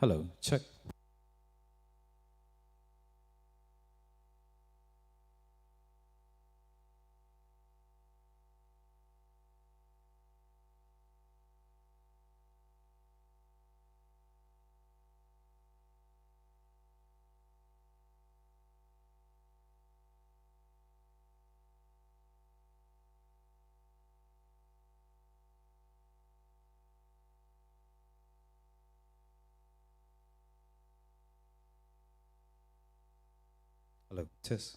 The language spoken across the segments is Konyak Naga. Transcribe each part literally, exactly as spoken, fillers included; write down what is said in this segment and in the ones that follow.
Hello, check. Hello, test.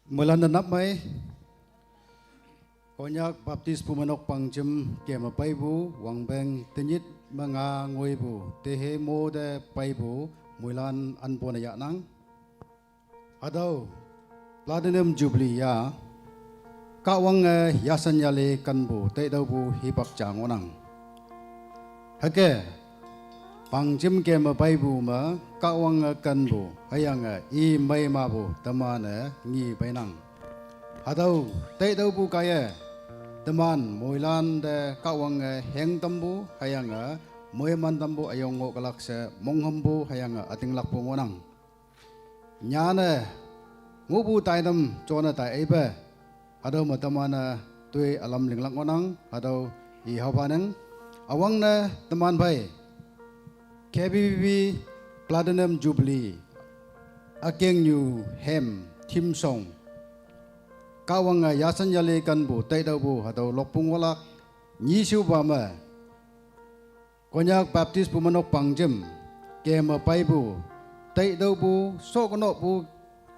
Muilan da nap mai. Konyak Baptist Pumenok Pangjim kema paibu, wangbeng tenyit menga ngoibu, tehe mo de paibu, muilan anbona ya nang. Adau, Platinum Jubilee ya, Kahwang e yasan yale kanbu, taidaubu hipak jang onang. Hake, Pangjim kema paibu ma, Kahwang e kanbu, hüyange i mei mabu, teman e ngi peinang. Hatüo, taitüopu kaiye, teman moilan te Kahwang e heng tampu, hüyange moiman tampu üyong ngoh kalak she monghampu, hüyange ütinglakpu ngohnang. Nyane, ngohpu taitam jone tai eipe, hatüo me teman-e toi ülam linglak ngohnang, hatüo i haopa neng. Üwangne teman phei, K B B B Platinum Jubilee, ükengnyu hem, theme song, Kahwange yasan yale kanpu, taitüopu, hatüo lokpung wolak, nyishupa me, Konyak Baptist Pumenok Pangjim, kema paipu, taitüopu, shokonohpu,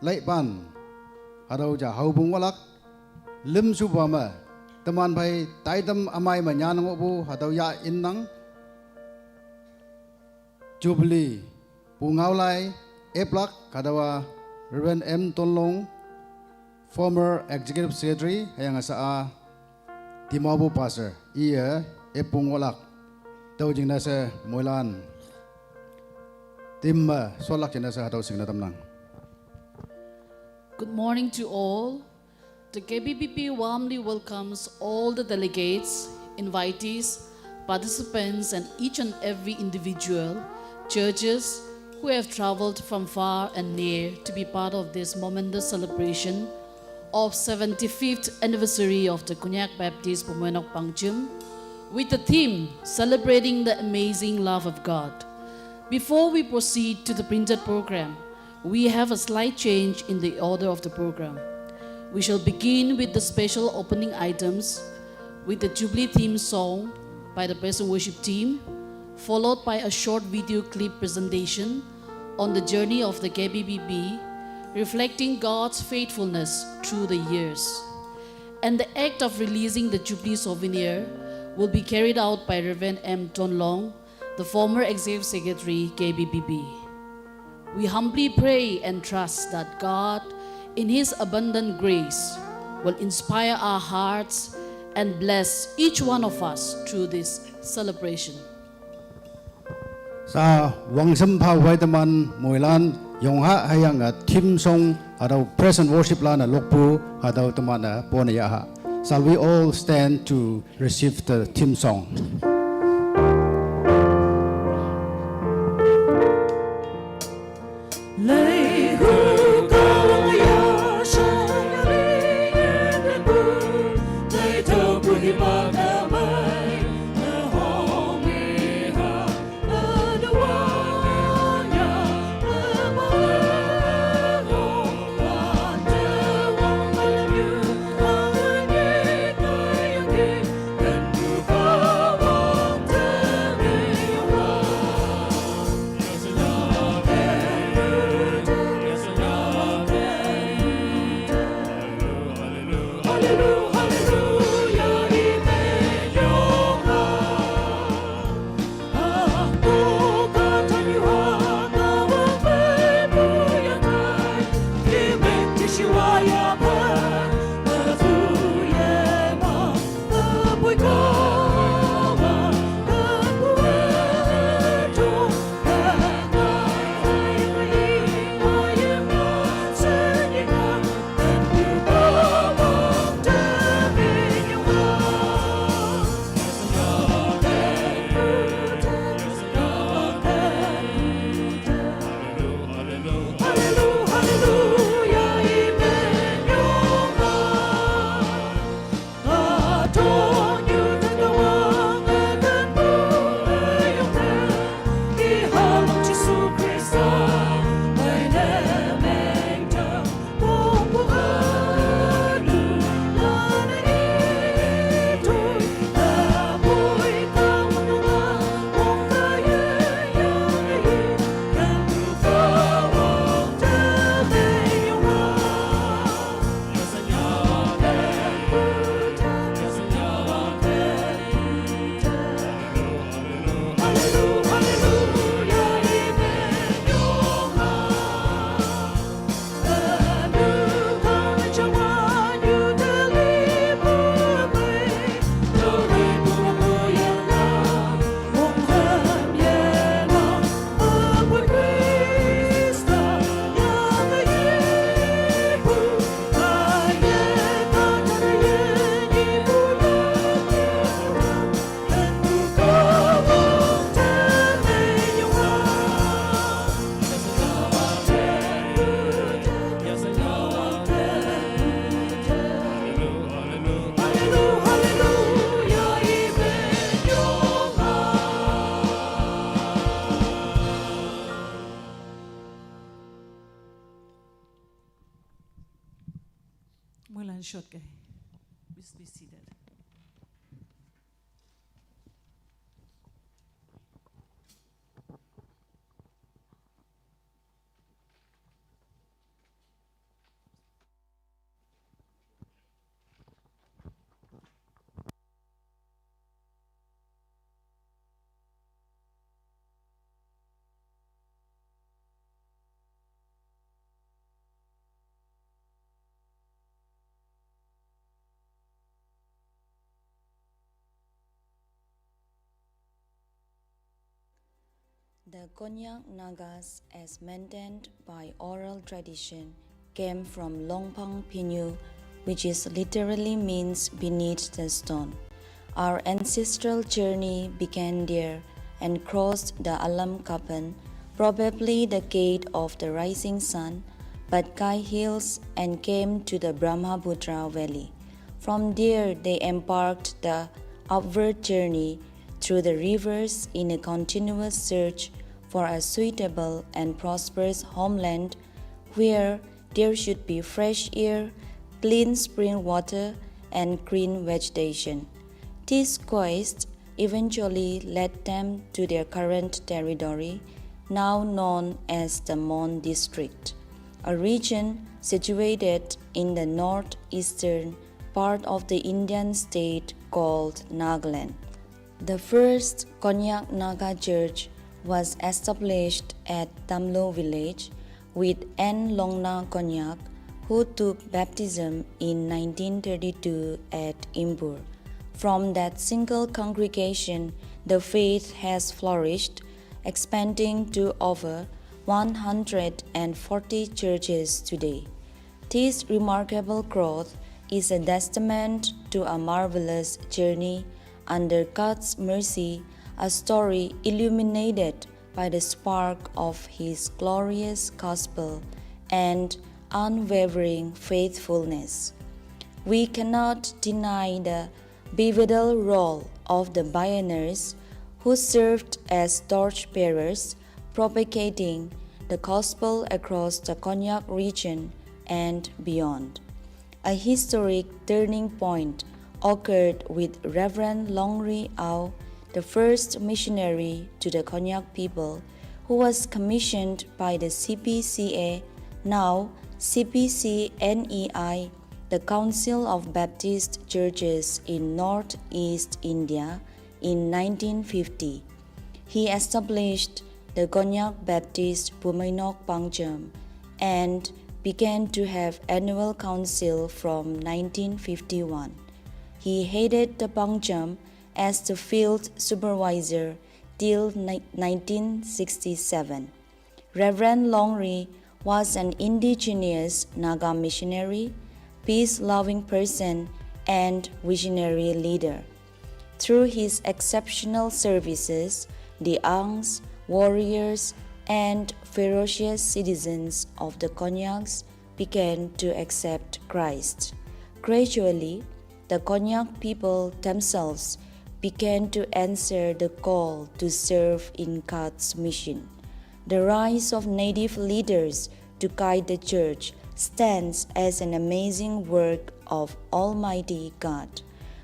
laipan, hatüo ja haopung wolak, limshupa me, teman phei taitam ümei me nyan ngohpu, hatüo ya innang, Jubilee, pu ngaolai, eplak, hatüowa, Reverend M Tonlong, former Executive Secretary, hüyange sha-a, Dimapur Pastor, iye, epung wolak, tüo jingne she, moilan, timme, sholak jingne she, hatüo shingne tamnang. Good morning to all. The K B B B warmly welcomes all the delegates, invitees, participants, and each and every individual, churches, who have traveled from far and near to be part of this momentous celebration of seventy-fifth anniversary of the Konyak Baptist Pumenok Pangjim, with the theme Celebrating the Amazing Love of God. Before we proceed to the printed program, we have a slight change in the order of the program. We shall begin with the special opening items with the Jubilee theme song by the praise and worship team, followed by a short video clip presentation on the journey of the K B B B, reflecting God's faithfulness through the years. And the act of releasing the Jubilee souvenir will be carried out by Reverend M Tonlong, the former Executive Secretary, K B B B. We humbly pray and trust that God, in His abundant grace, will inspire our hearts and bless each one of us through this celebration. Sa wangsem phao wai teman moilan yongha hüyange theme song hatüo praise and worship lan-e lokpu hatüo teman-e pone yaha. Shall we all stand to receive the theme song? Mulan shot kai. Please be seated. The Konyak Nagas, as maintained by oral tradition, came from Longphang Pinyu, which is literally means beneath the stone. Our ancestral journey began there and crossed the Alam Kapan, probably the gate of the rising sun, Patkai Hills, and came to the Brahmaputra Valley. From there, they embarked the upward journey through the rivers in a continuous search for a suitable and prosperous homeland where there should be fresh air, clean spring water, and green vegetation. This quest eventually led them to their current territory, now known as the Mon District, a region situated in the northeastern part of the Indian state called Nagaland. The first Konyak Naga church was established at Tamlo village with N. Longna Konyak, who took baptism in nineteen thirty-two at Imbur. From that single congregation, the faith has flourished, expanding to over one hundred forty churches today. This remarkable growth is a testament to a marvelous journey under God's mercy, a story illuminated by the spark of His glorious gospel and unwavering faithfulness. We cannot deny the pivotal role of the pioneers who served as torchbearers, propagating the gospel across the Konyak region and beyond. A historic turning point occurred with Reverend Longri Au, the first missionary to the Konyak people, who was commissioned by the C P C A, now C P C N E I, the Council of Baptist Churches in Northeast India, in nineteen fifty. He established the Konyak Baptist Bumainok Pangjam and began to have annual council from nineteen fifty-one. He headed the Pangjam as the field supervisor till ni- nineteen sixty-seven. Reverend Longri was an indigenous Naga missionary, peace-loving person, and visionary leader. Through his exceptional services, the Angs, warriors, and ferocious citizens of the Konyaks began to accept Christ. Gradually, the Konyak people themselves began to answer the call to serve in God's mission. The rise of native leaders to guide the church stands as an amazing work of Almighty God.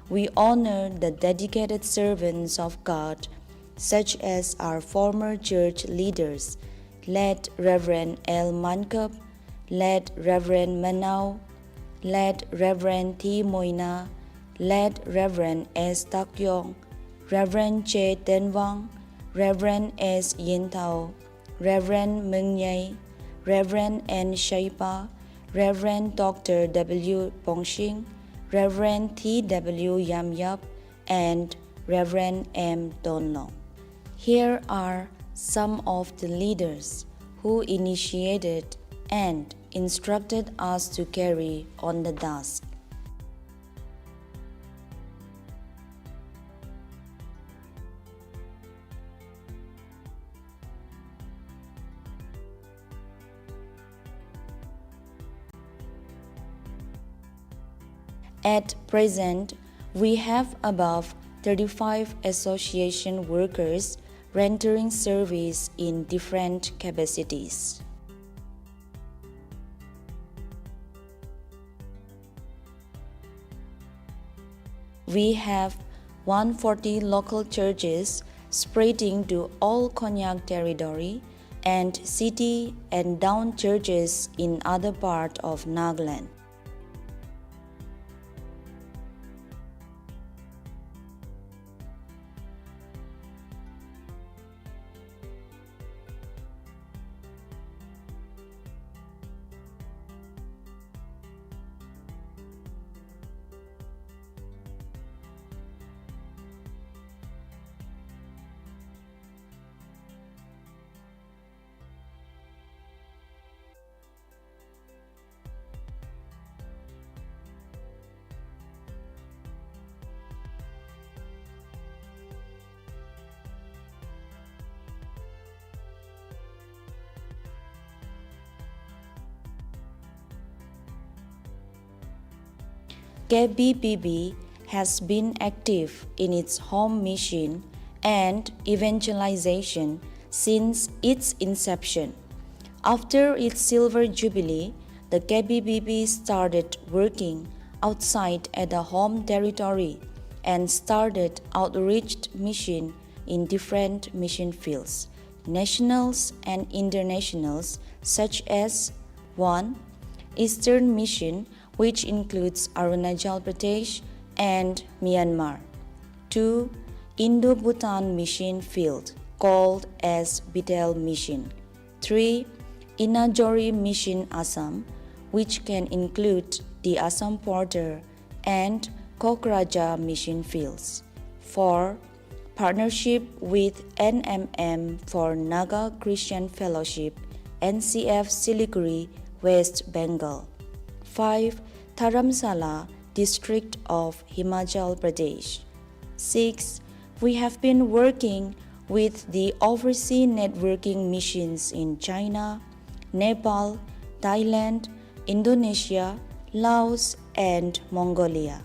We honor the dedicated servants of God, such as our former church leaders, late Reverend L. Mankup, late Reverend Manau, late Reverend T. Moina, late Reverend S. Takyong, Reverend J. Tenwang, Reverend S. Yintao, Reverend Meng Yai, Reverend N. Shaipa, Reverend Doctor W. Pongshing, Reverend T. W. Yamyap, and Reverend M. Tonlong. Here are some of the leaders who initiated and instructed us to carry on the task. At present, we have above thirty-five association workers rendering service in different capacities. We have one forty local churches spreading to all Konyak territory and city and town churches in other part of Nagaland. K B B B has been active in its home mission and evangelization since its inception. After its silver jubilee, the K B B B started working outside at the home territory and started outreach mission in different mission fields, nationals and internationals, such as: one, Eastern Mission, which includes Arunachal Pradesh and Myanmar. Two, Indo-Bhutan Mission Field, called as Bethel Mission. Three, Inajori Mission Assam, which can include the Assam border and Kokrajhar Mission Fields. Four, partnership with N M M for Naga Christian Fellowship, N C F Siliguri, West Bengal. Five, Dharamsala, District of Himachal Pradesh. Six, we have been working with the overseas networking missions in China, Nepal, Thailand, Indonesia, Laos, and Mongolia.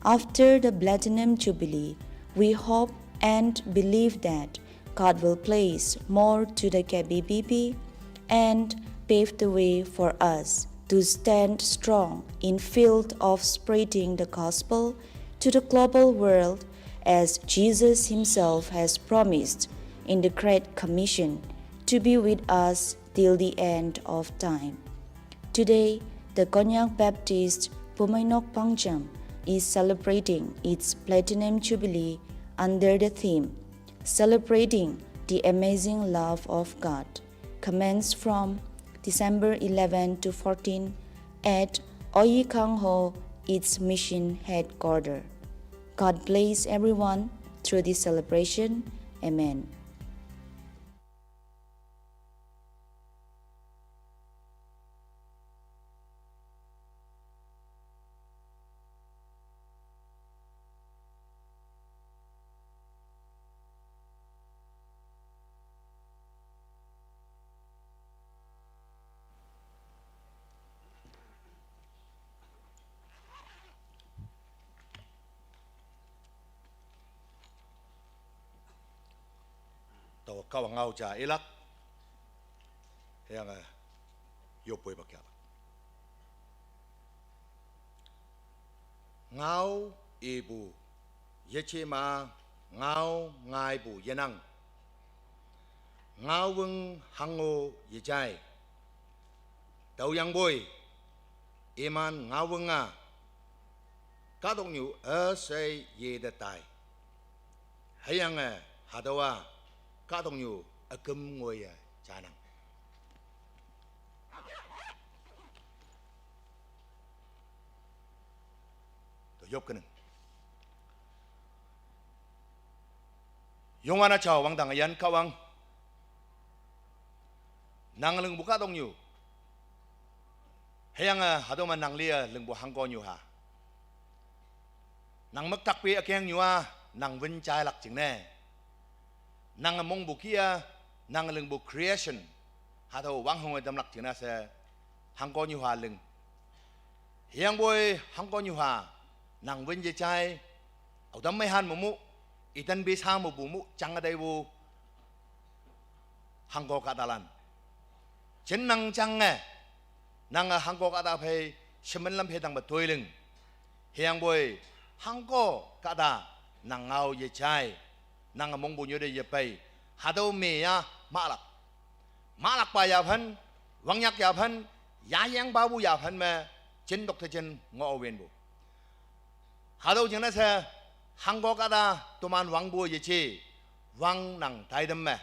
After the Platinum Jubilee, we hope and believe that God will place more to the K B B B and pave the way for us to stand strong in field of spreading the gospel to the global world, as Jesus himself has promised in the Great Commission to be with us till the end of time. Today, the Konyak Baptist Bumainok Pangjam is celebrating its Platinum Jubilee under the theme Celebrating the Amazing Love of God, commenced from December eleven to fourteen at Oyi Kangho, its mission headquarters. God bless everyone through this celebration. Amen. Tau kau ngau ja ilak, hüyange yopoi bakyalak. Ngao ipu yeje ma, ngao ngaipu yenang. Ngaowüng hango yejai. Tüoyangpoi, iman ngaowüng-a kahtoknyu üshei yete tai. Hüyange hatüowa kahtoknyu üküm ngoiye janang. To yop kenang. Youngwanpa jao wangdang üyin Kahwang, nang lingpu kahtoknyu, hüyange hatüo me nang li-e lingpu hangkonyu ha, nang müktakpe ükengnyu-a nang wün jailak jingne, nange mongpu kih-a, nange lingpu creation, hatüo wanghonge tamlak jingne she hangkonyu ha ling. Hüyangpoi hangkonyu ha nang wün yejai, aotam meihan mepu, itan pe sha mepu mu jange taipu hangko kahtalan, jinnang jange, nange hangko kahta phei shemen lam phei tangpe toiling. Hüyangpoi hangko kahta nang ngao yejai, nang mongpu nyode yepei, hatüo me-a mahlak. Mahlakpa yaphan, wangnyak yaphan, yayangpapu yaphan me, jin tokte jin ngoh winpu. Hatüo jingne she, hangko kahta toman wangpu yeje, wang nang taitam me.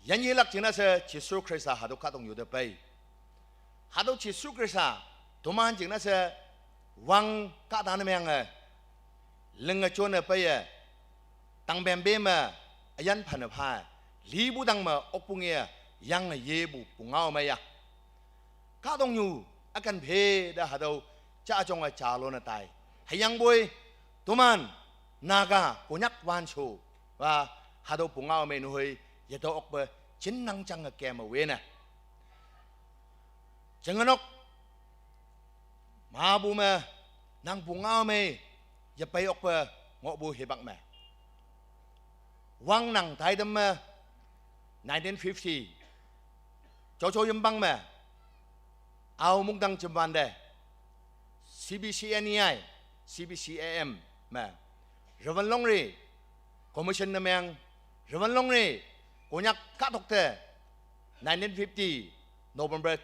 Yanyilak jingne she Jesu Khrista hatüo kahtoknyu te pei. Hatüo Jesu Khrista toman jingne she wang kahta ne menge, linge jone peiye, tangpem pe me, üyan phane pha, lipu tang me okpu nge, yange yepu pungao meiya. Kahtoknyu üken phe te hatüo ja jonge jalo ne tai. Hüyangpoi toman Naga Konyak wansho wa hatüo pungao mei nehoi yeto okpe jinnang jange keme wene. Jengenok mapu me nang pungao mei yepei okpe ngohpu hipak me. Wang nang taitam me nineteen fifty. Jojo yimpang me. Ao mungdang jemwante. C B C N E I, C B C A M me. Reverend Longri, Commission ne meng, Reverend Longri, Konyak kahtok te, nineteen fifty, November,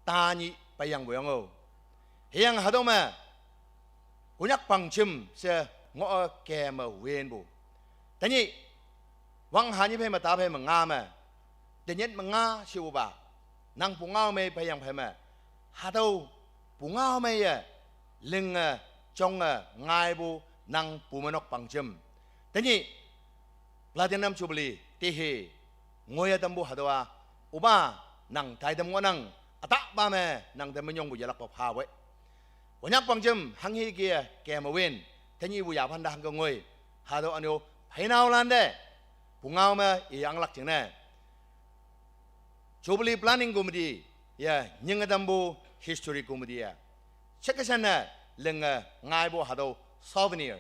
tani payang woyang o. Hüyange hatüo me, Konyak pangjem she ngoh keme winpu. Tenyih, wang hanyi phei me ta phei me nga me, tenyih me nga shiupa, nang pungao mei payang phei me, hatüo pungao meiye, linge, jonge, ngaipu, nang pumenok pangjem. Tenyih, Platinum Jubilee, tehe, ngoiye tampu hatüowa, opa, nang taitam ngohnang, ütahpa me, nang te minyongpu yelakpa pha we. Konyak pangjem, hanghe ke, keme win, tenyihpu yaphan te hangke ngoi, hatüo ünyo, pheinaolante, pungao me, iyanglak jingne. Jubilee Planning Committee, ya, nyinge tampu History Committee ya. Shekeshan ne, linge, ngaipu hatüo souvenir,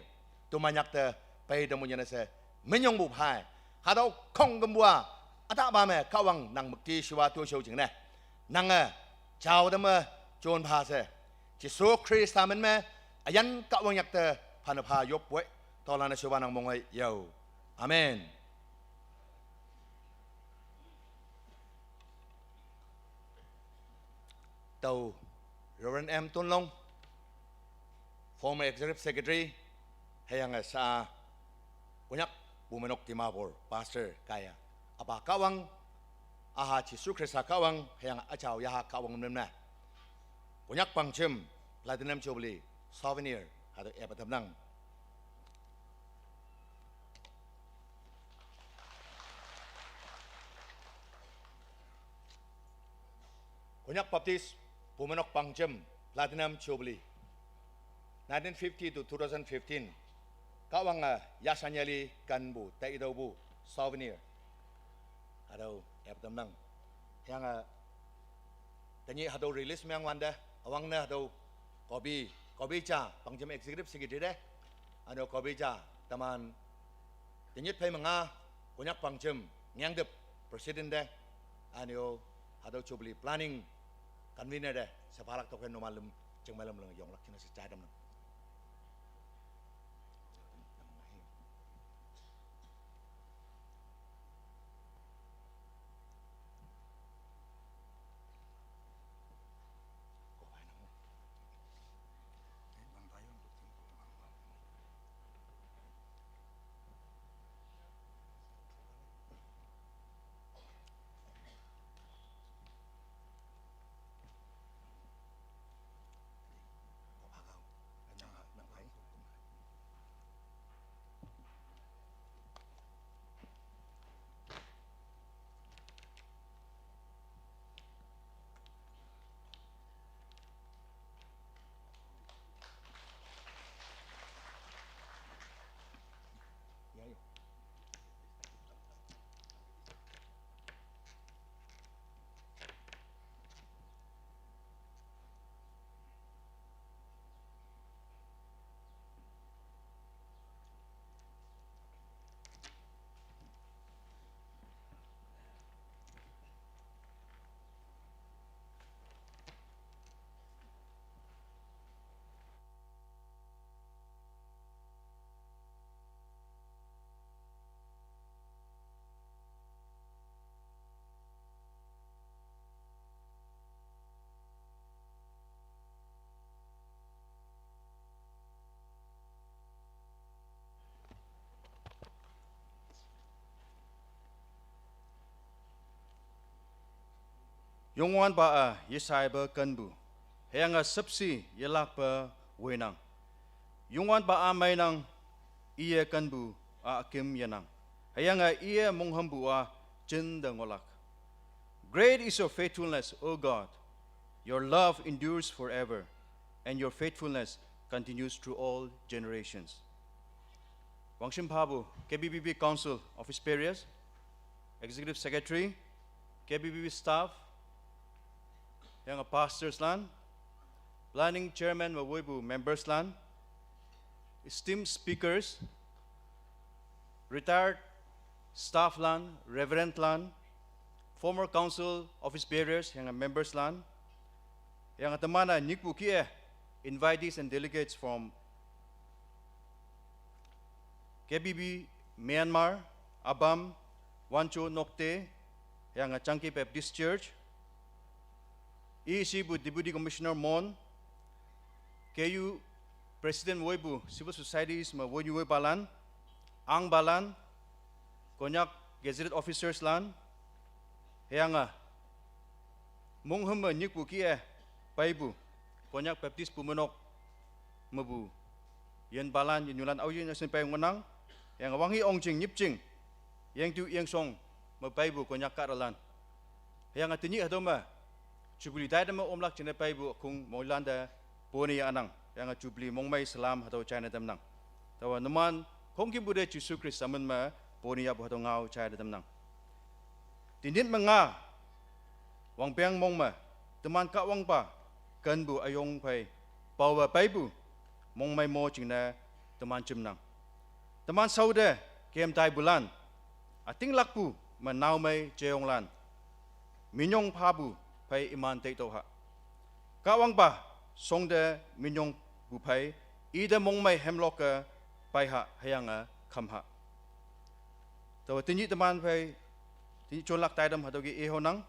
toman yak te, pei tampu nyane she, minyongpu phai. Hatüo khongkümpu a, ütahpa me, Kahwang nang müktishiwa toshao jingne. Nange, jao teme, jon pha she. Jesu Khrista min me, üyan Kahwang yak te, phane pha yop we, tolan-e shoba nang mongoi yao. Amen. Tao Reverend M Tunlong, former Executive Secretary, hüyange sa Konyak Bumenok Dimapur, Pastor kaiye. Üpa Kahwang, üha Jesu Khrista Kahwang, hüyange üjao yaha Kahwang min me. Konyak pangjem, Platinum Jubilee, souvenir, hatüo epa tamnang. Konyak Baptist Bumenok pangjem Platinum Jubilee, nineteen fifty to two thousand fifteen. Kahwange yashan yeli kenpu taitüopu souvenir, hatüo epa tamnang. Hüyange tenyih hatüo release meng wante, üwangne hatüo copy, copy ja pangjem Executive Secretary te, üne-o copy ja teman tenyih phei me nga Konyak pangjem Ngeangtep President te, üne-o hatüo Jubilee Planning Convener te, she phalak tokphei numan lüm, jingmei lüm leng yonglak jingne she jai tamnang. Youngwanpa a yeshaipa kenpu, hüyange shüpshe yelakpa woinang. Youngwanpa a meinang, iye kenpu a akim yenang, hüyange iye monghümpu a jinte ngohlak. Great is your faithfulness, O God. Your love endures forever, and your faithfulness continues through all generations. Wangshim phapu K B B B Council Office Bearers, Executive Secretary, K B B B staff, hüyange pastors lan, planning chairman me woipu members lan, esteemed speakers, retired staff lan, reverend lan, former council office bearers hüyange members lan, hüyange teman-e nyikpu kih-e invitees and delegates from K B B Myanmar, ABAM, Wancho Nokte, hüyange Changki Baptist Church, E E C pu Deputy Commissioner Mon, K U President woipu civil societies me woinyu woipalan, ahngpalan, Konyak gazetted officers lan, hüyange monghüm me nyikpu kih-e peipu Konyak Baptist Bumeinok mepu yinpalan, yinyulan aoyin üshin pei ngohnang, hüyange wanghe ongjing nyipjing yengtu yengshong me peipu Konyak kahtalan, hüyange tenyih hatüo me Jubilee taitam me omlak jingne peipu ükhong moilante pone yahnang, hüyange Jubilee mongmei salam hatüo jaine tamnang. Taowa numan khongkümpu te Jesu Khrista min me pone yahpu hatüo ngao jaine tamnang. Tenyih me nga wangpeng mong me teman Kahwangpa kenpu üyong phei paowe peipu mongmei mo jingne teman jimnang. Teman shaote kem taipulan, ütinglakpu me naomei jeyonglan, minyong phapu phei iman teitüoh ha. Kahwangpa shongte minyongpu phei ite mongmei hemlok-e pei ha hüyange kham ha. Taowe tenyih teman phei tenyih jonlak taitam hatüo ke ihonang.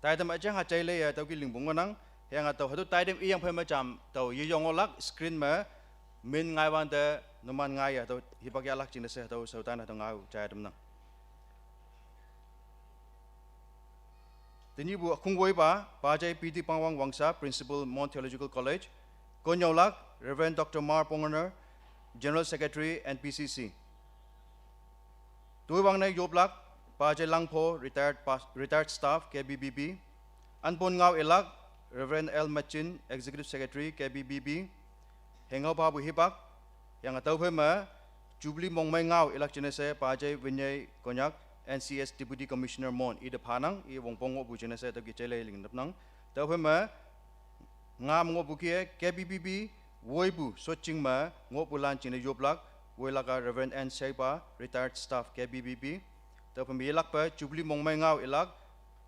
Taitam üjeng ha jaileiye tüo ke lingpu ngohnang. Hüyange tao hatüo taitam iyang phei me jam tao yeyong ngohlak screen me min ngaiwante numan ngaiye hatüo hipak yahlak jingne she hatüo shaotan hatüo ngao jai tamnang. Tenyihpu ükhong woipa, Pajai P D Pangwang Wangsa, Principal, Mon Theological College, konnyüolak Reverend Doctor Mar Pongener, General Secretary, N P C C. Toiwangne yoplak, Pajai Langpho, retired pas-, retired staff, K B B B. Anpon ngao ilak, Reverend L Machin, Executive Secretary, K B B B. Hengao phapu hipak, hüyange tüophei me Jubilee mongmei ngao ilak jingne she Pajai Vinyay Konyak, N C S Deputy Commissioner Mon, ite phanang, i wongpong ngohpu jingne she tüo ke jailei lingnapnang. Tüophei me nga me ngohpu kih-e K B B B woipu shotjing me ngohpulan jingne yoplak, woilak-a Reverend N Sheipa, retired staff K B B B. Tüophei me yelakpe Jubilee mongmei ngao ilak,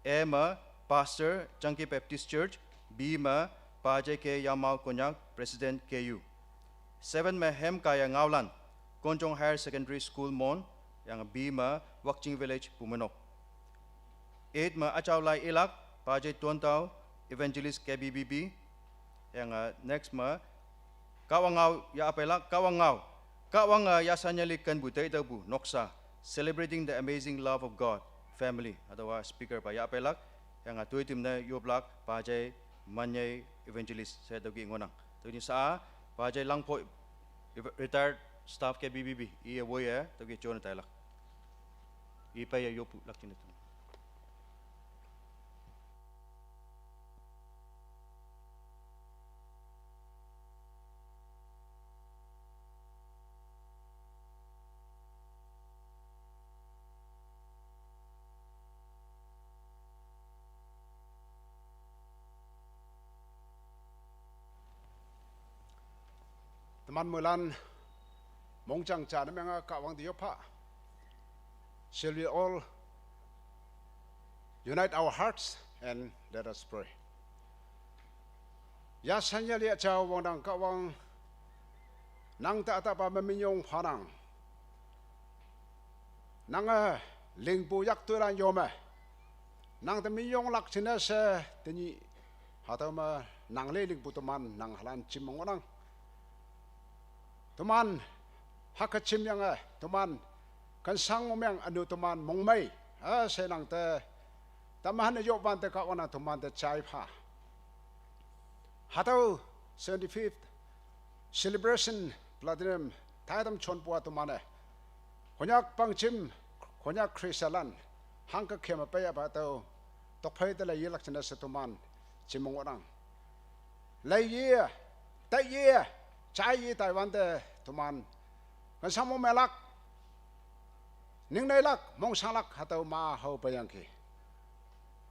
A me Pastor, Changki Baptist Church, B me Pajai K Yamao Konyak, President K U. Seven me hem kaiye ngaolan, Konjong Higher Secondary School Mon, hüyange B me Wakching Village Bumeinok. Eight me üjao lai ilak, Pajai Tontao, Evangelist K B B B, hüyange next me Kahwang ngao yahpeilak, Kahwang ngao. Kahwange yashan yali kenpu teitüopu noksa, Celebrating the Amazing Love of God, Family, hatüowa speaker pa yahpeilak, hüyange toitim ne yoplak, Pajai Manyei Evangelist she tüo ke ngohnang. Tüo ni sha-a, Pajai Langpho, retired staff K B B B, iye woiye tüo ke jone tailak. Ipeiye yoplak jingne tang. Teman moilan mongjang ja ne menge Kahwang te yop pha. Shall we all unite our hearts and let us pray. Yashan yali üjao wangdang Kahwang, nang te ütahpa me minyong phanang. Nange lingpu yaktoilan yo me, nang te minyonglak jingne she tenyih hatüo me nang lei lingpu teman nang halan jim me ngohnang. Teman hüke jimyange, teman kensang mongmeng ünu teman mongmei, a she nang te Tamahan ne yop wante Kahwang nang teman te chai pha. Hatüo seventy-fifth celebration platinum taitam chonpu-a teman-e Konyak pangjim, Konyak Christianlan hangke kema pei apa tüo tokphei te lei yelak jingne she teman jim ngohnang. Lei ye, tai ye, jai ye taiwante teman kansamo melak, ningneilak, mongshanglak hatüo ma hao peiyangki.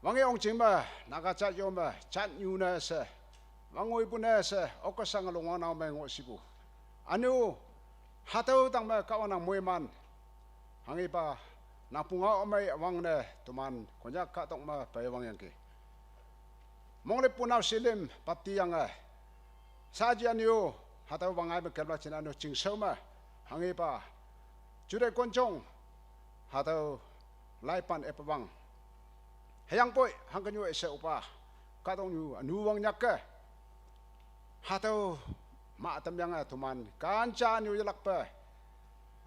Wange ong jing me, Naga jat yo me, jat nyu ne she, wangoipu ne she, okasang longwang nao mei ngoh shipu. Ünu, hatüo tang me Kahwang nang moiman. Hanghepa, nang pungao ümei üwangne teman Konyak kahtok me peiwangyangki. Monglep punao shilim, baptiyange. Saji ünu, hatüo wangngai me kemlak jingne ünu chingshao me. Hanghepa, juteih konjong, hatüo laipan epwang. Hüyangpoi, hangkenyu she opa, kahtoknyu, ünu wangnyak ke. Hatüo, ma tamyange teman, kanja ünu yelakpe.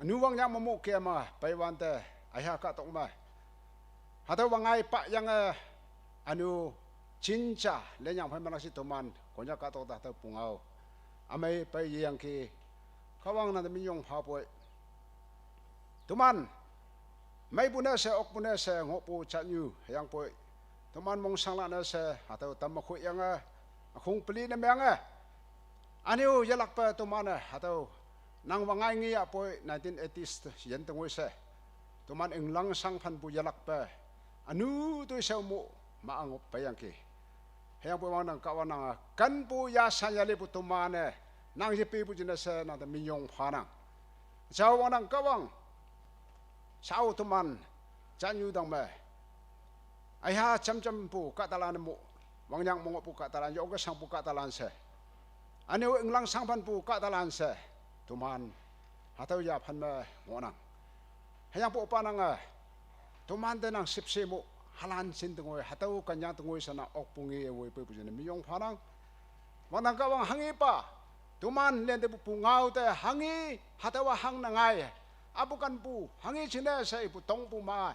Ünu wangnyak memo kema, peiwante, aiha kahtok me. Hatüo wangngai payange, ünu, jinja, lenyang phei manlak shi teman, Konyak kahtok te hatüo pungao. Ümei pei yeyangki, Kahwang nang te minyong phapoi. Teman, meipu ne she, okpu ne she, ngohpu jatnyu, hüyangpoi. Teman mongshangla ne she, hatüo tamme khoyange, ükhong peli ne meange. Ünu yelakpe teman-e, hatüo, nang wangngai ngeyahpoi nineteen eighties te yin tengoi she. Teman inglang shangphanpu yelakpe. Ünu toi shao mo, ma angop peiyangki. Hüyangpoi wangnang Kahwang nang, kenpu yashan yalepu teman-e, nang yepepu jingne she nang te minyong phanang. Jao wangnang Kahwang, shao teman, jatnyu tang me. Aiha jamjampu kahtalan mo, wangnyak me ngohpu kahtalan, yokesangpu kahtalan she. Ünu inglang shangphanpu kahtalan she, teman, hatüo yaphan me ngohnang. Hüyangpoi opa nange, teman te nang shüpshe mo, halan shin tengoi, hatüo kanyang tengoi she nang okpu nge woipepu jingne minyong phanang. Wangnang Kahwang hanghepa, teman lentepu pungao te hanghe, hatüowa hangne ngai, apu kanpu, hanghe jingne she ipu tongpu ma,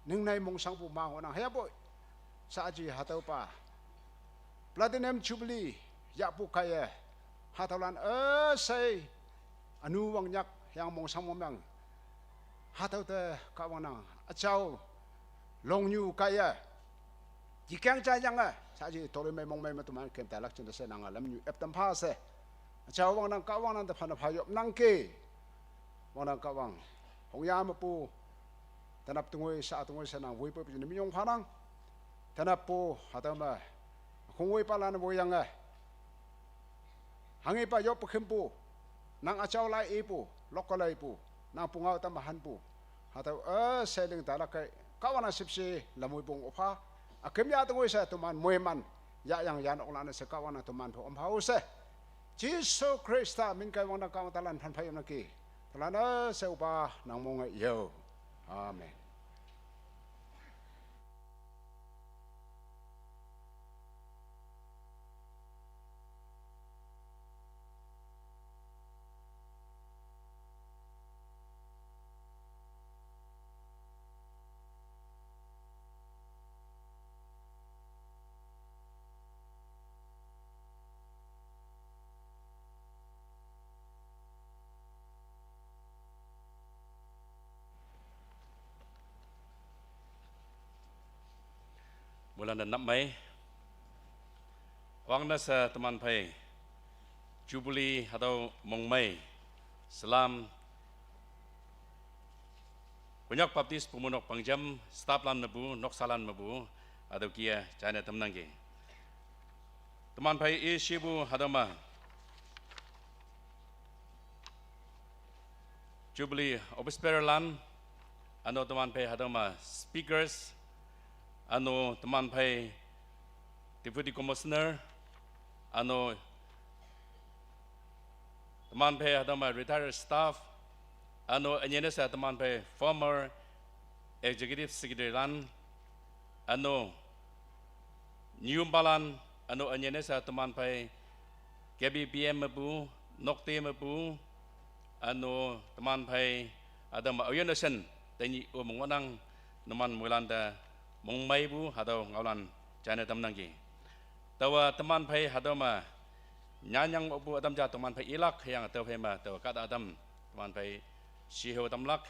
ningnei mongshangpu ma ngohnang hüyangpoi. Saji hatüopa, Platinum Jubilee, yahpu kaiye, hatüolan üshei, ünu wangnyak, hüyang mongshang momeng. Hatüo te Kahwang nang, üjao, longnyu kaiye. Yikeng jayange, saji toloi mei mongmei me teman kem tailak jingne she nange lamnyu ep tam pha she. Üjao wangnang Kahwang nang te phanne pha yopnangki. Wangnang Kahwang, hongya mepu, tenap tengoi, sha tengoi she nang woipepu jingne minyong phanang. Tenappu, hatüo me, khongwoipalan woiyange. Hanghepa yoppe khümpu, nang üjao lai ipu, lokke laipu, nang pungao tamme hanpu. Hatüo, eh, sheling tailak kei, Kahwang nang shüpshe, lamwoi pung opha. Üküm ya tengoi she teman moiman, yahyang yanoklan she Kahwang nang teman pho ompha-o she. Jesu Khrista min kaiye wangnang Kahwang talan phan phayomnangki. Talan üshei opa nang monge yo. Amen. Moilan te nap mei. Wangne she teman phei Jubilee hatüo mongmei. Salam. Konyak Baptist Bumeinok Pangjim, stafflan mepu, noksalan mepu, hatüo kih-e jaine tamnangki. Teman phei ishipu hatüo me Jubilee office bearerlan, üno teman phei hatüo me speakers, üno teman phei Deputy Commissioner, üno teman phei hatüo me retired staff, üno ünyene she teman phei former executive secretarylan, üno nyumpalan, üno ünyene she teman phei K B B M mepu, nokte mepu, üno teman phei, hatüo me organization, tenyih-o me ngohnang, numan moilan te mongmeipu hatüo ngaolan jaine tamnangki. Taowa teman phei hatüo me nyanyang ngohpu ütam ja teman phei ilak hüyange tüo phei me taowa kahta ütam teman phei shiho tamlak,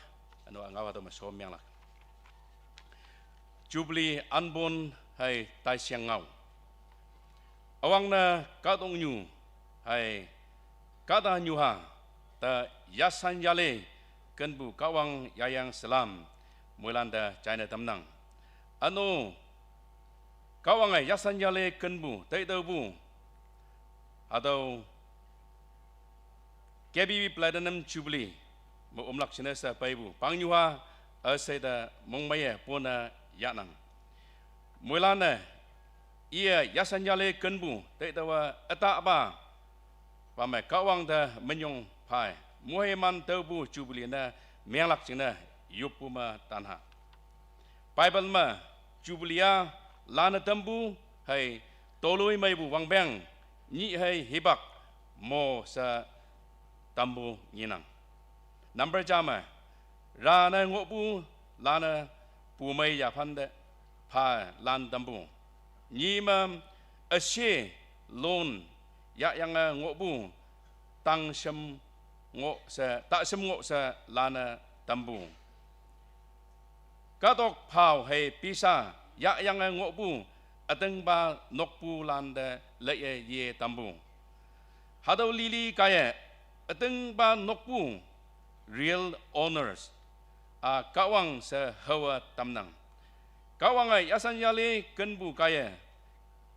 üno ngao hatüo me shom menglak. Jubilee anpon hei taisheng ngao. Üwangne kahtoknyu hei kahtanyuha te yasan yale kenpu Kahwang yayang salam moilan te jaine tamnang. Üno Kahwange yasan yale kenpu taitaopu hatüo K B B Platinum Jubilee me omlak jingne she peipu pangnyuha üshei te mongmeiye pone yahnang. Moilan-e iye yasan yale kenpu taitaowa ütapa pa me Kahwang te minyong phae moheiman taopu Jubilee ne menglak jingne yoppu me tanha. Bible me Jubilee-a lanne tampu hei toloimeipu wangpeng nyih hei hipak mo she tampu ngenang. Number ja me, rane ngohpu lanne pumei yaphante pha lan tampu. Nyi me üshe lon yahyange ngohpu tangshem ngoh she, tahshem ngoh she lanne tampu. Kahtok phao hei pisa yahyange ngohpu ütingpa nokpulante leiye ye tampu. Hatüo lili kaiye ütingpa nokpu real owners-a Kahwang she haowe tamnang. Kahwange yasan yale kenpu kaiye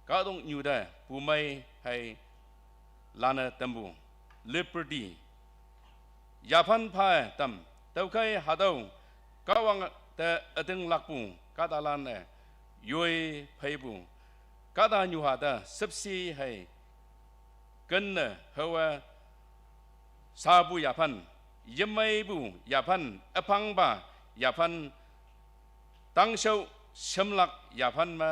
kahtoknyu te pumei hei lanne tampu, liberty, yaphan phae tam. Tüokhei hatüo Kahwang te ütinglakpu kahtalan-e yoi pheipu kahtanyuha te shüpshe hei kenne haowe shapu yaphan, yemeipu yaphan, üphangpa yaphan, tangshao shemlak yaphan me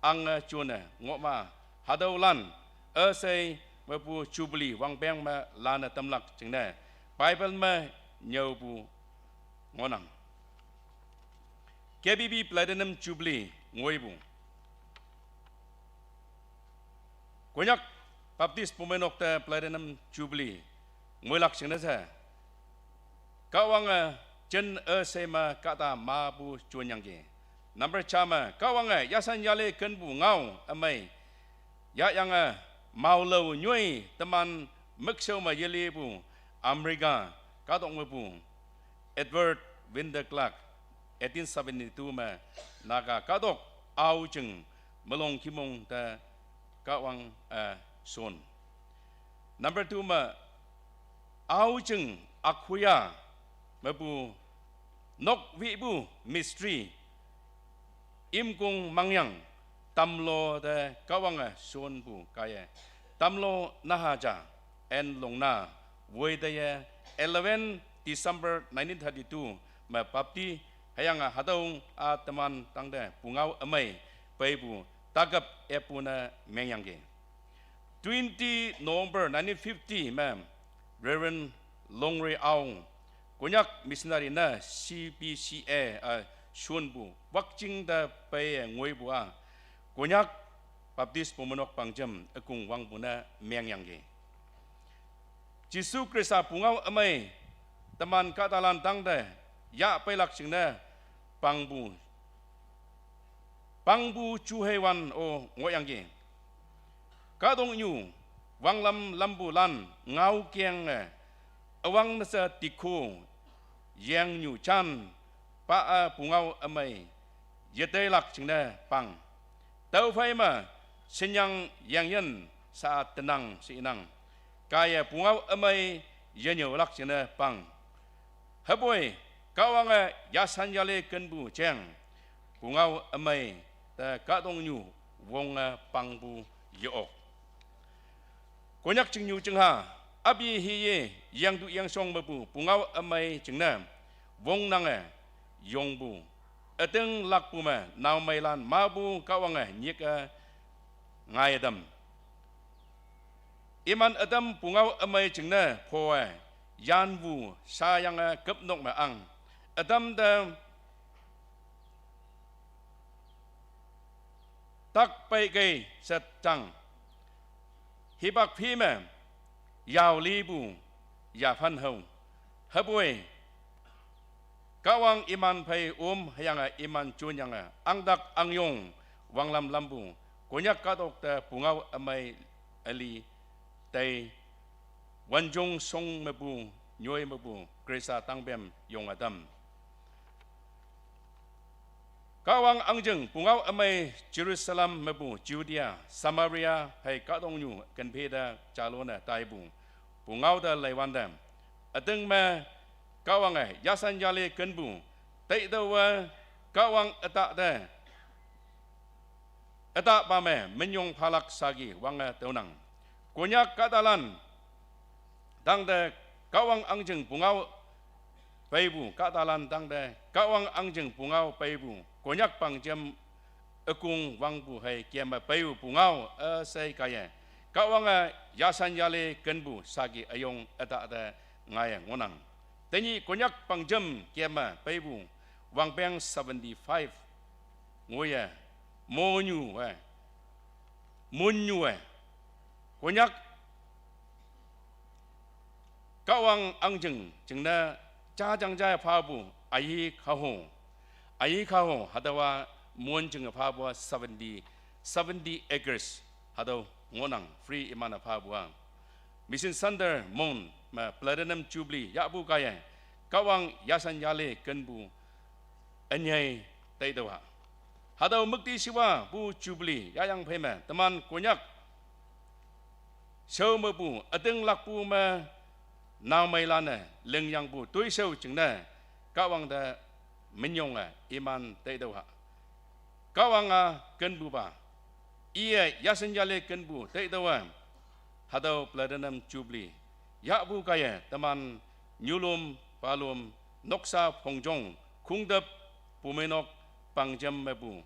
ange jone ngohma hatüolan üshei mepu Jubilee wangpeng me lanne tamlak jingne Bible me nyüopu ngohnang. K B B Platinum Jubilee ngoipu, Konyak Baptist Bumeinok te Platinum Jubilee ngoilak jingne she Kahwange jin üshei me kahta mapu jonyangki. Number ja me, Kahwange yasan yale kenpu ngao ümei yahyange maolao nyoi teman mükshao me yelepu America kahtok mepu Edward Winter Clark, eighteen seventy-two me Naga kahtok aojing melong kimong te Kahwang, eh, shon. Number two me, aojing Akhuya mepu nok wipu mystery Imkong Mangyang, Tamlo te Kahwange shonpu kaiye, Tamlo naha ja, N Longna, woiteiye eleven December nineteen thirty-two me bapti, hüyange hatüo-a teman tangte pungao ümei peipu takap epu ne mengyangki. Twenty November nineteen fifty me Reverend Longri Aung, Konyak missionary ne C B C A-a shonpu, Wakching te peiye ngoipu-a, Konyak Baptist Bumeinok Pangjem ükong wangpu ne mengyangki. Jesu Khrista pungao ümei teman kahtalan tangte yah peilak jingne pangpu, pangpu juheiwan-o ngohyangki. Kahtoknyu wanglam lampulan ngaokenge üwangne she tikho yengnyu jan pa-a pungao ümei yeteilak jingne pang. Tüophei me shinyang yengyin sha-a tenang she inang. Kaiye pungao ümei yenyüolak jingne pang. Hüpoi Kahwange yasan yale kenpu jeng pungao ümei te kahtoknyu wonge pangpu ye-ok. Konyak chingnyu chingha, api hiye yengtu yengshong mepu pungao ümei jingne wongnange yongpu, ütinglakpu me naomeilan mapu Kahwange nyike ngaitam. Iman ütam pungao ümei jingne phowe yanpu shayange küpnok me ang, ütam te tak pei kei set chang. Hipak phi me, yao li bu, ya phan hao. Hapoi, Kahwang iman phei um hüyange iman chunyange, angdak angyong, wanglam lampu, Konyak kahtok te pungao ümei üli, tei, wanjong song mepu, nyoi mepu, Khrista tangpem yong ütam. Kahwang angjing pungao ümei Jerusalem mepu Judea, Samaria, hei kahtoknyu kenphe te jalone taipu, pungao te leiwante, üting me Kahwange yasan yale kenpu, teitüowe Kahwang ütah te, ütahpa me minyong phalak saki wange tüonang. Konyak kahtalan tangte Kahwang angjing pungao peipu, kahtalan tangte Kahwang angjing pungao peipu, Konyak pangjem ükong wangpu hei keme peipu pungao üshei kaiye, Kahwange yasan yale kenpu saki üyong ütah te ngaiye ngohnang. Tenyih Konyak pangjem keme peipu wangpeng seventy-five ngoiye, monyu-e, munnyu-e, Konyak Kahwang angjing jingne jajang jai phapu, ayi kaho, ayi kaho hatüowa mon jinge phapu-a seventy, seventy acres hatüo ngohnang, free iman-e phapu-a. Mission Center mon me Platinum Jubilee yahpu kaiye, Kahwang yasan yale kenpu ünyei teitüoha. Hatüo müktishiwapu Jubilee yahyang phei me teman Konyak shao mepu ütinglakpu me naomeilan-e lingyangpu toishao jingne Kahwang te minyonge iman teitüoha. Kahwang-a kenpupa, iye yasan yale kenpu teitüowe, hatüo Platinum Jubilee yahpu kaiye teman nyulom palom, noksa phongjong, khongtüp, pumeinok, pangjem mepu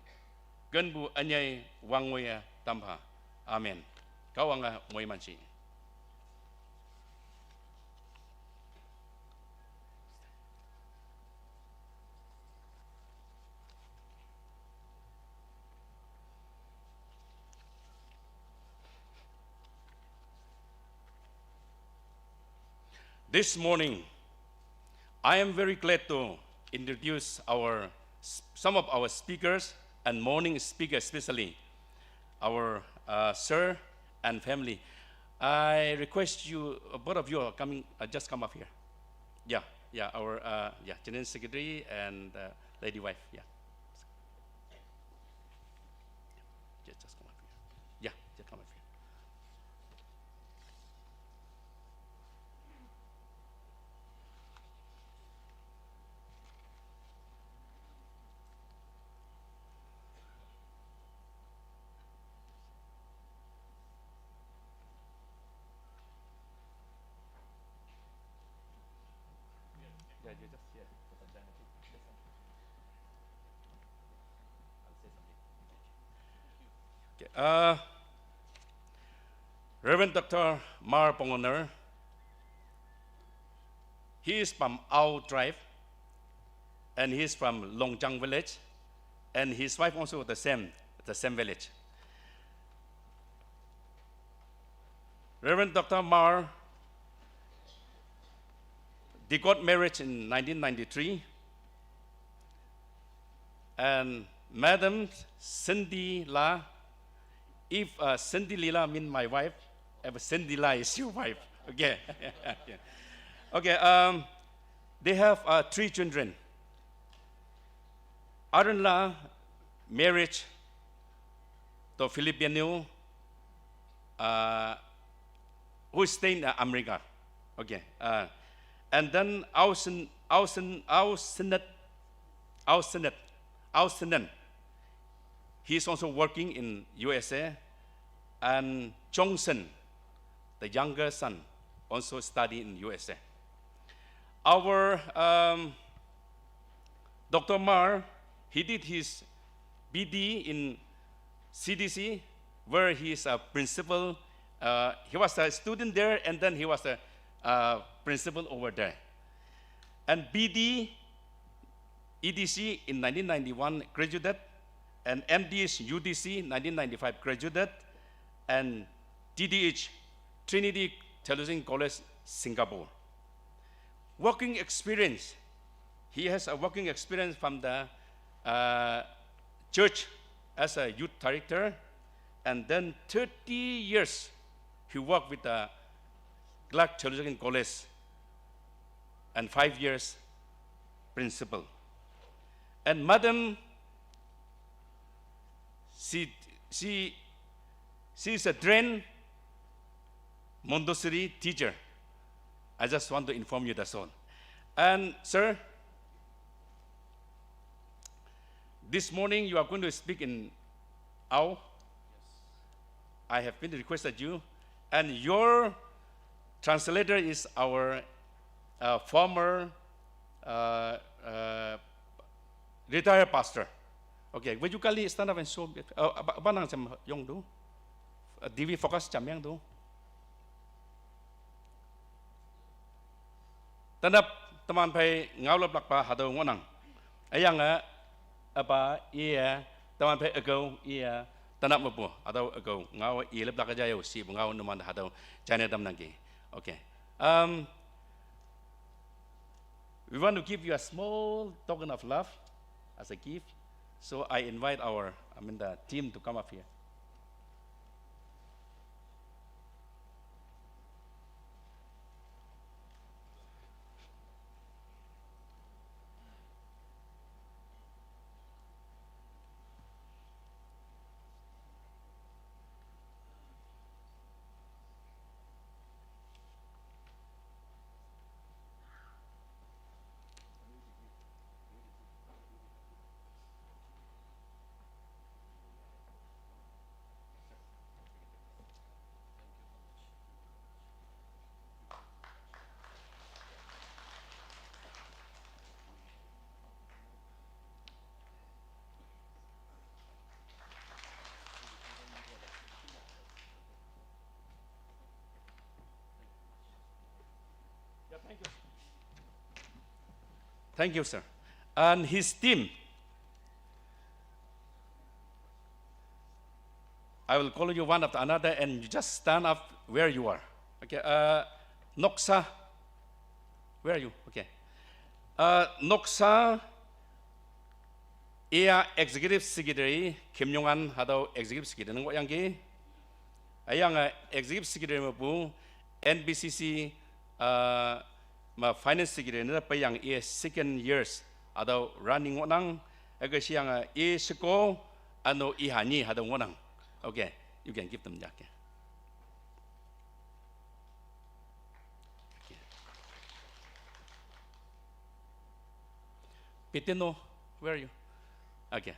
kenpu ünyei wangngoiye tampha. Amen. Kahwange moiman shi. This morning, I am very glad to introduce our, some of our speakers and morning speaker, especially our, uh, sir and family. I request you, uh, both of you are coming, uh, just come up here. Yeah, yeah, our, uh, yeah, General Secretary and, uh, Lady Wife, yeah. Just, just come up here. Yeah, just come up here. Okay, uh, Reverend Doctor Mar Pongoner, he is from Ao tribe, and he is from Longchang village, and his wife also the same, the same village. Reverend Doctor Mar, they got married in nineteen ninety-three, and Madam Cindy La, if, uh, Cindy Lila mean my wife, if Cindy La is your wife, okay. Okay, um, they have, uh, three children. Aaron La marriage to Filipino, uh, who stay in, uh, America. Okay. Uh, and then Ausen, Ausen, Ausenet, Ausenet, Ausenet. He is also working in U S A. And Johnson, the younger son, also study in U S A. Our, um, Doctor Mar, he did his B D in C D C, where he is a principal. Uh, he was a student there, and then he was a, uh, principal over there. And B D, E D C in nineteen ninety-one, graduated, and M D is U T C, nineteen ninety-five graduated, and T T H, Trinity Theological College, Singapore. Working experience, he has a working experience from the uh, church as a youth director, and then thirty years he worked with the Clark Theological College, and five years principal. And Madam, she, she, she is a trained Montessori teacher. I just want to inform you, that's all. And sir, this morning you are going to speak in Ao. I have been requested you, and your translator is our uh, former uh, uh, retired pastor. Okay, would you kindly stand up and show? Uh, ba, ba nang jam yong du? Uh, D V focus jam yang du? Tanap teman phei ngau lap lak pa hadau ngonang. Ayang a apa iya teman phei agau iya tanap mapu hadau agau ngau iya lap lak aja yo si ngau numan hadau china tam nangki. Okay. Um, we want to give you a small token of love as a gift. So I invite our, I mean, the team to come up here. Thank you, sir. And his team, I will call you one after another, and you just stand up where you are. Okay, uh, Noksa, where are you? Okay. Uh, Noksa, iya Executive Secretary, Kim Yong An, hadau Executive Secretary, nang yang ki. Ayang uh, Executive Secretary mapu, N B C C, uh, ma Finance Secretary, na pa yang iya second years, hadau running ngonang, aga siang uh, iya seko, ano iya hani, hadau ngonang. Okay, you can give them, okay. Petino, where are you? Okay.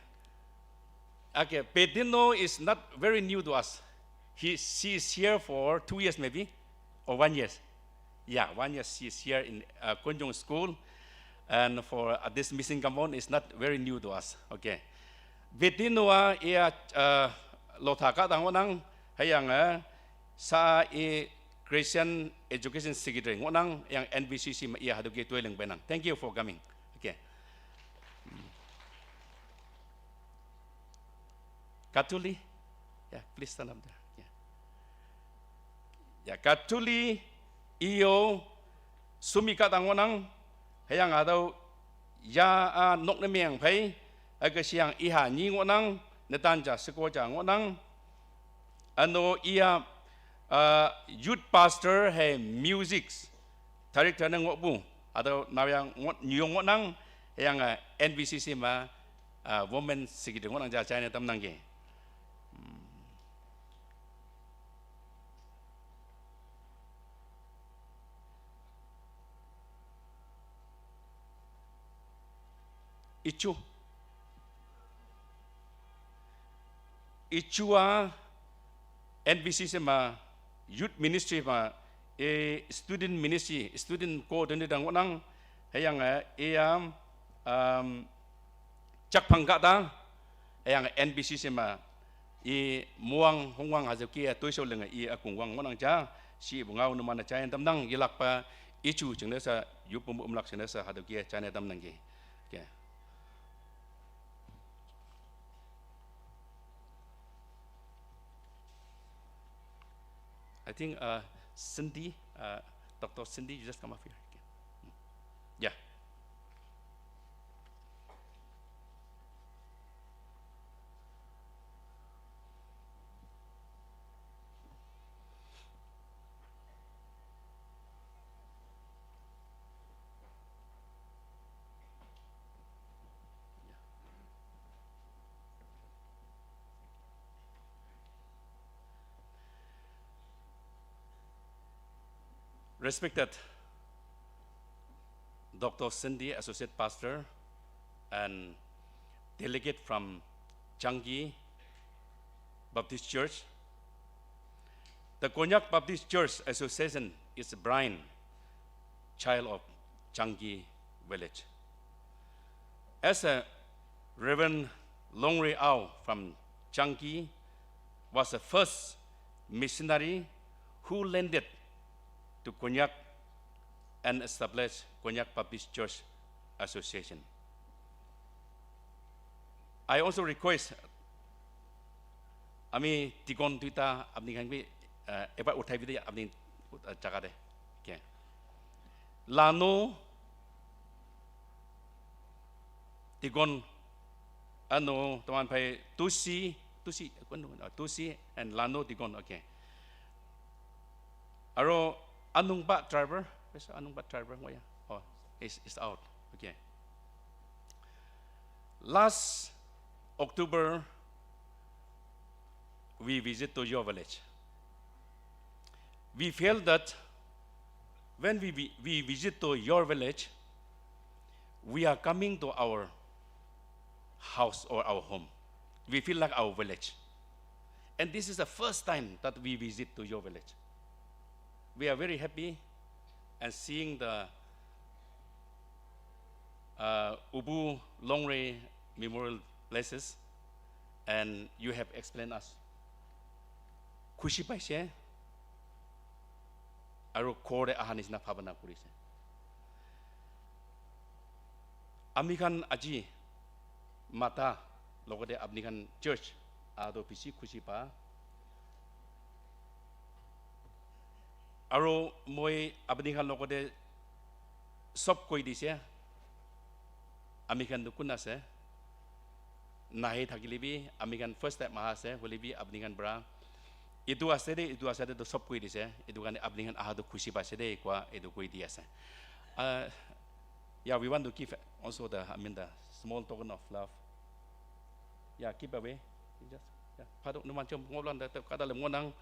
Okay, Petino is not very new to us. He, she is here for two years maybe, or one year. Yeah, one year she is here in uh, Konjong School. And for uh, this mission compound is not very new to us. Okay. Petino a ia uh, lotha ka tang nang hayang uh, sa i Christian Education Secretary ngonang yang N B C C ma ia hadu ke tuai leng benang. Thank you for coming. Okay. Katuli, yeah, please stand up there. Yeah. Ya Katuli iyo sumi ka tang ngonang hayang adau ya a nok ne meng phei aga siang iha ni ngonang netan ja seko ja ngonang. Ano iya uh, youth pastor hai music director na ngobu atau nawang ngot nyong ngonang yang uh, N B C C ma uh, women secretary ngonang ja chai na tam nang ke. Ichu. Ichua N B C C ma youth ministry ma e student ministry student coordinator ngonang hayang e am um, chakphang ka ta hayang N B C C ma i muang hongwang hajo kia toisho lenga i akung wang ngonang cha si bungau numana chayan tamdang yelak pa ichu chingnesa yupum umlak chingnesa hado kia chane tamdang ki. Okay. I think uh, Cindy, uh, Doctor Cindy, you just come up here. Okay. Yeah. Respected Doctor Cindy, Associate Pastor and Delegate from Changi Baptist Church. The Konyak Baptist Church Association is a branch child of Changi village. As a Reverend Longri Ao from Changi was the first missionary who landed to Konyak and established Konyak Baptist Church Association. I also request আমি deacon দুইটা আপনি খান কি এবার উঠাই দিতে আপনি জায়গাতে, okay. Lano deacon, ano teman pai Tusi, Tusi, Tusi and Lano deacon, okay. Aro Anungba driver, where's Anungba driver? Oh, yeah. Oh, it's, it's out. Okay. Last October, we visit to your village. We feel that when we, we, we visit to your village, we are coming to our house or our home. We feel like our village. And this is the first time that we visit to your village. We are very happy and seeing the uh, Ubu Longre Memorial places, and you have explained us. Khushi paise, aru ghor te aha nisna bhabana kurise. Ami khan aji mata logote apni khan church aha toh bishi khushi pa. Aru moi apni khan logote sob koi dise. Ami khan tu kun ase? Nahi thakile bi, ami khan first time aha ase, hoile bi apni khan para etu ase de, etu ase de, to sob koi dise. Etu karne apni khan aha tu khushi paise de, koa etu koi di ase. Uh, yeah, we want to give also the, I mean, the small token of love. Yeah, keep away. You just, yeah, phado numan chom ngoblan da kada le ngonang.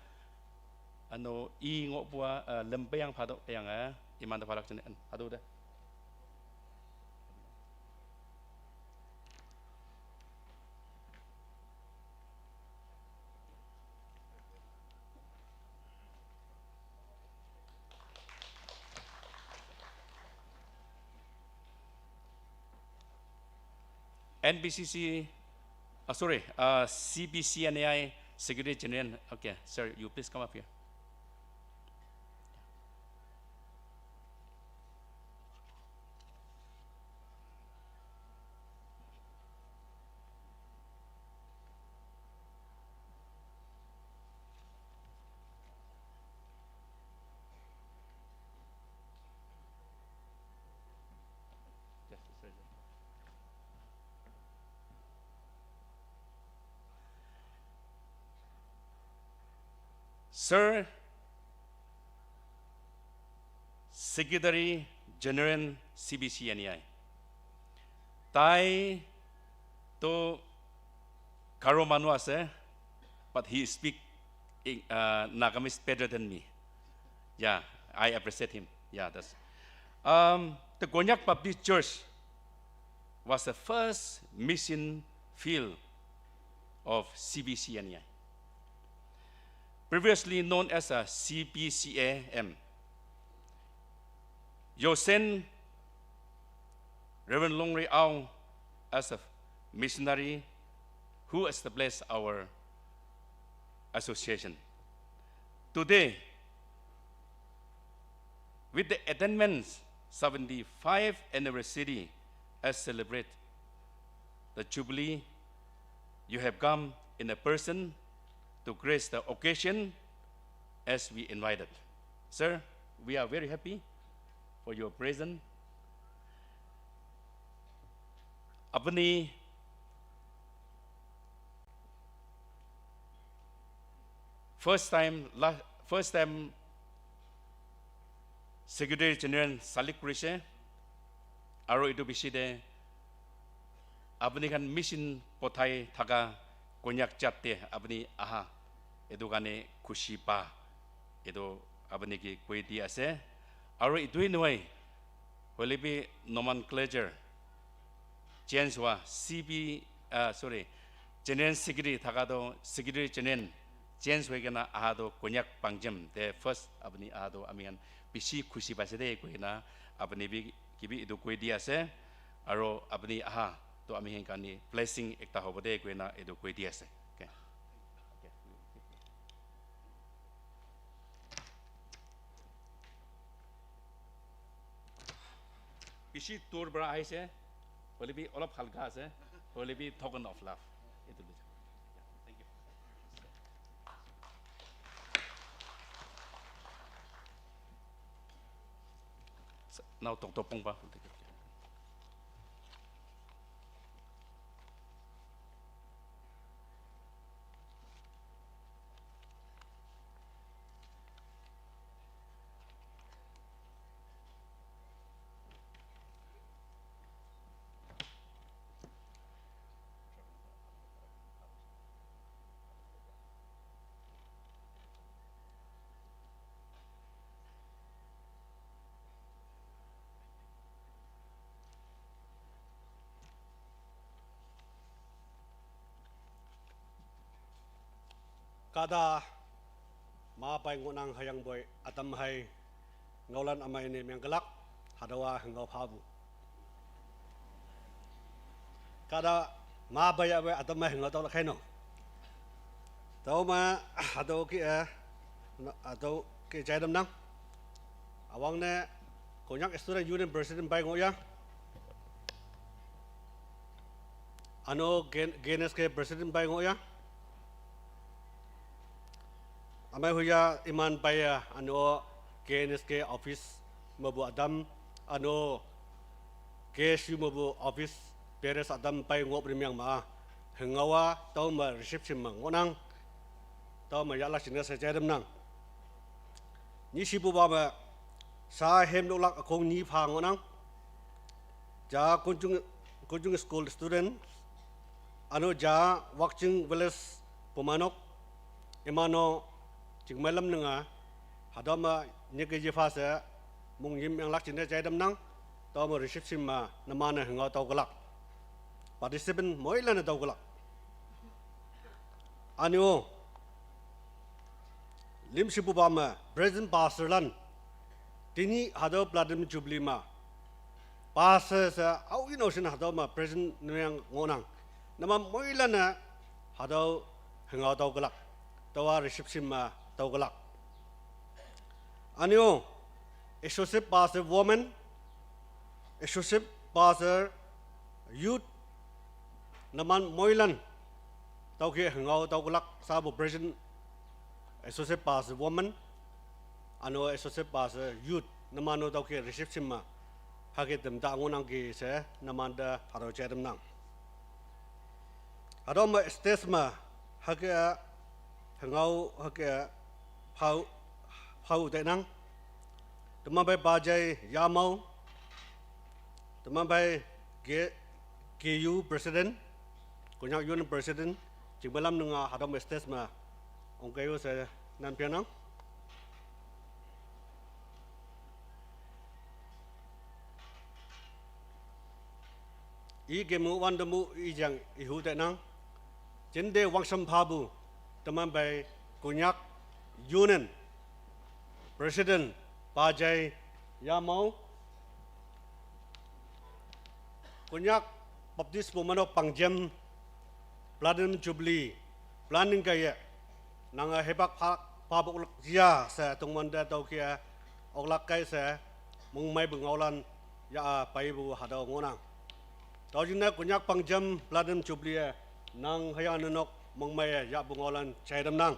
Ano i ngo pua, uh, lempeyang phado yang eh, iman da phalak chen phado da. N B C C, uh, sorry, uh, C B C N A I Secretary General. Okay, sir, you please come up here. Sir, Secretary General C B C N A I. Tai to Garo manu ase, but he speak in, uh, Nagamese better than me. Yeah, I appreciate him. Yeah, that's. Um, the Konyak Baptist Church was the first mission field of C B C N A I, previously known as a C B C A M. Your saint Reverend Longri Aung as a missionary who established our association. Today, with the attainment seventy-five anniversary as celebrate the Jubilee, you have come in a person to grace the occasion as we invited. Sir, we are very happy for your presence. Apuni first time, la, first time Secretary General select kurise, aru etu piche te apuni khan mission pothai thaka Konyak jat te apuni aha, etu karne khushi pa, etu apuni ke koi di ase. Aru etu hi nohoi, hoile bi nomenclature change hua, C B, ah, sorry, General Secretary thaka toh Secretary General change hoi kena aha toh Konyak Pangjim te first apuni aha toh ami khan bishi khushi paise de koi kena apuni bi kibi etu koi di ase. Aru apuni aha toh ami khan karne blessing ekta hobo de koi kena etu koi di ase. Okay. Bishi dur para ahise, hoile bi olop halka ase, hoile bi token of love. Etu le. Thank you. Now, Doctor Pongpa. Kada ma pai ngonang hayang boi atam hai ngaulan amai ne mengkelak hadawa hengau phabu. Kada ma bai awe atam hai hengau tau lakhai no. Tau ma hadaw ki eh hadaw ki jaidam nang. Awang ne Konyak Student Union President bai ngoya. Ano K N S K President bai ngoya. Amai huya iman bai ya ano K N S K office mabu adam ano K S U mabu office beres adam bai ngop rimiang ma. Hengawa tau ma reception ma ngonang. Tau ma yalak sini sa jaidam nang. Ni sibu ba ma sa hem lulak akong ni pha ngonang. Ja Kunjung, Kunjung School student, ano ja Wakching Village Pumanok, imano Chingmailam nanga, hadama nyeke jefa se, mung yim yang lak chinde jaidam nang, tau ma reception ma namana hengau tau kelak. Participant moilan tau kelak. Anio, lim sibu ba ma, present pastor lan, tini hado platinum jubilee ma, pastor sa au ino sin hado ma present nuyang ngonang. Nama moilan hado hengau tau kelak, tawa reception ma tau kelak. Anio, associate pastor woman, associate pastor youth, naman moilan, tau ke hengau tau kelak, sabo present, associate pastor woman, ano associate pastor youth, namano tau ke reception ma, hake dem ta ngonang ke se, namanda haro chedem nang. Haro ma stage ma, hake hengau, hake phau, phau de nang. Teman bai Bajai Yamau, teman bai K U President, Konyak Union President, Chingmailam nunga hadam stage ma ongkayu se nan pianang. I gemu wan demu i jang i hu de nang. Jende wangsam phabu teman bai Konyak Union President Bajai Yamau. Konyak Baptist Bumano Pangjam Platinum Jubilee planning kaya nanga hebak pha phabok lak jia se tungmanda tau kia oklak kai se mungmai bengaulan ya a pai bu hadau ngonang. Tau jingna Konyak Pangjam Platinum Jubilee nang haya nanok mungmai ya bengaulan chaidam nang.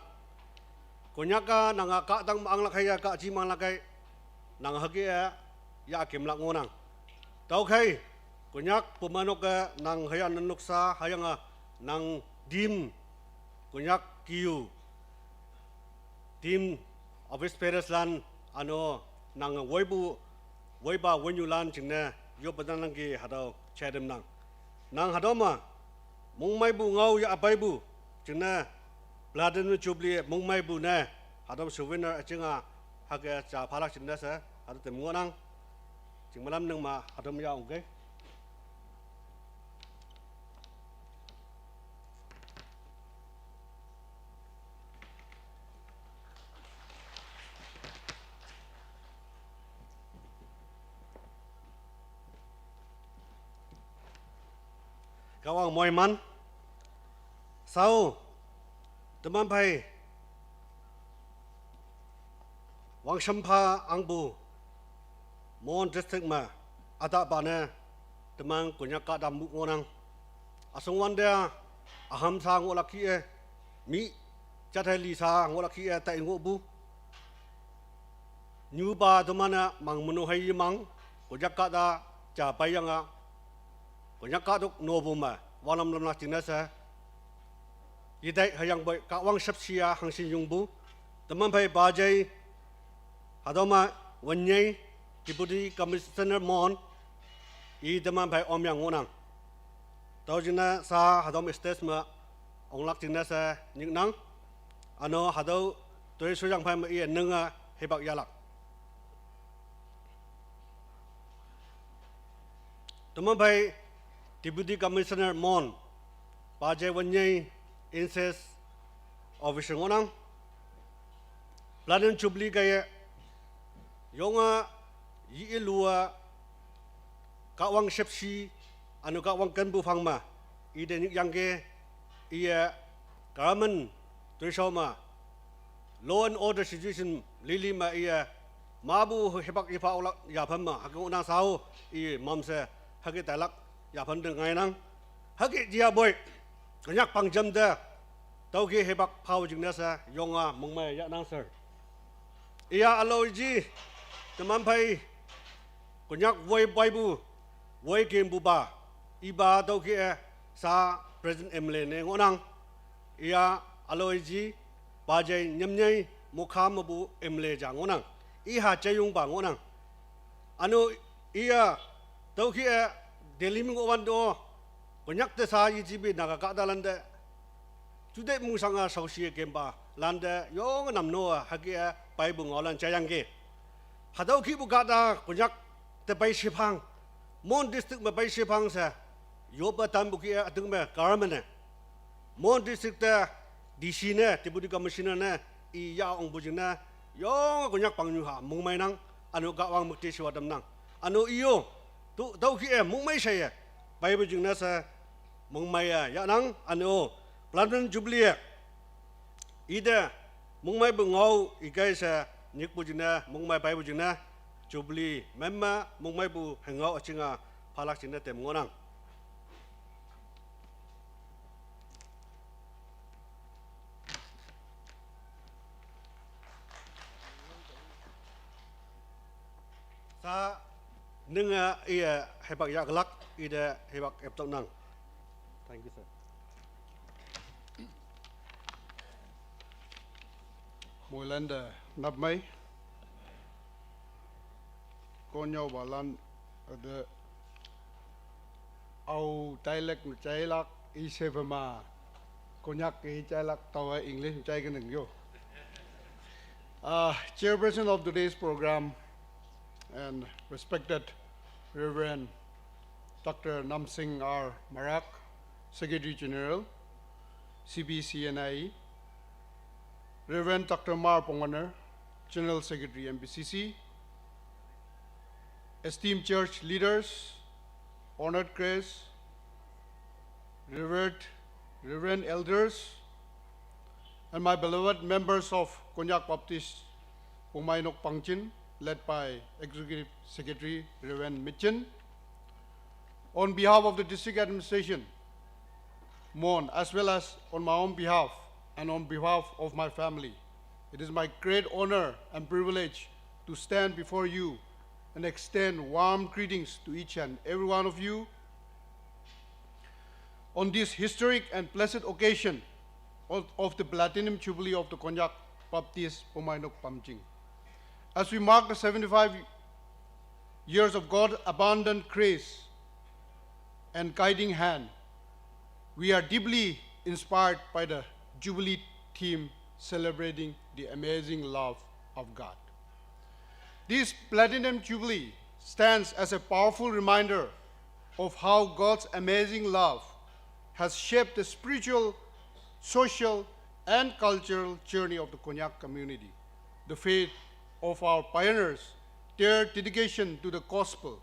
Konyak a nang a kahtang ma-anglak hüya kahji ma-anglak hüke, nang hüke a, ya kemlak ngohnang. Tüokhei, Konyak pumeinok a nang hüyange nuksa hüyange nang team, Konyak K U team office bearers lan üno nang woipu, woipa wenyu lan jingne yoppe tamnangki hatüo jai tamnang. Nang hatüo me mongmeipu ngao ya peipu jingne Platinum Jubilee mongmeipu ne hatüo souvenir üjinga hüke ja phalak jingne she hatüo tem ngohnang. Jingmelam nang me hatüo me ya ongke. Kahwang moiman. Sao, teman phei, wangshampha angpu, Mon District me, ütahpa ne, teman Konyak kahta mu ngohnang. Üsongwante, ühamsa ngohlak kih-e, mi, jathei lisa ngohlak kih-e, tai ngohpu. Nyupa teman-e mang meno hei yemang, Konyak kahta ja peiyange, Konyak kahtok nopu me, wanglam lamlak jingne she. Yetai hüyangpoi Kahwang shüpshe-a hangshin yongpu. Teman phei pajei, hatüo me, Wanyei, Deputy Commissioner Mon, i teman phei omyang ngohnang. Tüo jingne sha hatüo me stage me onglak jingne she nyiknang. Üno hatüo toi shoyang phei me iye nange hipak yahlak. Teman phei Deputy Commissioner Mon, pajei Wanyei, Incest Officer ngohnang. Platinum Jubilee kaiye, yonge, yi-i lu-a, Kahwang shüpshe, üno Kahwang kenpu phang me, ite nyikyangki, iye, government, toishao me, law and order situation lili me iye, mapu hipak ipha oklak yaphan me, hüke ngohnang sao, i mamshe, hüke tailak, yaphan te ngainang. Hüke jiyapoi, Konyak pangjam te, tüoke hipak phao jingne she, yonge mongmei yahnang sir. Iya ülao-i ji, teman phei, Konyak woi peipu, woi kempupa, ipa tüoke-e, sha President M L A ne ngohnang. Iya ülao-i ji, pajei Nyamnyei, Mokha mepu M L A ja ngohnang. Iha jeyongpa ngohnang. Üno iya, tüoke-e, Delhi me ngohwante-o, Konyak te sha yejipe Naga kahtalante, jute mongshang-a shaoshi kempa lante yonge namno-a hüke-e peipu ngaolan jayangki. Hatüo kihpu kahta Konyak te pei shephang, Mon District me pei shephang she, yoppe tampu kih-e üting me government ne, Mon District te D C ne, Deputy Commissioner ne, i ya ongpu jingne, yonge Konyak pangnyu ha mongmeinang, üno Kahwang müktishiwa tamnang. Üno iyo, tu, tüoke-e mongmei sheye, peipu jingne she, mongmei-e yahnang, üno, Platinum Jubilee-e, ite, mongmeipu ngao ikai she, nyikpu jingne, mongmei peipu jingne, Jubilee, memme, mongmeipu hengao üjinga, phalak jingne tem ngohnang. Sa, ninge iye hipak yahlak, ite hipak eptoknang. Thank you, sir. Moilante napmei. Konnyüopalan, üte, ao tailak ne jailak, i shepema, Konyak i jailak, taowa English jai kenang yo. Uh, chairperson of today's program and respected Reverend Doctor Namsing R Marak, Secretary General, C B C N I E, Reverend Doctor Mar Pongwaner, General Secretary, M B C C, esteemed church leaders, honored guests, revered Reverend elders, and my beloved members of Konyak Baptist Pongmeinok Pangjin, led by Executive Secretary Reverend Mitchin. On behalf of the district administration, Mon, as well as on my own behalf and on behalf of my family, It is my great honor and privilege to stand before you and extend warm greetings to each and every one of you on this historic and blessed occasion of, of the Platinum Jubilee of the Konyak Baptist Pomainok Pamjing. As we mark the seventy-five years of God's abundant grace and guiding hand, we are deeply inspired by the Jubilee theme celebrating the amazing love of God. This Platinum Jubilee stands as a powerful reminder of how God's amazing love has shaped the spiritual, social, and cultural journey of the Konyak community. The faith of our pioneers, their dedication to the gospel,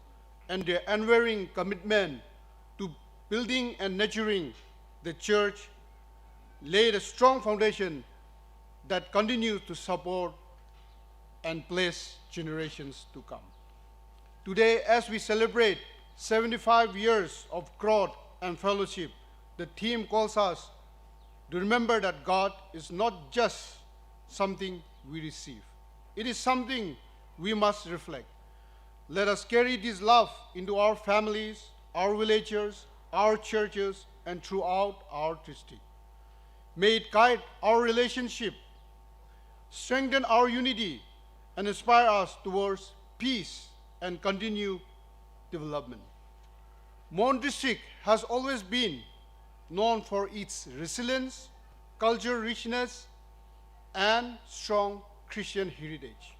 and their unwavering commitment to building and nurturing the church laid a strong foundation that continues to support and bless generations to come. Today, as we celebrate seventy-five years of growth and fellowship, the theme calls us to remember that God is not just something we receive, it is something we must reflect. Let us carry this love into our families, our villages, our churches, and throughout our district. May it guide our relationship, strengthen our unity, and inspire us towards peace and continue development. Mon District has always been known for its resilience, cultural richness, and strong Christian heritage.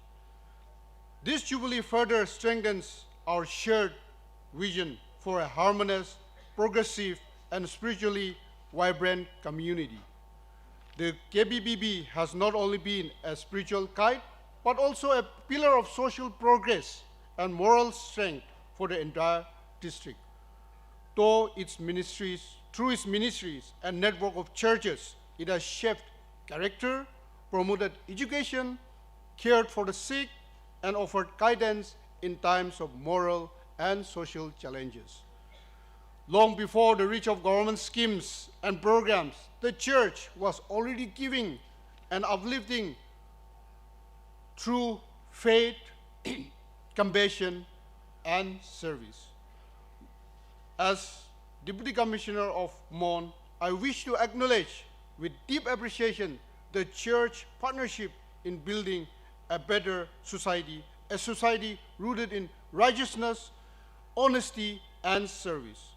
This Jubilee further strengthens our shared vision for a harmonious, progressive, and spiritually vibrant community. The K B B B has not only been a spiritual guide, but also a pillar of social progress and moral strength for the entire district. Though its ministries, through its ministries and network of churches, it has shaped character, promoted education, cared for the sick, and offered guidance in times of moral and social challenges. Long before the reach of government schemes and programs, the church was already giving and uplifting through faith, compassion, and service. As Deputy Commissioner of Mon, I wish to acknowledge with deep appreciation the church partnership in building a better society, a society rooted in righteousness, honesty, and service.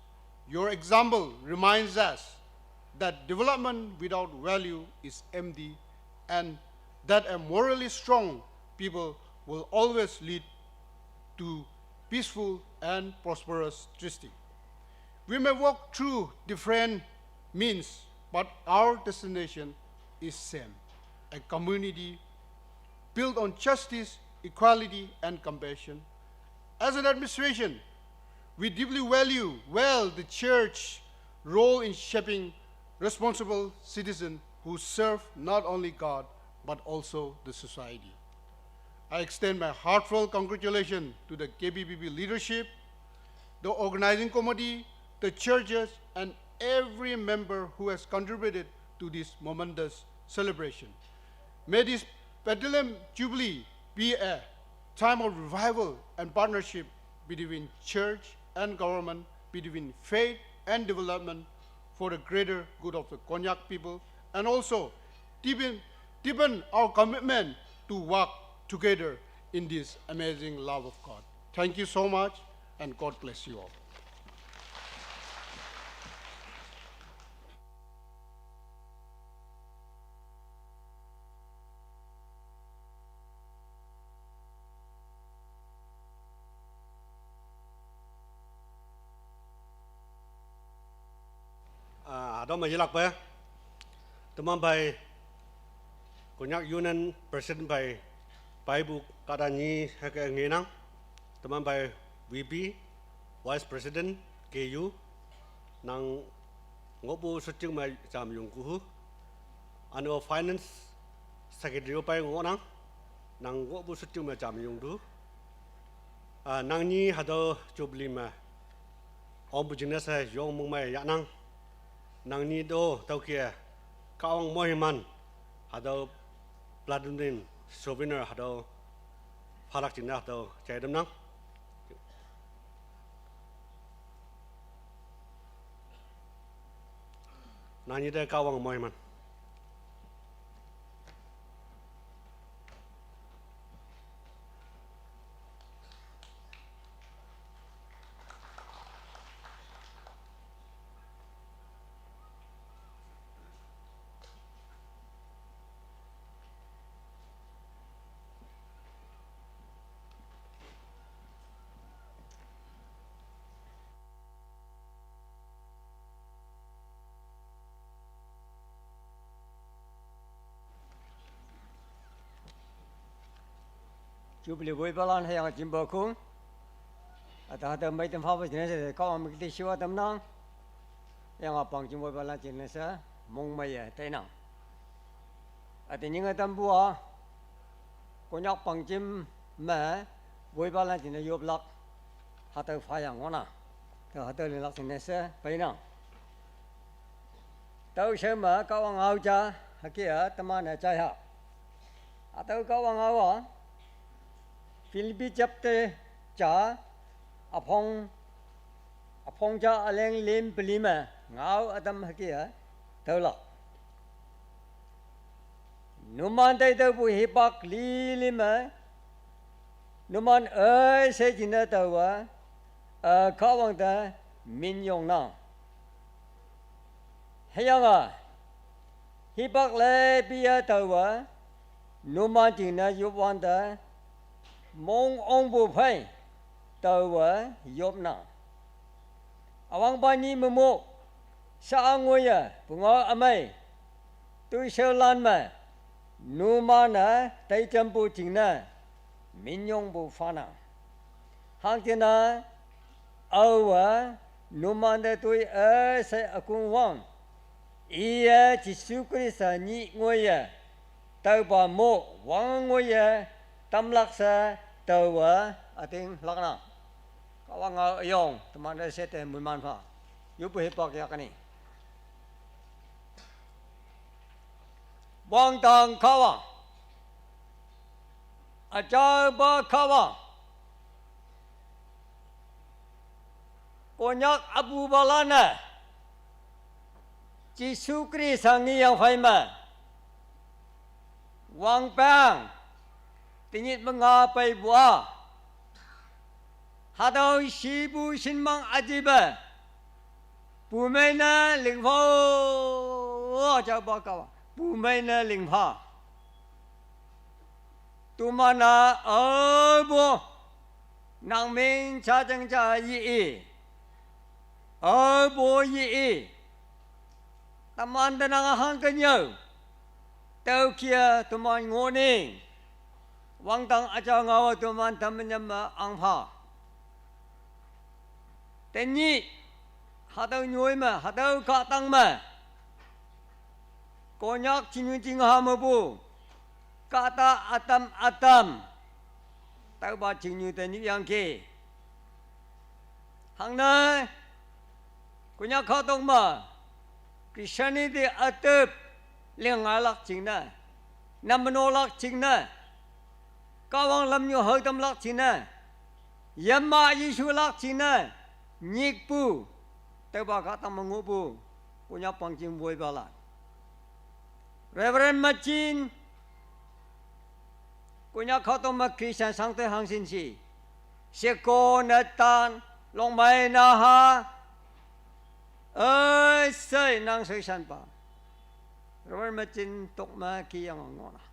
Your example reminds us that development without value is empty, and that a morally strong people will always lead to peaceful and prosperous district. We may walk through different means, but our destination is same, a community built on justice, equality, and compassion. As an administration, we deeply value well the church role in shaping responsible citizens who serve not only God but also the society. I extend my heartfelt congratulations to the K B B B leadership, the organizing committee, the churches, and every member who has contributed to this momentous celebration. May this Platinum Jubilee be a time of revival and partnership between church and government, between faith and development, for the greater good of the Konyak people, and also deepen, deepen our commitment to work together in this amazing love of God. Thank you so much, and God bless you all. Ah, adom ajilak pe. Teman bai Konyak Union President bai, bai bu kada ni hake ngenang. Teman bai V P, Vice President K U, nang ngobu suting mai jam yung kuhu. Ano Finance Secretary bai ngonang, nang ngobu suting mai jam yung du. Ah, nang ni hado Jubilee ma. Om bu jingness hai yong mung mai ya nang. Nang ni do tau kia. Kaong mohiman. Hado Platinum souvenir hatüo phalak jingne hatüo jai tamnang. Nanyite Kahwang moiman. Jubilee woipalan hüyange jimpa khong. Ata hatüo meitam phapu jingne she Kahwang müktishiwa tamnang. Hüyange pangjing woipalan jingne she mongmeiye tainang. Ate nyinge tampu-a, Konyak pangjing me woipalan jingne yoplak hatüo phayang ngohnang. Tao hatüo linglak jingne she peinang. Tüo she me Kahwang ngao ja, hüke-a teman-e jaiha. Hatüo Kahwang ngao-a, Philippi chapter ja, üpong, üpong ja üleng lüm peli me ngao ütam hüke-a taolak. Numan tai taopu hipak lili me, numan üshei jingne taowe, eh, Kahwang te minyongnang. Hüyange, hipak leipiye taowe, numan jingne yopwante, mong ongpu phei, taowe yopnang. Üwangpa nyih memo, sha ngoiye pungao ümei, toishaolan me, numan-e taijampu jingne, minyongpu phanang. Hangjingne, aowe, numante toi üshei ükongwang, iye Jesu Khrista nyih ngoiye, taopa mo wang ngoiye, tamlak she, taowe, üting laknang. Kahwang ngao üyong, temante shete moiman pha. Yoppu hipak yakni. Wangdang Kahwang. Üjaopa Kahwang. Konyak apupalan-e Jesu Khrista ngeyang phei me wangpeng tenyih me nga peipu-a, hatüo shipu shinmang üjipe, pumei ne lingpha-o, üjaopa Kahwang, pumei ne lingpha. Toman-a aopu nang min jajang ja yi-i, aopu yi-i, teman tenang hangkenyüo, tüoke toman ngohning, wangdang üjao ngaowe toman tammenyam me angpha. Tenyih, hatüo nyoi me, hatüo kahtang me, Konyak chingnyu chingha mepu, kahta ütam ütam, taopa chingnyu te nyuyangki. Hangne, Konyak kahtok me, Christianity ütüp, lingailak jingne, namnolak jingne, Kahwang lamnyu haotamlak jingne, yema yeshulak jingne, nyikpu, taopa kahtang me ngohpu, Konyak pangjing woipalan. Reverend Machin, Konyak kahtok me Christian shangtoi hangshin shi, sheko netan, longmei naha, üshei nang shaoshanpa, Reverend Machin tok me kiyang ngohnang.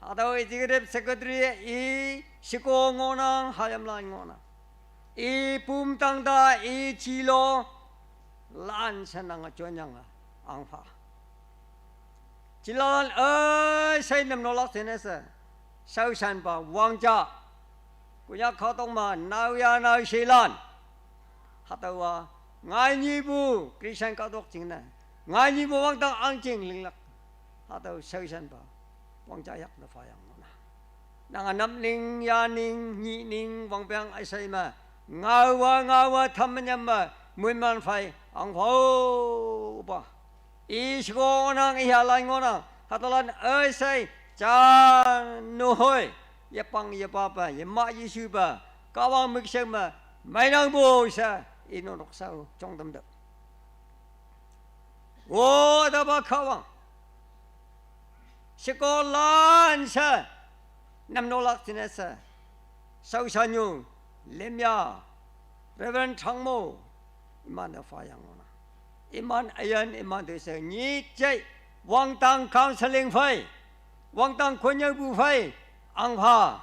Hatüo executive secretary i sheko ngohnang, hayimlan ngohnang. I pumtang ta i jilo, lan shanang jonyange, angpha. Jilalan üshei namnolak jingne she, shaoshanpa wangja, Konyak kahtok me naoya naoshelan, hatüowa, ngainyipu Christian kahtok jingne, ngainyipu wangdang ahngching linglak, hatüo shaoshanpa wangja yak ne phayang ngohnang. Nange napning, yaning, nyihning, wangpeng üshei me, ngaowa ngaowa tammenyam me, moiman phei angpha-o pa. I sheko ngohnang, i halan ngohnang, Hatolan oi sai, chan no hoi, yepang yepapa, yema Yesu pa, Kahwang mikseng ma, mainang bo sa, ino noksao, chongdam da. O, daba Kahwang. Sekolan sa, nam nolak tinasa. Sau sanyu, lemya, Reverend Thangmo, iman da fa yang ona. Iman ayan, iman de se, nyi cai, wangtang counseling fai, wangtang kunyau bu fai, ang fa.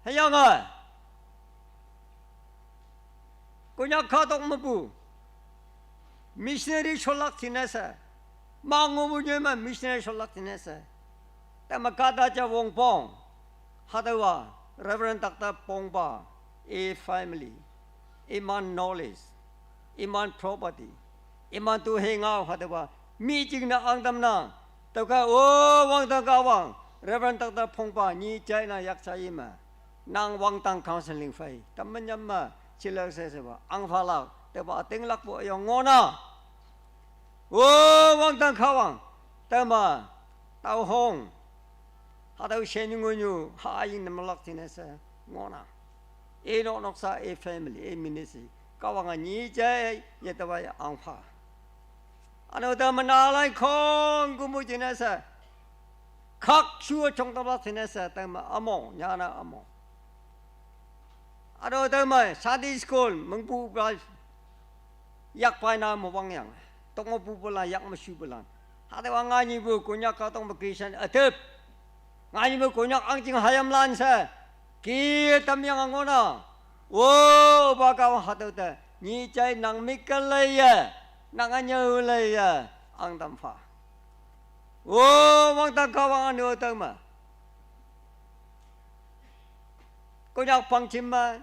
Hayang a. Konyak khatok mapu. Missionary sholak tinasa. Mangu bu nyema missionary sholak tinasa. Tama kada ja wongpong. Hadawa, Reverend Doctor Pongpa, a family, iman knowledge, iman property, iman tu hengau hadawa, mi jing na angdam na, tauka o wangtang Kahwang, Reverend Doctor Pongpa, nyi chai na yak chai ma, nang wangtang counseling fai, tam manyam ma, chila se se ba, ang fa lak, tauba ating lak bu ayong ngona. O wangtang Kahwang, tama, tau hong, hatau shen ngunyu, ha aying namalak tinasa, ngona. E nok noksa, e family, e ministry, Kahwang a nyi chai, ye tawa ya ang fa. Ano tama na lai khong gumu tinasa, khak shua chong tawa tinasa, tama among, nyana among. Ano tama Sunday school, mengpu ba, yak pai na mo wang yang. Tok mo pu pula, yak mo shu pula. Hadawa nganyi bu, Konyak khatok ma Christian atep. Nganyi bu, Konyak ang jing hayam lan sa. Ki tam yang angona. O, ba Kahwang hatau ta. Nyi chai nang mikalai ya. Nang anyau lai ya. Ang tam fa. O, wangtang Kahwang anu tama. Konyak pangchim ma,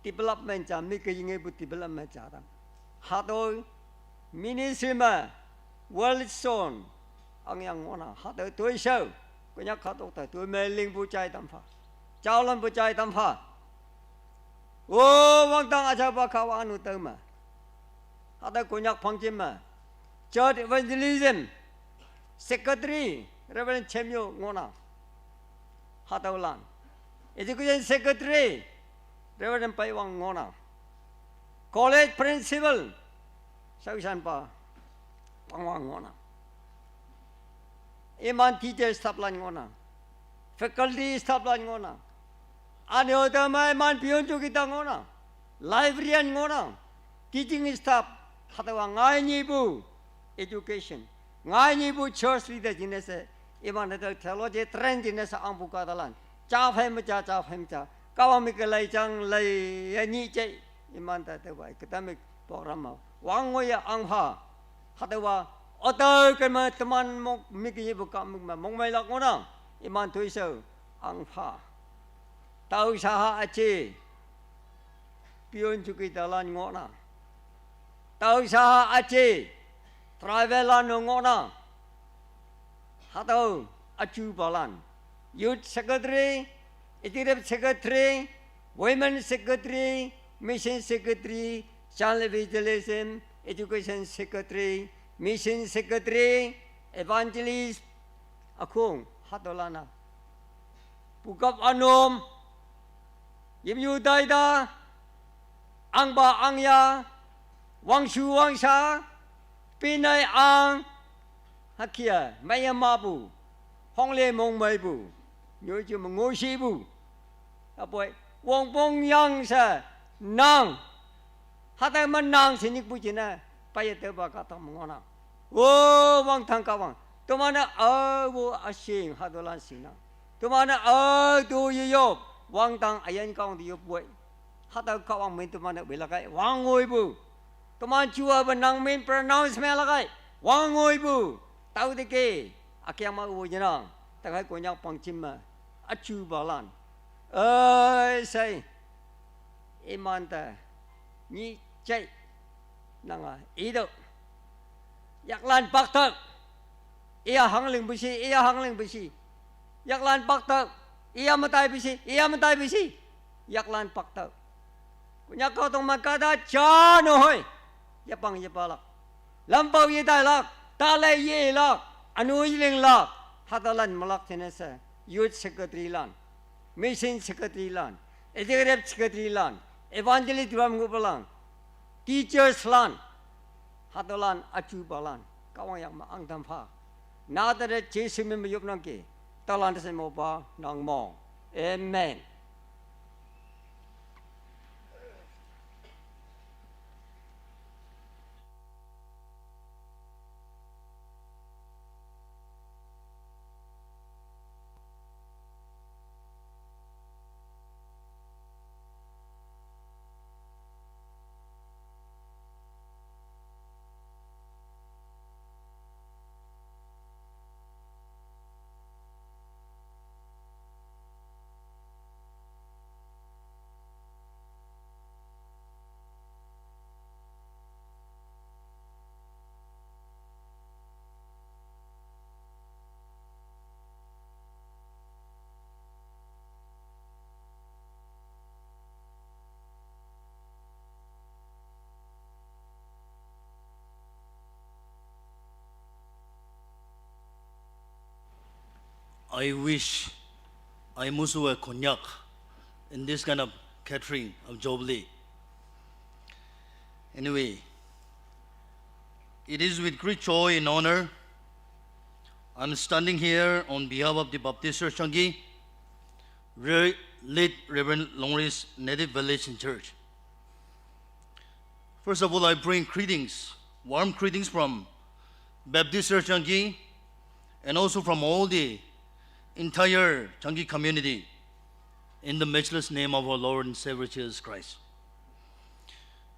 development cha, mi ke yinge bu development cha tam. Hatoi, ministry ma, world son, ang yang ngona, hatoi toi shao, Konyak khatok ta, toi me ling bu chai tam fa. Chao lam bu chai tam fa. O, wangtang acha ba Kahwang anu tama. Hada Konyak pangchim ma. Church evangelism secretary, Reverend Chemyo ngona. Hatau lan. Education secretary, Reverend Paiwang ngona. College principal, Sausan pa, Pangwang ngona. Iman teacher staff lan ngona. Faculty staff lan ngona. Ani hotel ma iman pion chu kita ngona. Librarian ngona. Teaching staff. Hatawa ngai ni bu. Education. Ngai ni bu church leader jinese. Iman hotel theology train jinese ang bu katalan. Cha phai ma cha, cha phai ma cha. Kawa mi ke lai chang lai ya ni che. Iman ta te wa academic program ma. Wang ngo ya ang pha. Hatawa, otau kan ma teman mok mik ye bu ka mik ma mok mai lak ngona. Iman tui sau, ang pha. Tau saha ache. Pion chuki talan ngona. Tau saha ache. Travel lan ngona. Hatau achu balan. Youth Secretary, Executive Secretary, Women Secretary, Mission Secretary, Child Evangelism, Education Secretary, Mission Secretary, Evangelist, akhung, hatolana. Pukap anom, yimyu daida, angba angya, wangshu wangsa, pinai ang, hakia, maya mabu, hongle mong mai bu, nyoju mengoshi bu. Apoi, wong pong yang sa, nang, hatai man nang sinik bu jina, paya te ba ka tang mengona. O, wang tang ka wang. Tomana au bu asing, hatolan sinang. Tomana au tu yop, wang tang ayan ka wang tu yop wai. Hatau ka wang min tomana bela kai, wang ngoi bu. Toman chua ba nang min pronounce me la kai, wang ngoi bu. Tau de ke, akyang ma u jina. Takai Konyak pangchim ma, achu balan. Ai sai, iman ta, ni chai, nanga, ido. Yaklan paktak. Iya hangling bisi, iya hangling bisi. Yaklan paktak. Iya matai bisi, iya matai bisi. Yaklan paktak. Konyak kau tong makada chano hoi. Yapang yapalak. Lampau yedai lak. Tale ye la, anu iling la, hatalan malak tenese, youth secretary lan, mission secretary lan, executive secretary lan, evangelist ram ngupalang, teachers lan, hatalan achu balan, kawang yang ma angdam pha. Na tare Jesu me mayup nang ke, talan se mo ba nang mo. Amen. I wish I must wear Konyak in this kind of catering of Jubilee. Anyway, it is with great joy and honor I'm standing here on behalf of the Baptist Church Changi, Re- late Reverend Longri's native village and church. First of all, I bring greetings, warm greetings from Baptist Church Changi, and also from all the entire Changi community in the matchless name of our Lord and Savior Jesus Christ.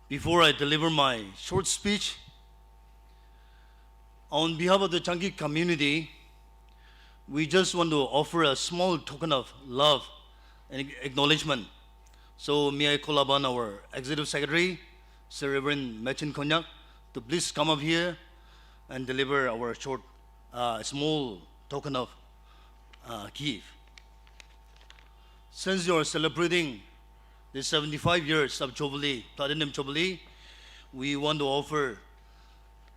Before I deliver my short speech, on behalf of the Changi community, we just want to offer a small token of love and acknowledgement. So may I call upon our Executive Secretary, Sir Reverend Machen Konyak, to please come up here and deliver our short, uh, small token of, uh, gift. Since you are celebrating the seventy-five years of Jubilee, Platinum Jubilee, we want to offer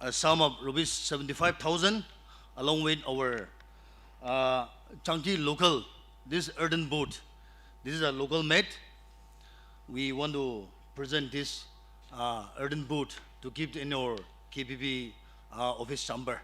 a sum of rupees seventy-five thousand, along with our, uh, Changi local, this earthen boat. This is a local made. We want to present this, uh, earthen boat to keep in our K P P, uh, office chamber.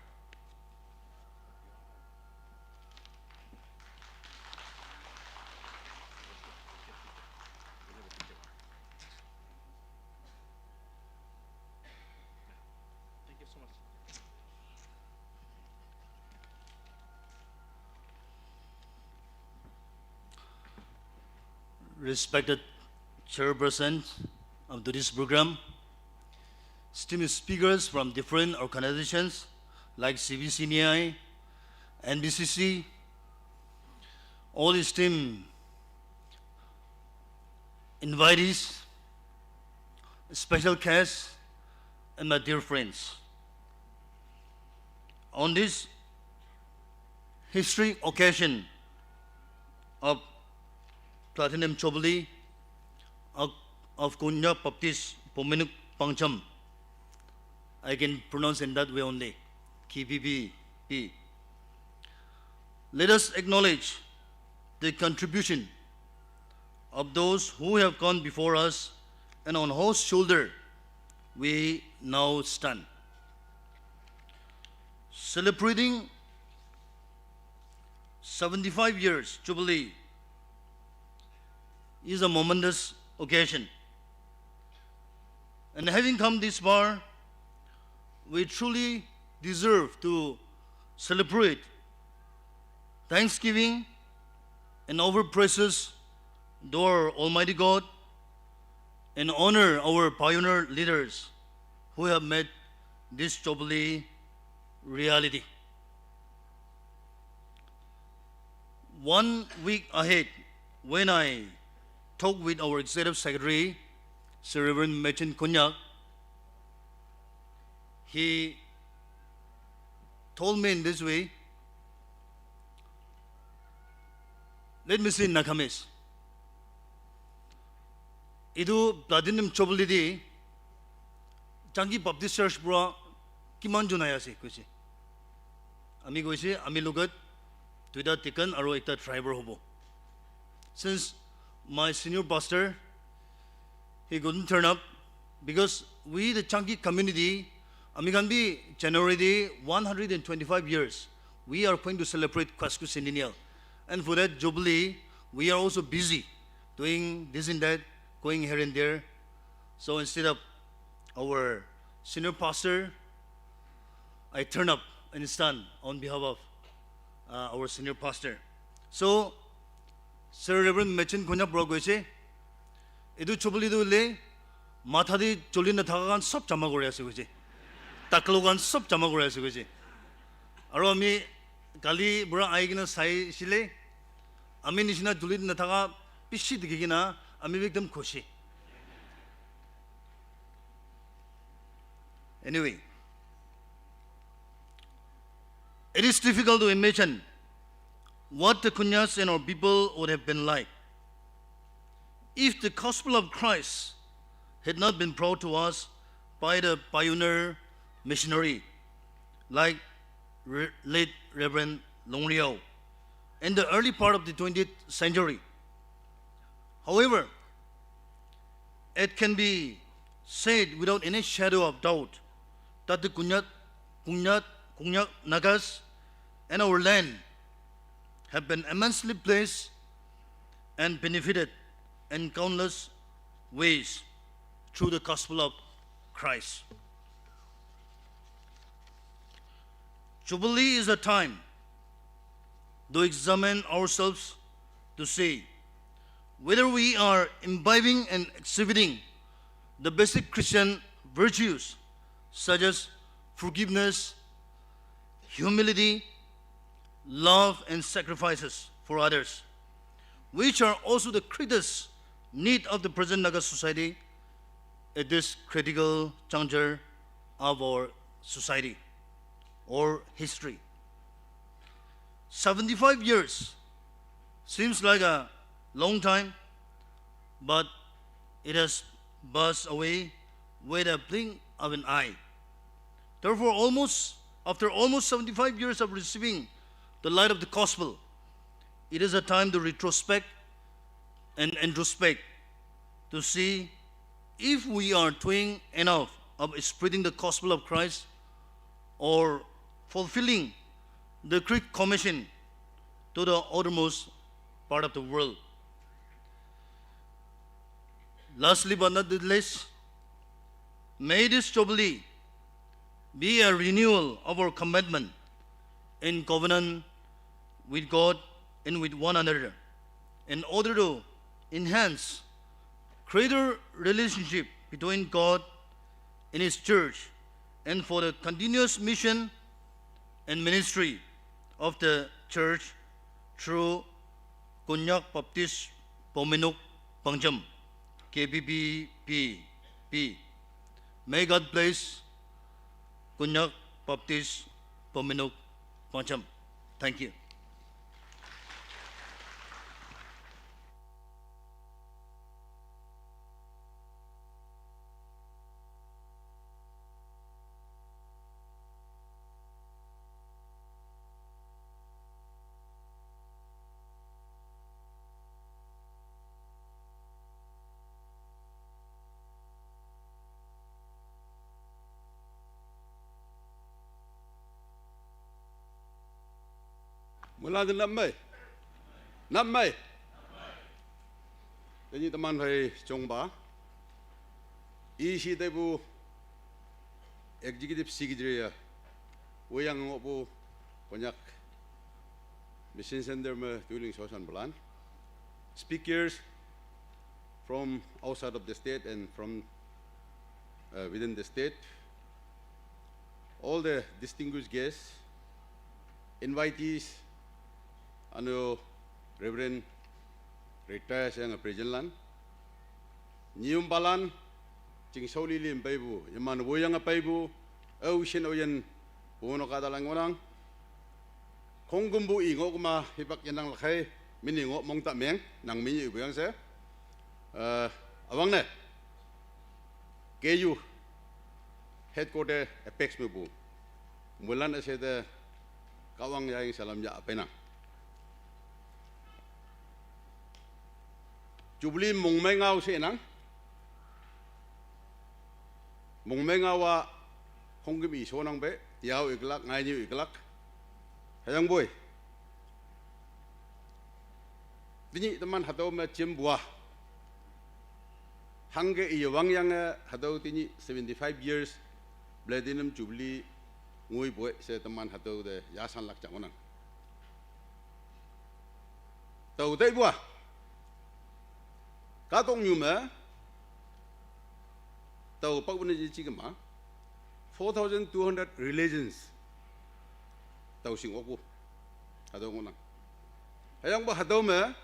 Respected chairperson of today's program, esteemed speakers from different organizations like C B C N E I, N B C C, all esteemed invitees, special guests, and my dear friends. On this history occasion of Platinum Jubilee of, of Konyak Baptist Pominuk Pangcham, I can pronounce in that way only, K B B P. Let us acknowledge the contribution of those who have gone before us and on whose shoulder we now stand. Celebrating seventy-five years Jubilee is a momentous occasion. And having come this far, we truly deserve to celebrate thanksgiving and offer praises to our Almighty God and honor our pioneer leaders who have made this Jubilee reality. One week ahead, when I talked with our Executive Secretary, Sir Reverend Machen Konyak, he told me in this way, let me say in Nagamese. Etu Platinum Jubilee te Changi Baptist Church para kiman jon ahi ase koise. Ami koise, ami logot duita deacon aru ekta driver hobo. Since my senior pastor, he couldn't turn up, because we, the Changki community, ami khan bi January te one hundred and twenty-five years, we are going to celebrate Kwaschú Centennial. And for that jubilee, we are also busy doing this and that, going here and there. So instead of our senior pastor, I turn up and stand on behalf of, uh, our senior pastor. So, Sir Reverend Machen Konyak para koise, etu jubilee tu hoile matha te joli nathaka khan sob jama kuri ase koise. Taklo khan sob jama kuri ase koise. Aru ami kali para ahi kena sai sile, ami nishina joli nathaka bishi dikhi kena ami bi ekdam khushi. Anyway, it is difficult to imagine what the Konyaks and our people would have been like if the gospel of Christ had not been brought to us by the pioneer missionary like Re- late Reverend Longriao in the early part of the twentieth century. However, it can be said without any shadow of doubt that the Konyak, Konyak, Konyak Nagas and our land have been immensely blessed and benefited in countless ways through the gospel of Christ. Jubilee is a time to examine ourselves to see whether we are imbibing and exhibiting the basic Christian virtues such as forgiveness, humility, love, and sacrifices for others, which are also the greatest need of the present Naga society at this critical juncture of our society or history. Seventy-five years seems like a long time, but it has passed away with a blink of an eye. Therefore, almost after almost seventy-five years of receiving the light of the gospel, it is a time to retrospect and introspect to see if we are doing enough of spreading the gospel of Christ or fulfilling the Great Commission to the outermost part of the world. Lastly but not the least, may this jubilee be a renewal of our commitment in covenant with God and with one another in order to enhance greater relationship between God and His church and for the continuous mission and ministry of the church through Konyak Baptist Pominuk Pangjam, K B B P P. May God bless Konyak Baptist Pominuk Pangjam. Thank you. Mula de nam mai. Nam mai. Tenyih teman hai chongba. E C taipu Executive Secretary ya. Wayang ngohpu Konyak Mission Center me tuiling sosan bulan. Speakers from outside of the state and from, uh, within the state. All the distinguished guests, invitees, ano Reverend Retired Sayang President lan, nyium balan, ching sauli lim paibu, yaman woyang paibu, au shin oyen, bono kada lang orang, kongkumbu i ngok ma hipak yenang lakai, mini ngok mong tak meng, nang mini ibu yang se, eh, awang ne, K U, headquarter apex me bu, mulan ase de, Kahwang yaying salam yahpeinang. Jubilee mongmei ngao shenang. Mongmei ngao a khongküm i shonang pei, yao iklak, ngainiu iklak. Hüyangpoi. Tenyih teman hatüo me jimpu a. Hangke i wangyange hatüo tenyih seventy-five years Platinum Jubilee ngoipoi she teman hatüo te yasanlak jang ngohnang. Tao taipu a. Kahtoknyu me. Tao pakpu ne ji kema. Four thousand two hundred religions. Tao shing okpu. Hatüo ngohnang. Hüyangpoi hatüo me.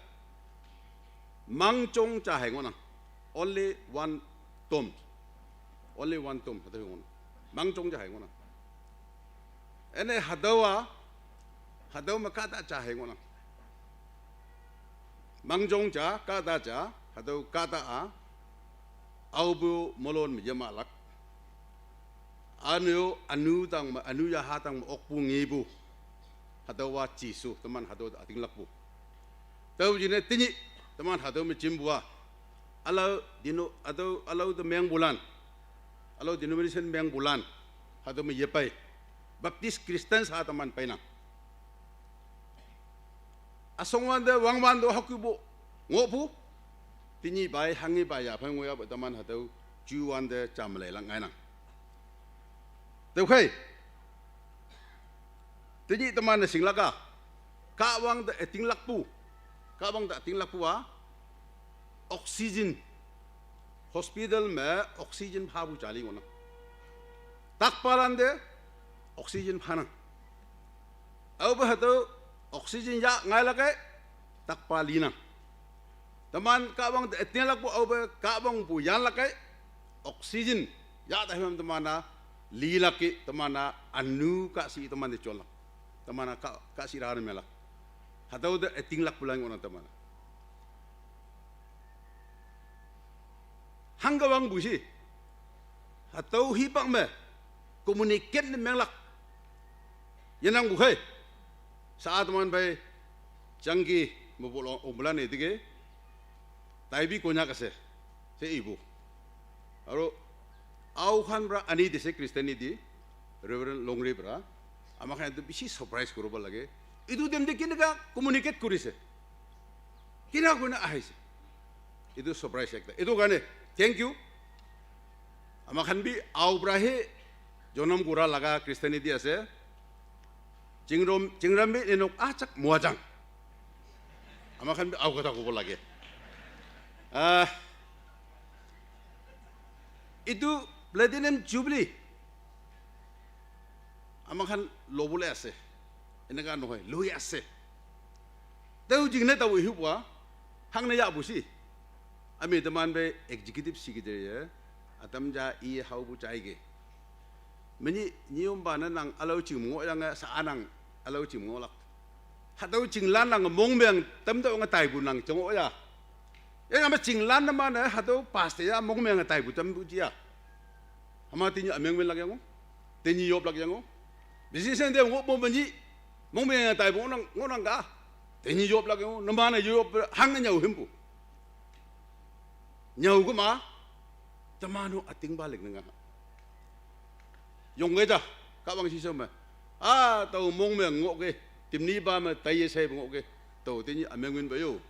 Mangjong ja hei ngohnang. Only one tomb. Only one tomb. Hatüo ngohnang. Mangjong ja hei ngohnang. Üne hatüo a, hatüo me kahta ja hei ngohnang. Mangjong ja, kahta ja, hatüo kahta a, aopu molon me yemahlak. Üne-o, ünu tang me, ünu yaha tang me okpu ngepu. Hatüowa Jesu, teman hatüo te ütinglakpu. Tüo jingne tenyih, teman hatüo me jimpu a. Ülao deno, hatüo, ülao te mengpulan. Ülao denomination mengpulan. Hatüo me yepei. Baptist Christian sha teman peinang. Üsongwante, wangwante, hakipu, ngohpu. Tenyih pai, hanghi pai yaphan ngohyahpu teman hatüo, juwante jam leilak ngainang. Tüokhei. Tenyih teman-e shinglak a. Kahwang te ütinglakpu. Kahwang te ütinglakpu a. Oxygen. Hospital me oxygen phapu jali ngohnang. Takpalante oxygen phanang. Aope hatüo oxygen yah ngailak kei, takpa linang. Teman Kahwang te ütinglakpu aope Kahwangpu yanlak kei, oxygen yah ta himam teman-a lilak kei, teman-a ünu kahshi teman te jonlak. Teman-a kah, kahshi rane melak. Hatüo te ütinglakpulan ngohnang teman-a. Hangke wangpu shi. Hatüo hipak me communicate ne menglak yenangpu khei. Sa-a teman phei jangki mepu lo omlan ne tike. Taibi Konyak ase. She ipu. Aro aokhan pra ani dise Christianity, Reverend Longri pra. Amakhan etu bishi surprise koribo lage. Etu time te kenika communicate korise. Kina koina ahise. Etu surprise ekta. Etu karne, thank you. Amakhan bi ao pra hi jonam kora laga Christianity ase. Chingram, chingram bi nenok ajak moajang. Amakhan bi ao kotha kobo lage. Ah, etu Platinum Jubilee amakhan lobole ase. Eneka nohoi, loi ase. Tao jingne tao ihup wa, hangne yahpu shi. Ami teman phei executive secretary ye, atam ja i haopu jaige. Meni niyom pa ne nang ülao ching ngohyange sa-a nang ülao ching ngohlak. Hatüo chinglan nang mongmeng tamtüoh nge taipu nang chengoh ya. Yang ame chinglan ne mane hatüo pastor ya mongmeng taipu tampu jia. Hüma tenyih ümeng menlak yango. Tenyih yoplak yango. Business te ngohpu menyih. Mongmeng taipu ngohnang, ngohnang ka. Tenyih yoplak yango. Nemane yop hang nyüo himpu. Nyüo kema. Teman-o ütingpa lik nanga. Yongke ja, Kahwang shisao me. Ah, tao mongmeng ngohke, timnipa me taiye shaipu ngohke. Tao tenyih ümeng minpa yo.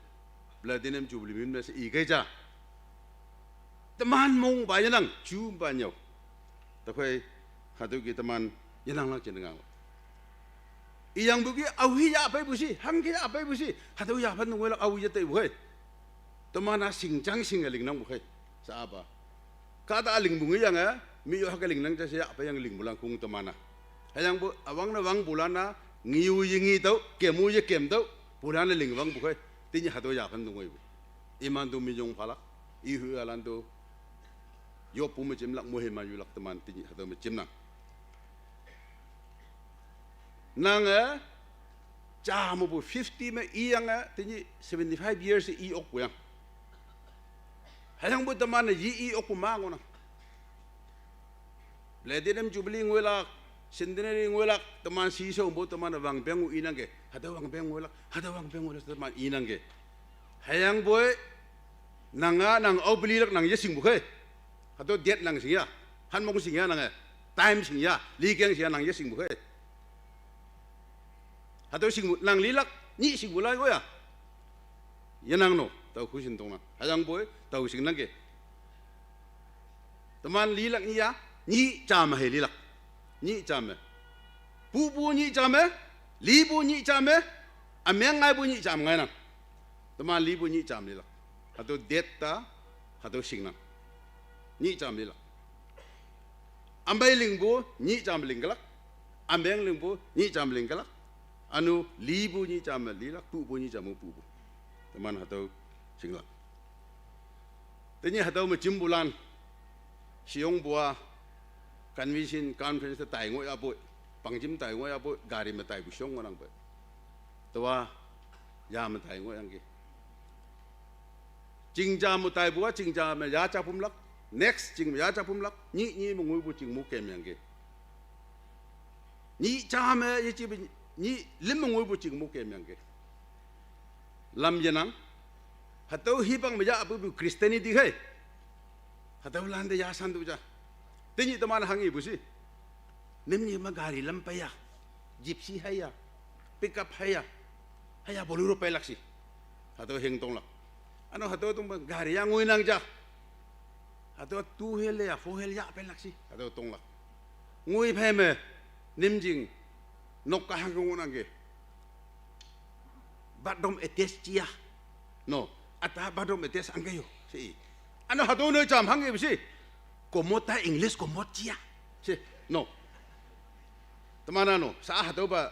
Platinum Jubilee min me she ike ja. Teman mongpa yenang, jupa nyüo. Tüokhei, hatüo ke teman yenanglak jing ngang. Iyangpu ke aohi yahpeipu shi, hangke yahpeipu shi, hatüo yaphan ngoilak aohi yeteipu hei. Teman-a shingjang shinge lingnangpu hei, sa-a pa. Kahta lingpu ngeyange, mi yo hake lingnang ja she yahpei yange lingpulan khong teman-a. Hüyangpu üwangne wangpulan-a, ngiu ye ngi tüoh, kemu ye kem tüoh, pulan-e lingwangpu hei, tenyih hatüo yaphan ngoipu. Iman to minyong phalak, ihu alan to, yoppu me jimlak, mohe ma yulak teman tenyih hatüo me jimnang. Nange, ja mepu fifty me iyange, tenyih seventy-five years i okpu yang. Hüyangpu teman-e yi i okpu ma ngohnang. Platinum Jubilee ngoilak, Centenary ngoilak, teman sisho bo, teman wangpeng u inangke. Hatüo wangpeng ngoilak, hatüo wangpeng ngoilak, teman inangke. Hüyangpoi, nanga, nang aope lilak nang yeshingpu khei. Hatüo date nang shingya, hanmong shingya nange, time shingya, likeng shingya nang yeshingpu khei. Hatüo shingpu nang lilak, nyih shingpu lai ngoya. Yenang no, tao khusin tongnang. Hüyangpoi, tao shingnangke. Teman lilak nyih ya, nyih jam hei lilak. Nyih jam me. Pupu nyih jam me, lipu nyih jam me, ümeng ngaipu nyih jam ngainang. Teman lipu nyih jam lilak. Hatüo date ta, hatüo shingnang. Nyih jam lilak. Ümei lingpu nyih jam lingkelak. Ümeng lingpu nyih jam lingkelak. Ünu lipu nyih jam me lilak, pupu nyih jam me pupu. Teman hatüo shinglak. Tenyih hatüo me jimpulan, sheyongpu-a, convention, conference te tai ngohyapoi, pangjim tai ngohyapoi, gari me taipu shong ngohnangpe. Taowa, ya me tai ngohyangki. Chingja me taipu-a, chingja me yaja pümlak, next ching me yaja pümlak, nyih nyih me ngoipu ching mo kemyangki. Nyih ja me yejepe, nyih lim me ngoipu ching mo kemyangki. Lam yenang, hatüo hipak me yahpupu Christianity khei. Hatüolante yashan tu ja. Tenyih teman hanghepu shi. Nimnyih me gari lam peiya, Gypsy haiya, pickup haiya, haiya Bolero peilak shi. Hatüo hing tonglak. Üno hatüo tongpa gari ya ngoinang ja. Hatüo two wheel ya, four wheel ya peilak shi. Hatüo tonglak. Ngoi phei me, nimjing, nok kahang ngohnangke. Bathroom attached jiya. No, ata bathroom attached angke yo, she. Üno hatüo ne jam hanghepu shi. Commode ta English commode jiya, she. No. Teman-a no, sa hatüopa,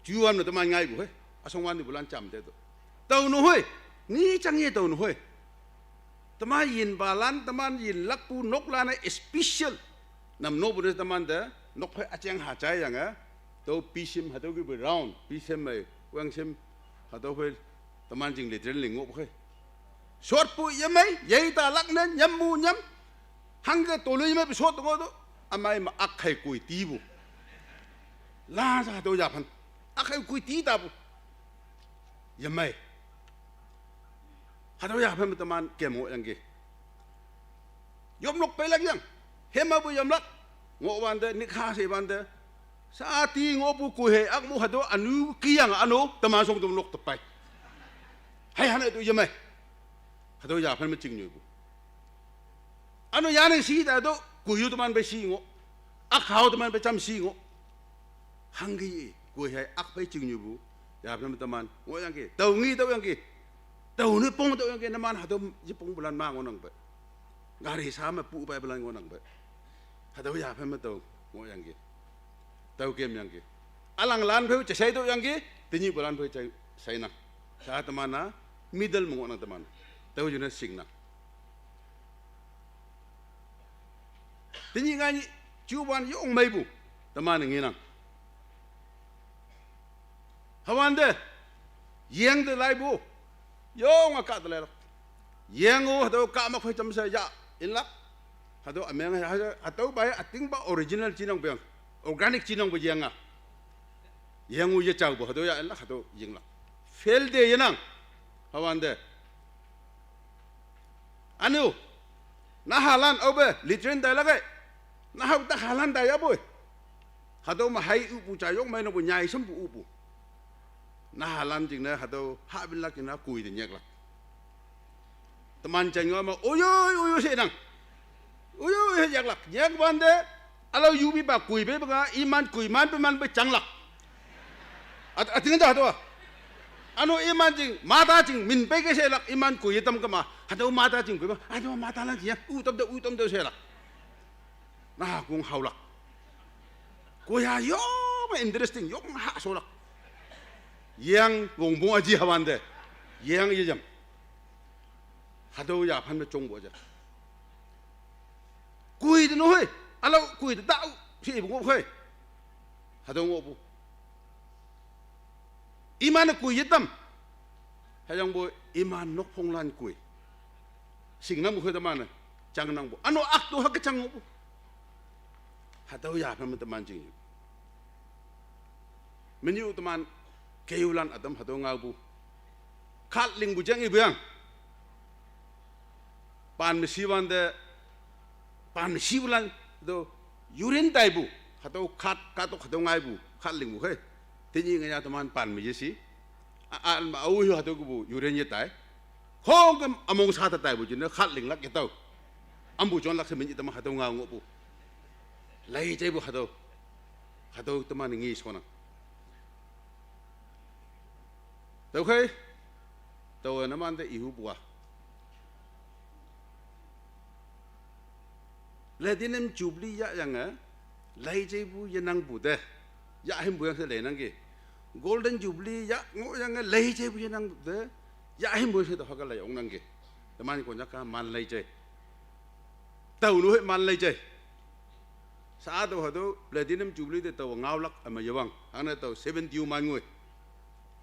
juan no teman ngaipu hei. Üshongwan nipulan jam te to. Tao no hoi, ngi jang ye tao no hoi. Teman yinpalan, teman yinlakpu noklan-e special. Nam nokpu ne teman te, nok phei üjeng ha jaiyange. Tüo pishem hatüo kipu round, pishem mei, wangshem, hatüo phei, teman jing latrine ling ngohpu khei. Shotpu yemei, yeita lak ne, nyampu nyam. Hangke toloi yemeipu shot ngoh to, ümei me akhei koi tipu. La sa hatüo yaphan. Akhei koi ti tapu. Yemei. Hatüo yaphan me teman kem ngohyangki. Yopnok peilak yang. Hemapu yamlak. Ngohwante, nikha shewante. Sa ti ngohpu koi hei, akmu hatüo ünu kiyang üno, teman shong tümlok te pei. Hei hane tu yemei. Hatüo yaphan me chingnyoipu. Üno yane shi ta to, koi yo teman pei shi ngoh. Akhao teman pei jam shi ngoh. Hangke ye, koi hei ak phei chingnyoipu. Yaphan me teman ngohyangki. Tao ngi tüoyangki. Tao ne pong tüoyangki, neman hatüo yepongpulan ma ngohnangpe. Gari sa me pu peipulan ngohnangpe. Hatüo yaphan me tao ngohyangki. Tao kemyangki. Ülanglan phei jeshei tüoyangki, tenyihpulan phei jesheinang. Sa teman-a, middle me ngohnang teman. Tao jingne shingnang. Tenyih nganyih, juwan yong meipu, teman ngenang. Hüwante, yeng te laipu, yonge kah te lailak. Yeng-o hatüo kahmak phei jamshe ya inlak. Hatüo ümeng ha, ha, hatüopa ütingpa original jinangpu yang, organic jinangpu yeng-a. Yeng-o yejaopu hatüo ya inlak, hatüo yinglak. Fail te yenang. Hüwante, ünu, nahalan aope latrine tailak-e, nahao tahalan taiyapoi. Hatüo me hai üpu ja yong mei nopu nyai shempu üpu. Nahalan jingne hatüo hahpinlak jingne koi te nyeklak. Teman jang yo me, oyoi, oyoi shenang. Oyoi, yaklak. Nyekwante, ülao yupipa koi peipa nga, iman koi man pe man pe janglak. At, üting ja hatüo-a. Üno iman jing, mata jing, min peike shelak, iman koi yetam kema. Hatüo mata jing koi ma, hatüo matalan jing ya, u tam te, u tam te shelak. Naha kong haolak. Koi-a yong interesting, yong ha sholak. Yeng wongpong aji hüwante. Yeng yejam. Hatüo yaphan me jongpu ja. Koi te no hei, ülao koi te tao, shepu ngoh hei. Hatüo ngohpu. Iman-e koi yetam. Hüyangpoi iman nokphonglan koi. Shingnangpu khei teman-e, jangnangpu. Üno ak to hüke jang ngohpu. Hatüo yaphan me teman jing. Menyu teman keyulan ütam hatüo ngaopu. Khat lingpu jeng ipu yang. Pan me shiwante, pan me shiwulan to yurin taipu. Hatüo khat, khat tok hatüo ngaipu. Khat lingpu hei. Tenyih ngaya teman pan me yeshi. A, a, ma, au, yu hatüo kepu yurin yetai. Khongküm among sa ta taipu jingne khat linglak yetao. Ampu jonlak she menyih teman hatüo ngao ngohpu. Lai jaipu hatüo. Hatüo teman ngi shonang. Tüokhei, taowe numante ihupu a. Platinum Jubilee yahyange, lai jaipu yenangpu te, yahhimpu yang she leinangki. Golden Jubilee yah ngohyange, lai jaipu yenangpu te, yahhimpu she tao hüke lai ongnangki. Teman Konyak-a man lai jai. Tao nu hei man lai jai. Sa tao hatüo Platinum Jubilee te tao ngaolak üme yewang. Hangne tao seventy man ngoi.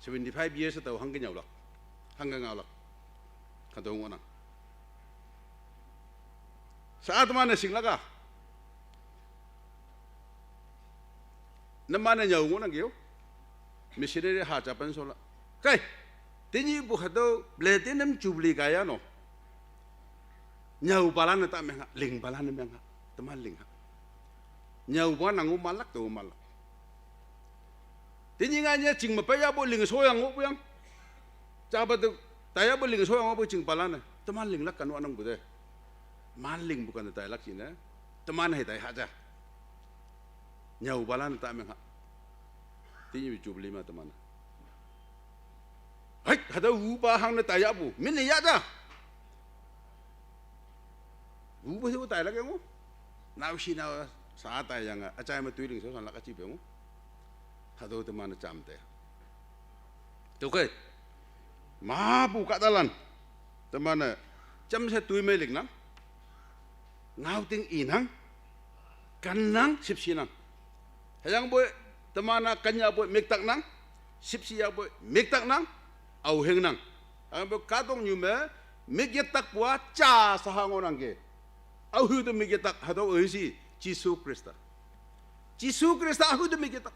Seventy-five years tao hangke nyüolak. Hangke ngaolak. Hatüo ngohnang. Sa teman-e shinglak a. Numan-e nyüo ngohnangki-o. Missionary ha japan shola. Kai, tenyihpu hatüo Platinum Jubilee kaiya no. Nyüopalan-e ta mengha, lingpalan-e mengha, teman lingha. Nyüopa nang-o malak, tao malak. Tenyih nganye ching me peiyahpu lingsho yang ngohpu yang. Japa te taiyahpu lingsho yang ngohpu chingpalan-e. Teman linglak kanu anangpu te. Man lingpu kane tailak jingne. Teman hei tai haja. Nyüopalan-e ta mengha. Tenyih Jubilee me teman. Hai, hatüo wupa hangne taiyahpu. Min ne yahja. Wupa she-o tailak yang-o. Naoshi nao sa taiyange, üjai me toi lingsho shanlak üjipe yang-o. Hatüo teman-e jam te. Tüokhei. Mapu kahtalan. Teman-e jamshe toi mei lingnang. Ngaoting inang. Kennang, shüpshinang. Hüyangpoi, teman-a kenyahpoi miktaknang. Shüpshiyahpoi miktaknang. Aohingnang. Hüyangpoi kahtoknyu me mik yetakpu a ja shaha ngohnangki. Aohu te mik yetak, hatüo aohi shi, Jesu Khrista. Jesu Khrista aohu te mik yetak.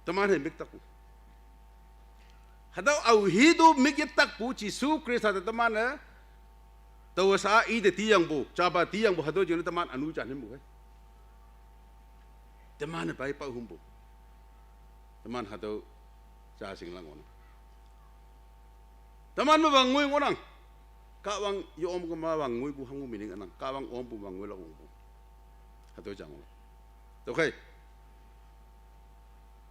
Teman hei miktakpu. Hatüo aohi to mik yetakpu Jesu Khrista te teman-e, taowe sa ite tiyangpu, japa tiyangpu hatüo jingne teman ünu jan himpu hei. Teman-e pei pao hümpu. Teman hatüo ja shinglang ngohnang. Teman me wang ngoi ngohnang. Kahwang ye-om kema wang ngoipu hangpu meaning ünang. Kahwang ompu wang ngoilak wongpu. Hatüo ja ngohnang. Tüokhei.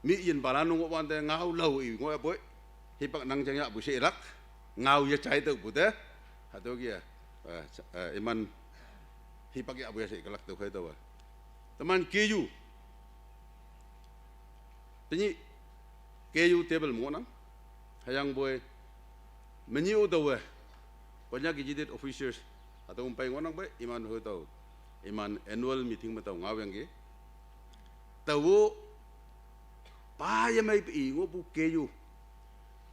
Mi yinpalan ngohwante ngao lao i ngohyahpoi. Hipak nang jang yahpu she ilak. Ngao yejai tüohpu te. Hatüo ke, eh, eh, iman hipak yahpu ya she iklak tüokhei taowe. Teman keyu. Tenyih keyu table me ngohnang. Hüyangpoi menyih-o taowe Konyak gazetted officers hatüo pei ngohnang pei iman hu tao. Iman annual meeting me tao ngaoyangki. Tao-o pa yemeipe i ngohpu keyu.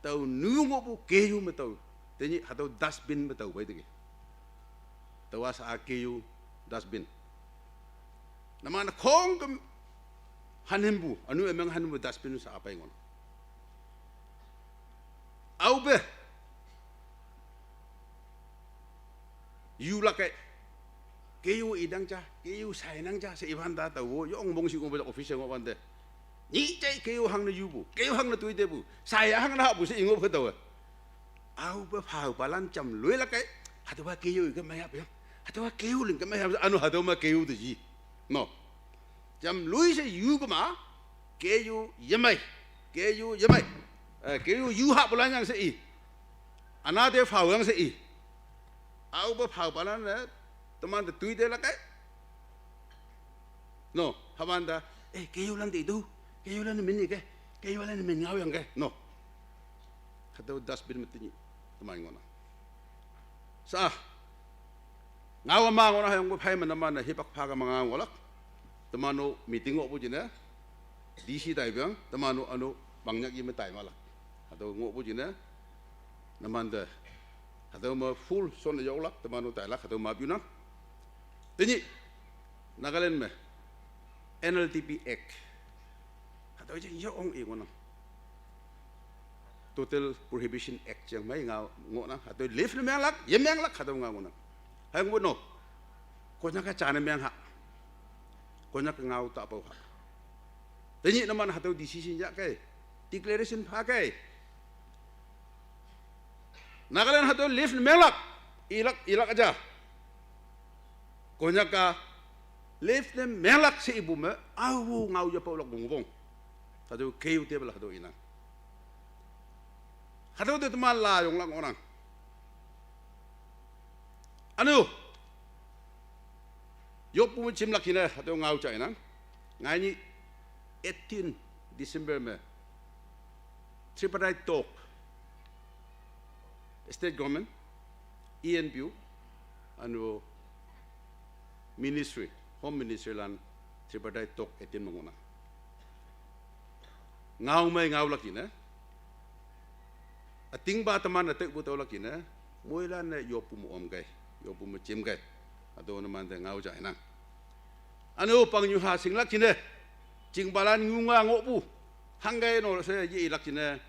Tao nu ngohpu keyu me tao. Tenyih hatüo dustbin me tao pei teki. Taowa sa-a keyu dustbin. Numan khongküm hanhimpu, ünu ümeng hanhimpu dustbin sa-a pei ngohnang. Aope. Yulak kei. Keyu inang ja, keyu shainang ja, she iwante taowe, yong mongshih ngohpu office ngohwante. Nyih jai keyu hangne yupu, keyu hangne toitepu, shaiya hangne hahpu she ingoh phei taowe. Aope phaopalan jam loilak kei, hatüowa keyu ke mei hap yang, hatüowa keyu ling ke mei hap, ünu hatüo me keyu te yi. No. Jam loi she yu kema, keyu yemei, keyu yemei. Eh, keyu yu hahpulan yang she i. Üna te phaoyang she i. Aope phaopalan-e, temante toi te lak kei. No, hüwante, eh, keyulan te itu, keyulan min ike, keyulan min ngaoyangke, no. Hatüo dustbin me tenyih, teman ngohnang. Sa, ngao ma ngohnang hüyangpoi phei me numan-e hipak pha kema ngao ngohlak. Teman-o meeting ngohpu jingne, D C taipeang, teman-o ünu pangnyak yi me tai malak. Hatüo ngohpu jingne, numante, hatüo me full shon yoklak, teman-o tailak, hatüo map yunang. Tenyih, Nagaland me N L T P Act. Hatüo jing yo ong i ngohnang. Total Prohibition Act jing mei nga ngohnang. Hatüo live ne menglak, ye menglak hatüo nga ngohnang. Hüyangpoi no. Konyak-a ja ne meng ha. Konyak ngao tapao ha. Tenyih numan hatüo decision yahkei. Declaration phakei. Nagaland hatüo live ne menglak. Ilak, ilak aja. Konyak-a live ne menglak she ipu me, aopu ngao yapaolak wongpong. Hatüo K U table hatüo inang. Hatüo te teman la yonglak ngohnang. Üne-o, yoppu me jimlak jingne hatüo ngao ja inang. Ngai nyih eighteen December me tripartite talk, state government, E N P O, üne-o ministry, Home Ministry lan tripartite talk attend me ngohnang. Ngao mei ngaolak jingne, ütingpa teman-e tüopu tüolak jingne, moilan-e yoppu me omkei, yoppu me jimkei. Hatüo numante ngao ja inang. Üne-o pangnyu ha shinglak jingne, chingpalan ngunga ngohpu, hangkei no she ye ilak jingne,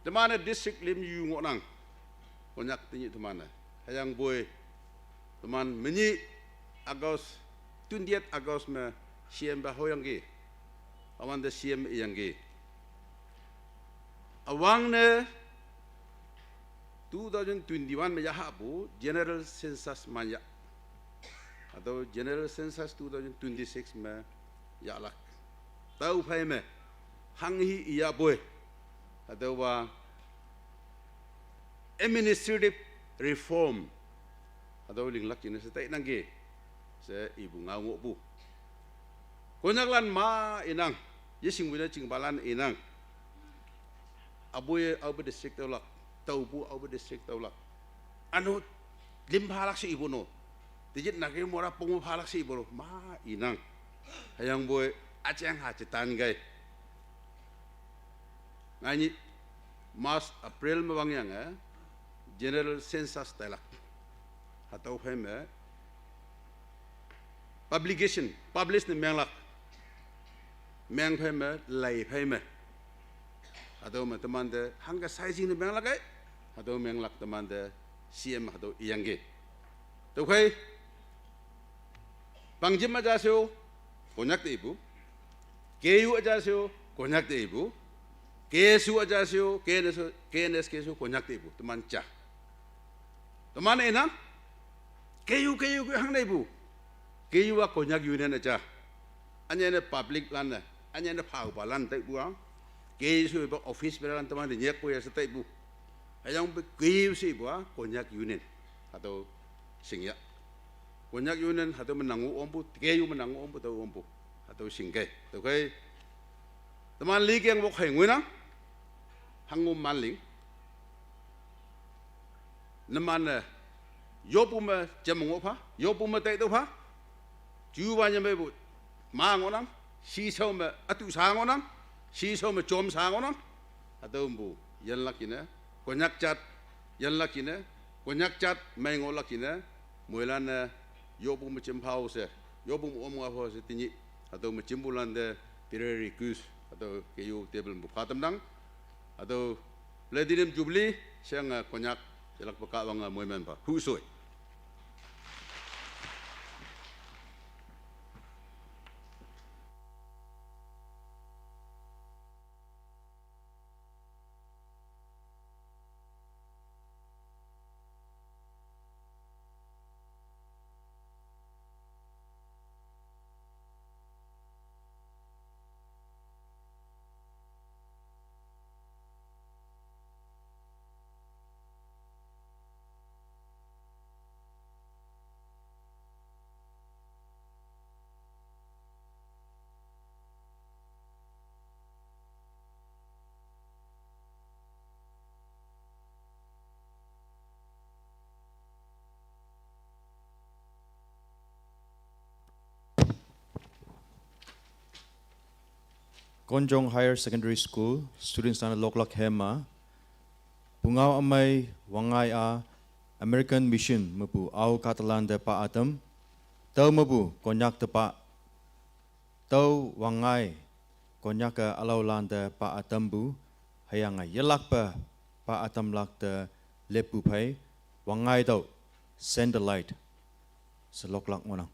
teman-e district lim yu ngohnang. Konyak tenyih teman-e. Hüyangpoi teman menyih August, twentieth August me C M pa hoyangki. Üwante C M iyangki. Üwangne two thousand twenty-one me yahapu General Census manyah. Hatüo General Census two thousand twenty-six me yahlak. Tüophei me hanghe iyahpoi, hatüowa administrative reform hatüo linglak jingne she tainangki she ipu ngao ngohpu. Konyaklan ma inang, yeshingpu ne chingpalan inang. Apu-e aope district tüolak, taopu aope district tüolak. Üne-o lim phalak she ipu no. Tejit Nagamora pong phalak she ipu no. Ma inang. Hüyangpoi üjeng ha jetan kei. Ngai nyih March, April me wangyange General Census tailak. Hatüo phei me publication, publish ne menglak. Meng phei me, lei phei me. Hatüo me temante hangke sizing ne menglak ei. Hatüo menglak temante C M hatüo iyangki. Tüokhei, pangjim aja she-o, Konyak te ipu. K U aja she-o, Konyak te ipu. K S U aja she-o, K N S, K N S K S U, Konyak te ipu. Teman ja. Teman inang, K U, K U, K U hangne ipu. K U-a Konyak Union aja. Ünyei ne public lan-e, ünyei ne phaopalan taipu-a. K S U ipa office bearer lan temante nyekpu ya she taipu. Hüyangpoi K U she ipu-a Konyak Union. Hatüo shingya. Konyak Union hatüo me nang-o ompu, K U me nang-o ompu, tao ompu. Hatüo shingkei. Tüokhei, teman likeng wok hei ngoinang, hango manling. Numan-e yoppu me jam ngoh pha, yoppu me taitüoh pha. Juwa nyameipu ma ngohnang, shishao me ütu sha ngohnang, shishao me jom sha ngohnang. Hatüopu yanlak jingne, Konyak jat yanlak jingne, Konyak jat mei ngohlak jingne, moilan-e yoppu me jim phao she, yoppu me om nga phao she tenyih, hatüo me jimpulante prayer request, hatüo K U table mepu pha tamnang. Hatüo Platinum Jubilee sheyange Konyak yelakpe Kahwange moiman pha. Husoi. Konjong Higher Secondary School students lan-e loklak hema, pungao ümei wangngai-a American Mission mepu ao kahtalante pa ütam Tüo mepu Konyak te pa, tüo wangngai Konyak-e ülaolante pa ütampu, hüyange yelakpe pa ütamlakte leppu phei, wangngai tüo, Send the Light she loklak ngohnang.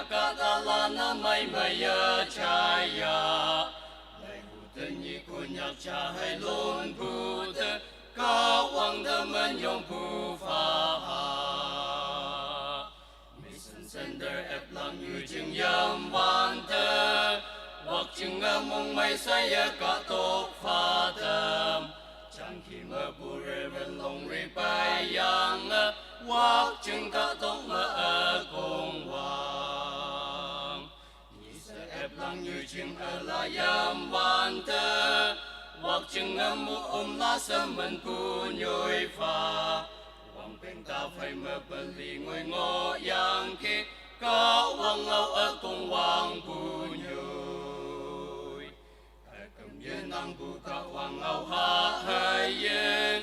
Kata lana mai maya chaya. Lai hu te ni Konyak cha hai lon bu te, Kahwang te men yong bu fa ha. Mission Center ep lang yu jing yam wan te, wak jing a mong mai sa ya ka tok fa tem. Chang ki ma bu Reverend Long Ri Pai Yang, wak jing ka tok ma a kong wang. Ni sa ep lang yu jing a la yam wan te, wak jing a mu um la sa man pu nyoi fa. Wang peng ta fai ma bali ngoi ngo yang ki, Kahwang ngau a kong wang pu nyoi. Akam ye nang bu Kahwang ngau ha hai ye.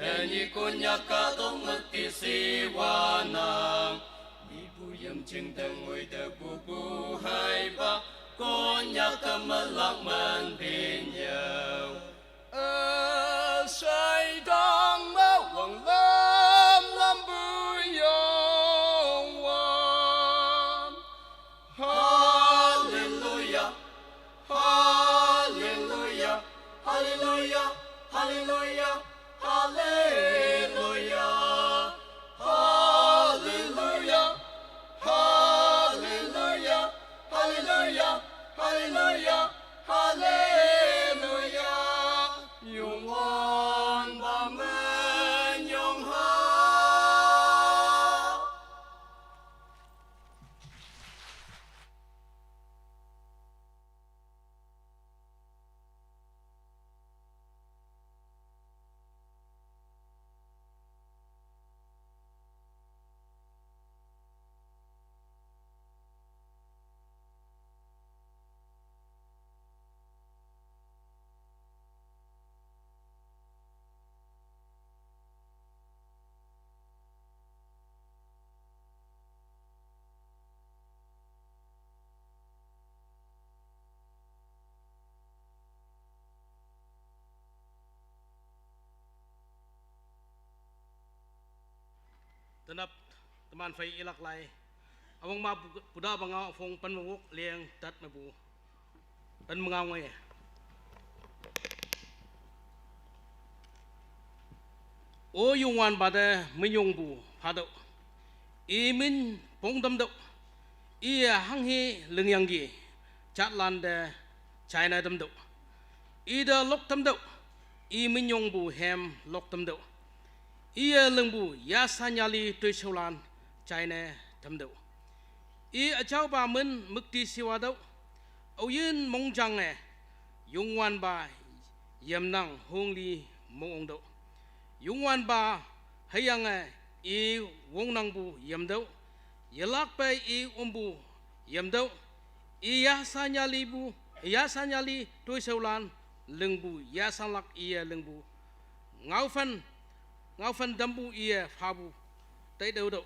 Te ni Konyak ka dong mak ti si wa nang. Ni bu yam jing te ngoi te bu bu hai ba. Konyak ka ma lak man bin yau. A sai dang ma wang lam lam bu yong wan. Hallelujah, hallelujah, hallelujah, hallelujah, hallelujah, hallelujah, hallelujah, hallelujah, hallelujah, hallelujah. Yong wan ba men yong ha. Tanap teman fai ilak lai. Awang ma pu-, puda banga fong pan mawok liang tat mabu. Pan mangau ngai. O Yung Wan ba de minyong bu phado. I min pong dam do. I hang hi lengyang gi. Chatlan de China dam do. I de lok dam do. I minyong bu hem lok dam do. I leng bu ya sanyali tui shaulan China dam do. I achau ba min mukti siwa do. Au yin mong jang e. Yung Wan ba yam nang hong li mong ong do. Yung Wan ba hayang e i wong nang bu yam do. Yalak pe i um bu yam do. I ya sanyali bu, ya sanyali tui shaulan leng bu ya sanlak i leng bu. Ngau fan, ngau fan dam bu i fa bu. Tai do do.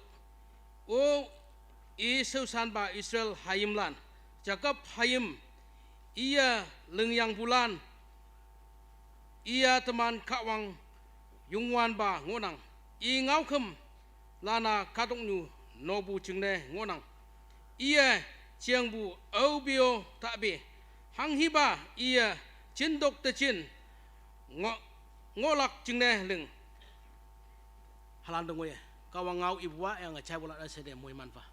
O i shausan ba Israel hayim lan. Jacob hayim i lengyang bulan. I teman Kahwang Yung Wan ba ngonang. I ngau kem lana kadok nyu no bu jingne ngonang. I chiang bu au bio ta bi. Hang hi ba i jin dok te jin ngo, ngolak jingne leng. Halan dong ye. Kahwang ngau i bua yang chai bula da se de mui man fa.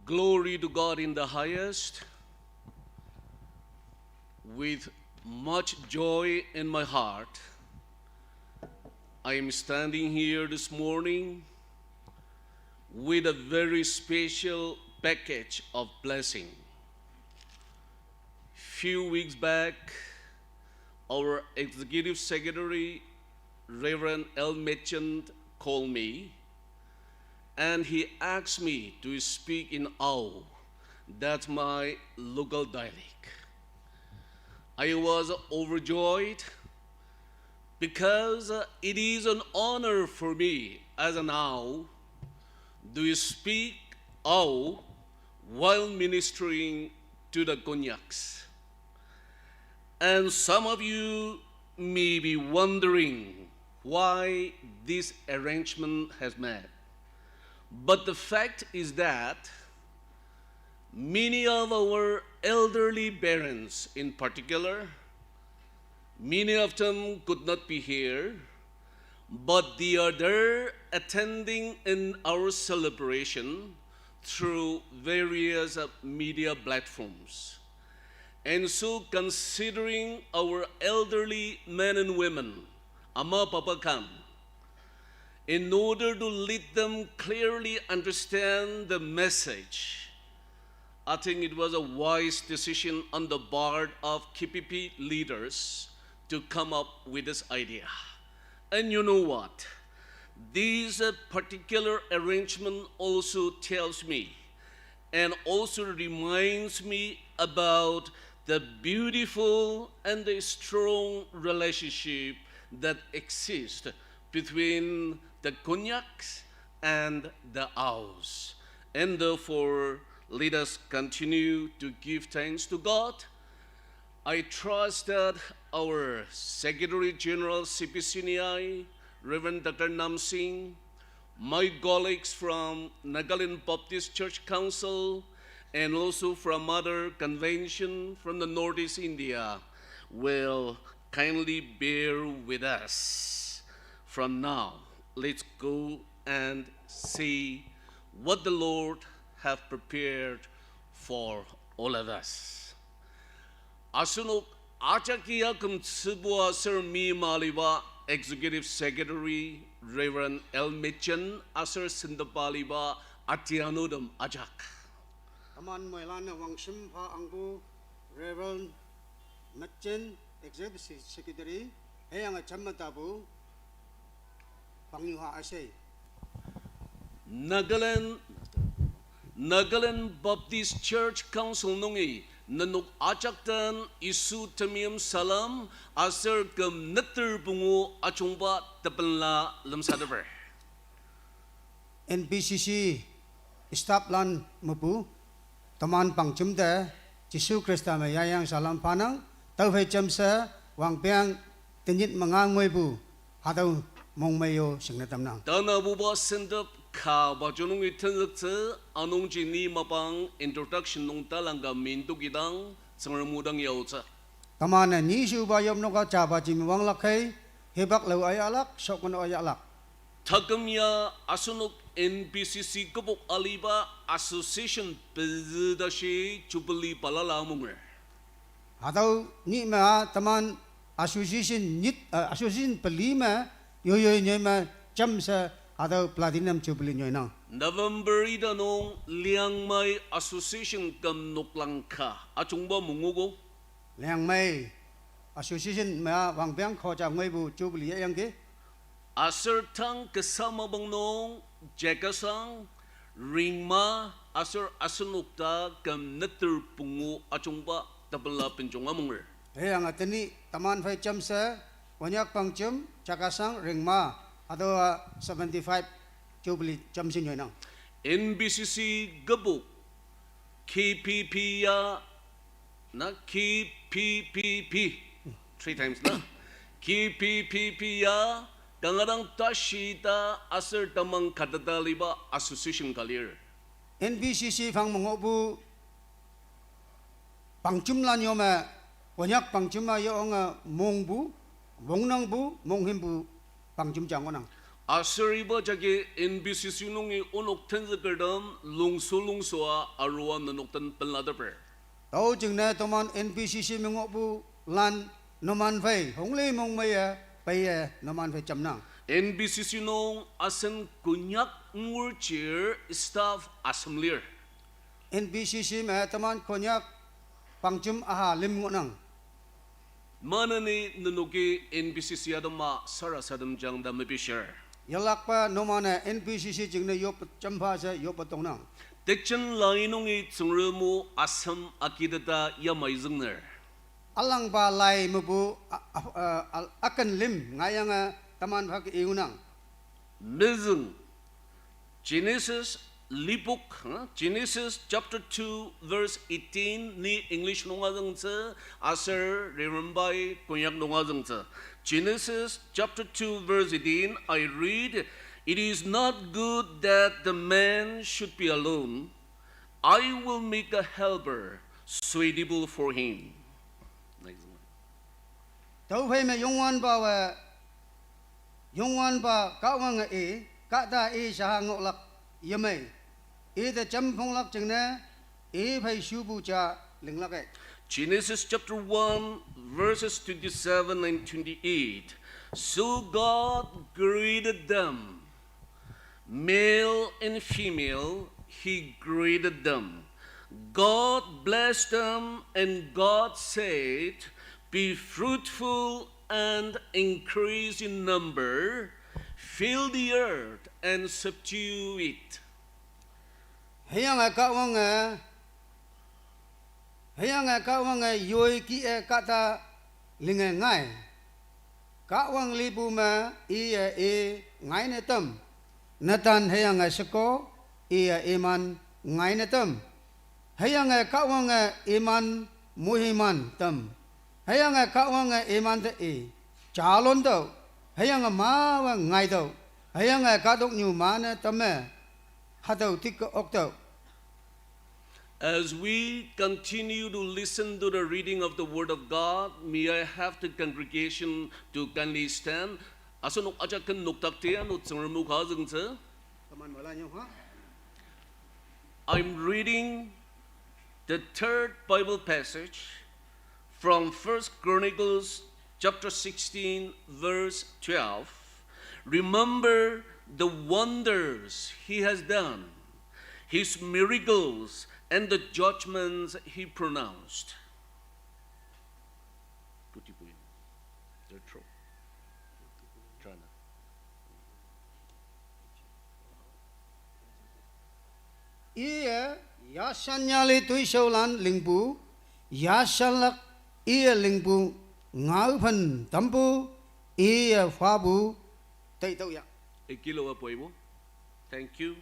Glory to God in the highest. With much joy in my heart, I am standing here this morning with a very special package of blessing. Few weeks back, our executive secretary, Reverend L. Merchant, called me and he asked me to speak in Ao, that's my local dialect. I was overjoyed because uh, it is an honor for me as an Ao to speak Ao while ministering to the Konyaks. And some of you may be wondering why this arrangement has made. But the fact is that many of our elderly parents, in particular, many of them could not be here, but they are there attending in our celebration through various uh, media platforms. And so, considering our elderly men and women, Ama Papa Khan, in order to let them clearly understand the message, I think it was a wise decision on the part of K P P leaders to come up with this idea. And you know what? This uh, particular arrangement also tells me and also reminds me about the beautiful and the strong relationship that exists between the Konyaks and the Aos. And therefore, let us continue to give thanks to God. I trust that our Secretary General C P C N E I, Reverend Doctor Nam Singh, my colleagues from Nagaland Baptist Church Council, and also from other convention from the Northeast India will kindly bear with us. From now, let's go and see what the Lord have prepared for all of us. Asunok achakia kum tsubua sir mi maliwa Executive Secretary Reverend L. Mitchin asir sindapaliwa atianodum ajak. Taman moilana wangshim pa angbu Reverend Mitchin, Executive Secretary, heyang achamatabu pangyuha asay. Nagaland Nagaland Baptist Church Council nungi nanuk achaktan isu tamiam salam asar kam natar bungu achungba tapanla lamsadabar. N B C C staff lan mapu taman pangchumda Jisu Krista ma yayang salam panang tau phai chamsa wangpiang tenyit manga ngoi bu hatau mongmei yo singna tamnang. Tana buba sendap ka bajunung itanzak tse anung jini mapang introduction nung talangga mintuk idang tsangarmudang yau tse. Tamana nishu ba yop noka cha ba jimi wang lakhai hibak lau ayalak sok no ayalak. Thakamya asunuk N B C C kabuk aliba association pezdashi jubilee palala mungre. Hatau ni ma taman association nit uh, association peli ma yo yo nyoy ma cham sa hatau platinum jubilee nyoy nang. November ida nung Liangmai Association kam nuklangka achungba mungugo. Liangmai Association ma wangpiang khocha ngoi bu jubilee yang ke. Aser tang kesama bang nung Jekasang Ringma aser asenok ta kem neter pungu achungba tabela penjong amungr. He ang ateni taman phai chamse wanyak pangchum chakasang ringma ato seventy five jubilee chamsin yoinang. N B C C gebuk K P P ya na K P P P three times na K P P P ya kangadang tashi ta aser tamang katata liba association kalir. N B C C phang mongo bu pangchum lan yome, konyak pangchum a yo ong mong bu, wongnang bu, monghim bu pangchum jang onang. Aser iba jagi N B C C nungi onok tenzükertem lungsu lungsu a arua nenok den penlateper. Tao jingne teman N B C C me ngohbu lan numan fei hongli mongmeiye peiye numan fei jamnang. N B C C nung asen Konyak ngurchir staff asem lir. N B C C me teman Konyak pangjem aha lim ngohnang. Maneni nenoki N B C C atema sarasadem jang ta mepishir. Yalakba numane N B C C jingne yop jemba she yop tongnang. Tejin lai nungi Tsüngrem o asem agiteta yamai züngner. Alangba lai mepu a, a, a, a, aken lim ngayange teman hak iunang. Mezüng Genesis lipok, huh? Genesis chapter two verse eighteen, ni English nung azüngtsü, aser Reverend bai Konyak nung azüngtsü. Genesis chapter two verse eighteen, I read, "It is not good that the man should be alone. I will make a helper suitable for him." Next one. Tüophei me Youngwanba we, Youngwanba Kahwange i, kahta i shaha ngohlak yemei. Ite jemphonglak jingne, i phei shupu ja linglak e. Genesis chapter one, verses twenty-seven and twenty-eight. So God created them. Male and female, he created them. God blessed them, and God said, "Be fruitful and increase in number, fill the earth and subdue it." Hüyange Kahwange, hüyange Kahwange yoi kih-e kahta linge ngai. Kahwang lipu me iye i ngaine tem. Netan hüyange sheko iye iman ngaine tem. Hüyange Kahwange iman muhiman tem. Hüyange Kahwange imante i jalon tüoh. Hüyange mawe ngai tüoh. Hüyange kahtoknyu mane teme hatüo tike ok tüoh. As we continue to listen to the reading of the Word of God, may I have the congregation to kindly stand. Asenok ajak ken noktakte ano Tsüngrem o ka azüngtsü. Teman malanyo ha. I'm reading the third Bible passage from First Chronicles chapter sixteen, verse twelve. Remember the wonders he has done, his miracles, and the judgments he pronounced. Putih-putih. They're true. China. Iye yashan yali toishoulan lingpu, yashanlak iye lingpu, ngaophen tampu, iye fapu, teitüoh ya. Ekilo apoibo. Thank you.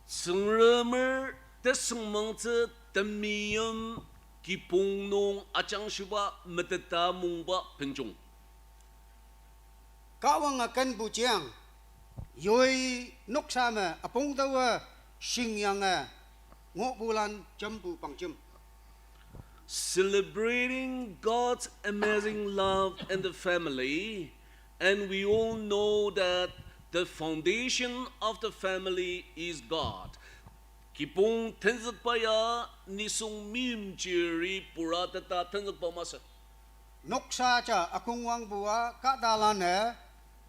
Tsüngremer tesüngmangtsü temeim kibong nung ajangshiba meteta mongba benjong. Kahwang akenpu jiang, yoi noksa me apongtaowe shingyange ngohpulan jampu pangjem. Celebrating God's amazing love in the family, and we all know that the foundation of the family is God. Kibong tenzükba ya nisung meimchiri pura teta tenzükba masü. Noksa ja akongwangpu a kahtalan-e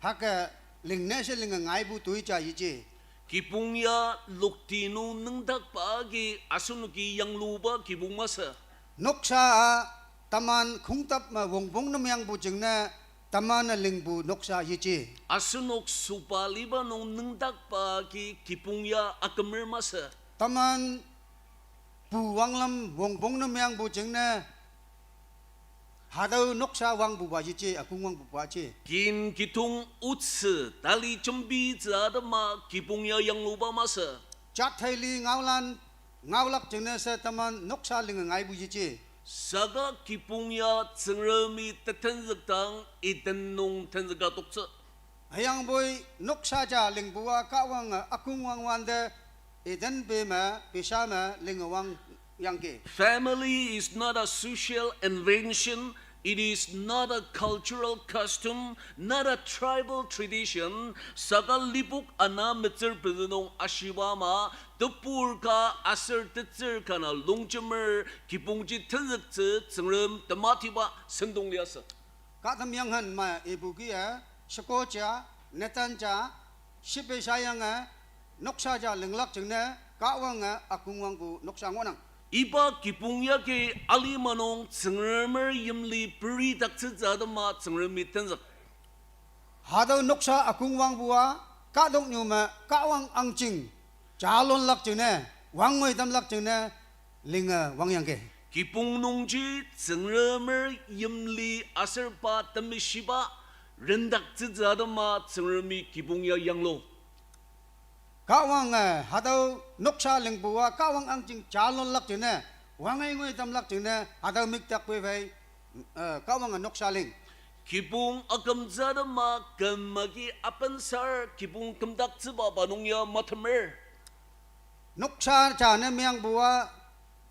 hake lingne she linge ngaipu toi ja yeji. Kibong ya lokti nung nüngdakba agi asenoki yangluba kibong masü. Noksa a teman khongtap me wongpong nem yangpu jingne teman-e lingpu noksa yeji. Asenok süba liba nung nüngdakba agi kibong ya akümer masü. Teman pu wanglam wongpong nem yangpu jingne hatüo noksa wangpuba yeji, akongwangpuba ji. Kin kitong otsü tali jembitsü atema kibong ya yangluba masü. Jat heili ngaolan ngaolak jingne she teman noksa linge ngaipu yeji. Saka kibong ya Tsüngremi tetenzükdang Eden nung tenzüka toktsü. Hüyangpoi noksa ja lingpu a Kahwange akongwang wante Eden pe me, pesha me linge wang yangki. Family is not a social invention It is not a cultural custom, not a tribal tradition, saka lipok ana metsür pezünung ashiba ama, tepur ka aser tetsür ka na longjemer kibongji tenzüktsü Tsüngrem tematiba sentong liasü. Ka tem yanghen ma ibu ki ya, sheko ja, netan ja, shipe sha yange, noksa ja linglak jingne, Kahwange akongwangpu noksa ngohnang. Iba kibong yagi alima nung Tsüngremer yimli peridaktsütsü atema Tsüngremi tenzük. Hatüo noksa akongwangpua, kahtoknyu me Kahwang angjing, jalonlak jingne, wangngoi tamlak jingne, linge wangyangki. Kibong nungji Tsüngremer yimli aser pa temeshiba, rendaktsütsü atema Tsüngremi kibong ya yanglu. Kahwange hatüo noksa lingpua, Kahwang angjing jalonlak jingne, wangngoi tamlak jingne, hatüo miktak pei pei, eh, Kahwange noksa ling. Kibong akümtsü atema küm agi apensar kibong kümdaktsüba pa nung ya matemer. Noksa ja ne meyangpua,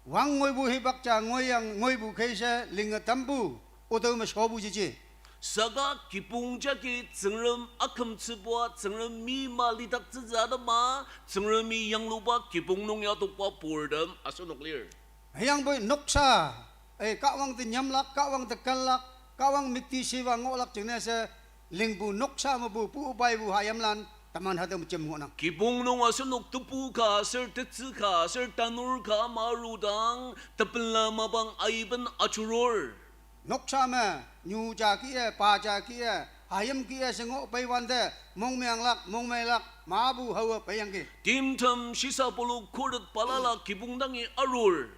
wangngoipu hipak ja ngoiyang ngoipu kese linge tampu, otüo meshopu jiji. Saka kibong jagi Tsüngrem akümtsüpua, Tsüngrem mi ma lidaktsütsü atema, Tsüngremi yangluba kibong nung ya tokba purtem asenok lir. Hüyangpoi noksa, eh, Kahwang te nyamlak, Kahwang te kenlak, Kahwang mektishiba ngohlak jingne she, lingpu noksa mepu pu paipu hayimlan, teman hatüo mejem ngohnang. Kibong nung asenok tepu ka aser tetsü ka aser tanur ka ama arudang, tepela mapang aiben ajurur. Noksa me, nyu ja ki-e, pa ja ki-e, hayim ki-e she ngoh peiwante, mongmeanglak, mongmeilak, mapu haowe peiyangki. Timtem shisa polok khuret balala kibong dangi arur.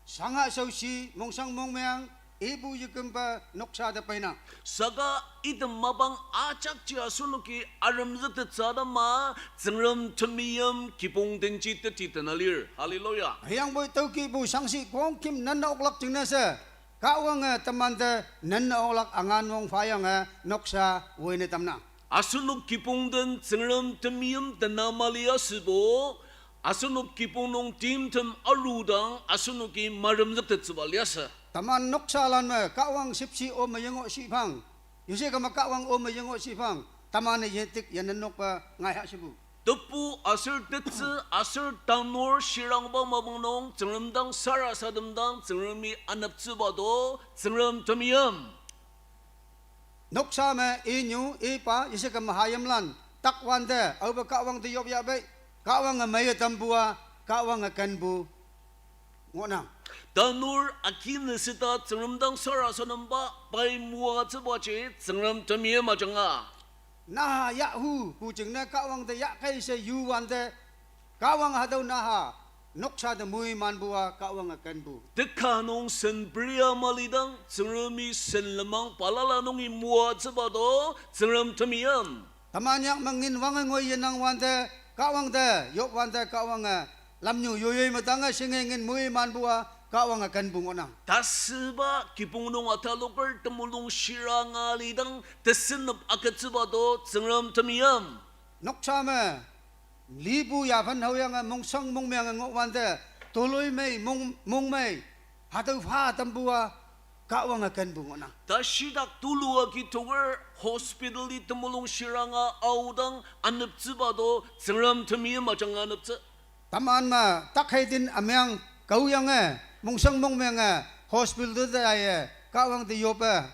Sanga shaoshi, mongsang mongmeang, ipu yekümpa noksa te peinang. Saka item mapang ajakji asenoki aremzüktettsü atema, Tsüngrem temeim kibong denji teti tena lir. Hallelujah. Hüyangpoi tüokipu sangshi kongkim nenne oklak jingne she, Kahwange temante nenne oklak angan wong phayange noksa woine tamnang. Asenok kibong den Tsüngrem temeim tena mali asübo, asenok kibong nung timtem arudang asenoki maremzüktettsüba liasü. Teman noksalan me Kahwang shüpshe o meyengoh shipang, yeshe kema Kahwang o meyengoh shipang, temane yetik yenenokpa ngai ha shipu. Tepu aser tetsü aser tanur shirangba mapang nung Tsüngrem dang sarasadem dang Tsüngremi aneptsüba to Tsüngrem temeim. Noksa me inyu, ipa, yeshe kema hayimlan, takwante, aope Kahwang te yop ya pei, Kahwange meiye tampua, Kahwange kenpu ngohnang. Tanur akine sita Tsüngrem dang sarasademba pai moatsübaji Tsüngrem temeim ajanga. Naha yahu pu jingne Kahwang te yakei she yuwante, Kahwang hatüo naha noksa te moimanpua Kahwange kenpu. Teka nung sen peria malidang Tsüngremi sen lenmang balala nungi moatsüba to Tsüngrem temeim. Teman yak me ngin wange ngoi yenang wante, Kahwang te yop wante Kahwange lamnyu yoyoi metange shinge ngin moimanpua Kahwange kenpu ngohnang. Tasüba kibong nung ataloker temulung shiranga lidang tesenep agütsüba to Tsüngrem temeim. Noksa me, lipu yaphan haoyange mongsang mongmeange ngoh wante, toloi mei, mong, mongmei, hatüo pha tampua, Kahwange kenpu ngohnang. Tashidak tulu agi toker hospital-i temulung shiranga aodang aneptsüba to Tsüngrem temeim ajanga aneptsü. Teman me takhei tin ameang kaoyange, mongsang mongmeange, hospital te aiye, Kahwang te yoppe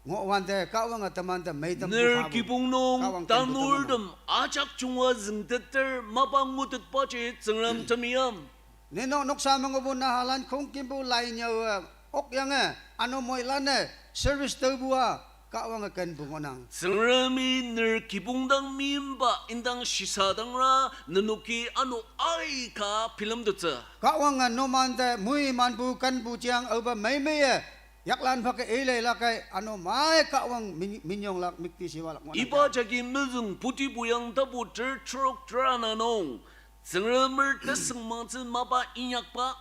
ngoh wante, Kahwange temante meitem ner phapu kibong nung Kahwang kenpu tanurtem ajak junga züngteter mapa ngutetbaji Tsüngrem temeim. Nenok noksa me ngohpu nahalan khongkümpu lai nyaowe, okyange, ano moilan-e, service tüopua, Kahwange kenpu ngohnang. Tsüngremi ner kibong dang meimba indang shisadangra nenoki ano aika bilemtettsü. Kahwange numante moimanpu kenpu jang aope meimeiye, yaklan phake ileilakai ano mai Kahwang min-, minyonglak mektishiwalak ngohnang. Iba jagi mezüng putipuyang tapu ter trok terana nung, Tsüngremer tesüngmangtsü mapa inyakba.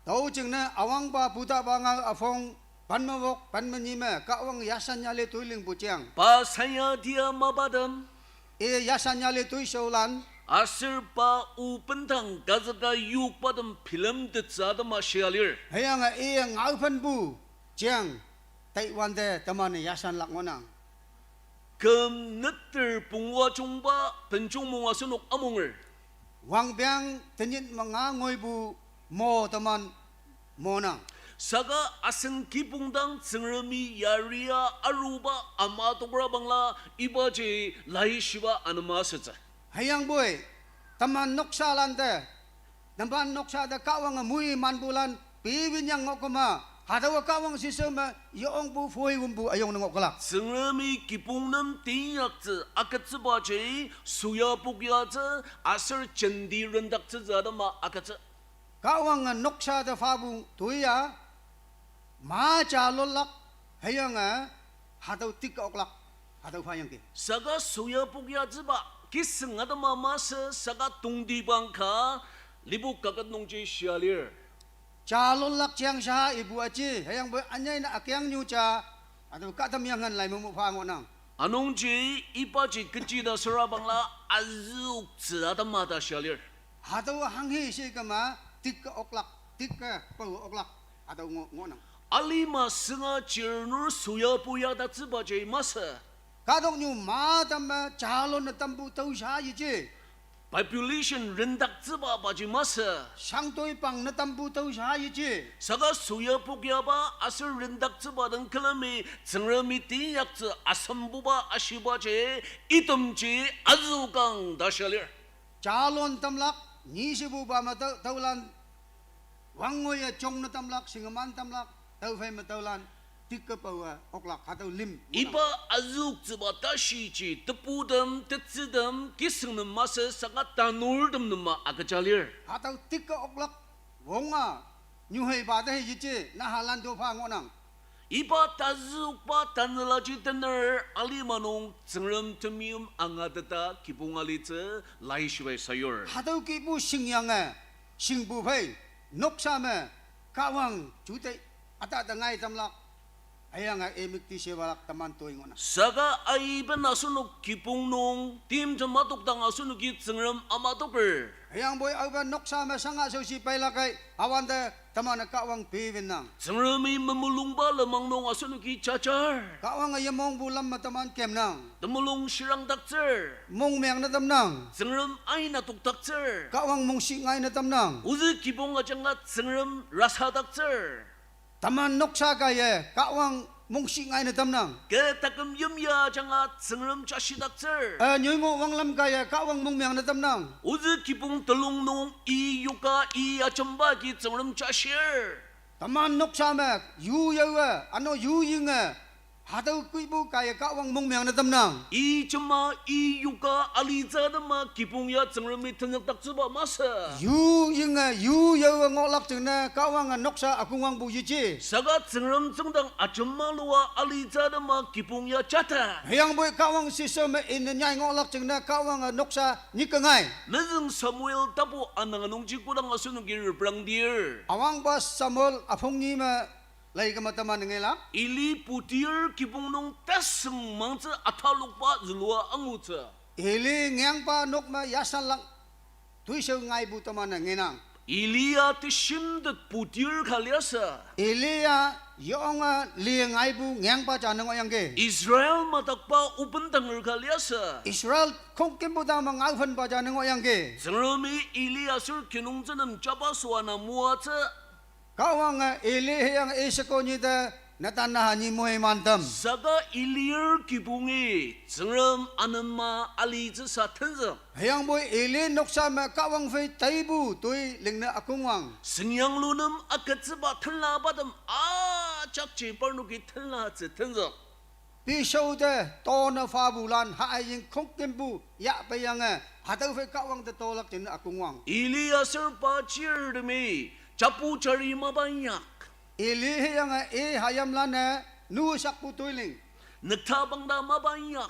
Tao jingne awangba putaba ngao aphong, pen mewok, pen menyi me, Kahwang yasan yali toi lingpu jang. Pa sanya tia mapatem. I yasan yali toishaolan. Aser pa o bendang kazüka yokbatem bilemtettsü atema shia lir. Hüyange i ngaophenpu jang. taiwante teman-e yashanlak ngohnang. Küm nütter pungwa jongba penjong mong asenok amonger. Wangpeng tenyit menga ngoipu mo teman monang. Saka asen kibong dang Tsüngremi yaria aruba ama tokrabangla ibaji laishiba anema asütsü. Hüyangpoi, teman noksalante, teman noksa te Kahwange muimanpulan, piwin yang ngohkema, hatüowa Kahwang shishao me, yongpu, phoiwümpu, üyong ne ngohlak. Tsüngremi kibong nem tinyaktsü, aketsübaji, soyapok yatsü, aser jenti rendaktsütsü atema aketsü. Kahwange noksa te phabong toiya, ma jalolak, hüyange, hatüo tik oklak, hatüo phayangki. Saka soyapok yatsüba, kiseng atema masü, saka tongtibang ka, lipok kaket nungji shia lir. Jalolak jang sha ipu aji, hüyangpoi ünyai ne akyang nyu ja, hatüo kahtam yanghan lai mumu pha ngohnang. Anungji ibaji kechi ta sürabangla azüktsü atema ta shia lir. Hatüo hanghi shikema, tik oklak, tik pao oklak, hatüo ngo-, ngohnang. Alima sünga chirnur soyapoyadaktsübaji masü. Kahtoknyu ma tamme jalon ne tampu tüo sha yeji. Population rendaktsüba baji masü. Shangtoi pang ne tampu tüo sha yeji. Saka soyapok yaba aser rendaktsüba dang külemi Tsüngremi tinyaktsü asambuba ashibaji itemji azükang ta shia lir. Jalon tamlak, nishibuba me tüo, tüolan, wangngoiye jongne tamlak, shingeman tamlak, tüophei me tüolan, tik paowe oklak, hatüo lim. Iba azüktsüba tashiji, teputem, tetsütem, kiseng nem masü saka tanurtem nema agüja lir. Hatüo tik oklak, wonga, nyuheiba te yeji, nahalan to pha ngohnang. Iba tazükba tanelaji tener alima nung Tsüngrem temeim angateta kibong alitsü laishibai sayur. Hatüo kihpu shingyange, shingpu phei, noksa me, Kahwang jute, ata ta ngai tamlak, hüyange imikti shebalak teman toi ngohnang. Saka aiben asenok kibong nung, timtem matokdang asenoki Tsüngrem amatoker. Hüyangpoi aoba noksa me sanga shaoshi peilakai, awante teman-e Kahwang piwin nang. Tsüngremi memulungba lenmang nung asenoki jajar. Kahwange yemongpu lam me teman kemnang. Temulung shirangdaktsür. Mongmeng ne tamnang. Tsüngrem aina tokdaktsür. Kahwang mongshih ngaine tamnang. Ozü kibong ajanga Tsüngrem rasadaktsür. Teman noksa kaiye Kahwang mongshih ngaine tamnang. Ke taküm yimya ajanga Tsüngrem jashidaktsür. Eh, nyoingo wanglam kaiye Kahwang mongmeng ne tamnang. Ozü kibong telung nung i yoka i ajemba ki Tsüngrem jashir. Teman noksa me, yu yaowe, ano yu yinge, hatüo kihpu kaiye Kahwang mongmeng ne tamnang. I jema, i yoka, alitsü atema kibong ya Tsüngremi tenyakdaktsüba masü. Yu yinge, yu yaowe ngohlak jingne, Kahwange noksa ükongwangpu yeji. Saka Tsüngrem tsüngdang ajema lua alitsü atema kibong ya jata. Hüyangpoi Kahwang shishao me ine nyai ngohlak jingne, Kahwange noksa nyikengai. Mezüng Samuel tapu anang nungji kodang asenoki reprangdir. Awangpa Samuel üpong nyi me lei kema teman ngelak. Eli putir kibong nung tesüngmangtsü atalokba zülua angutsü. Eli ngeangpa nok me yashalak toishao ngaipu teman-e ngenang. Eli-a teshimtet putir ka liasü. Eli-a yonge li ngaipu ngeangpa ja ne ngohyangki. Israel matakba obendanger ka liasü. Israel khongkümpu dang me ngaophenpa ja ne ngohyangki. Tsüngremi Eli aser kinungtsü nem japa süa na moatsü. Kahwange Eli hüyange i shekonyi te netan naha nyi moimantem. Saka Eli-er kibongi Tsüngrem anema alitsüsa tenzük. Hüyangpoi Eli noksa me Kahwang phei taipu toi lingne ükongwang. Süngyanglu nem agütsüba tenlabatem ajakji parnoki tenlatsü tenzük. Pishao te tone phapulan ha-i ying khongkümpu yahpeiyange hatüo phei Kahwang te tolak jingne ükongwang. Eli aser pa chirtemi japu jari mapa inyak. Eli hüyange i hayimlan-e nu sakpu toiling. Nüktabangta mapa inyak.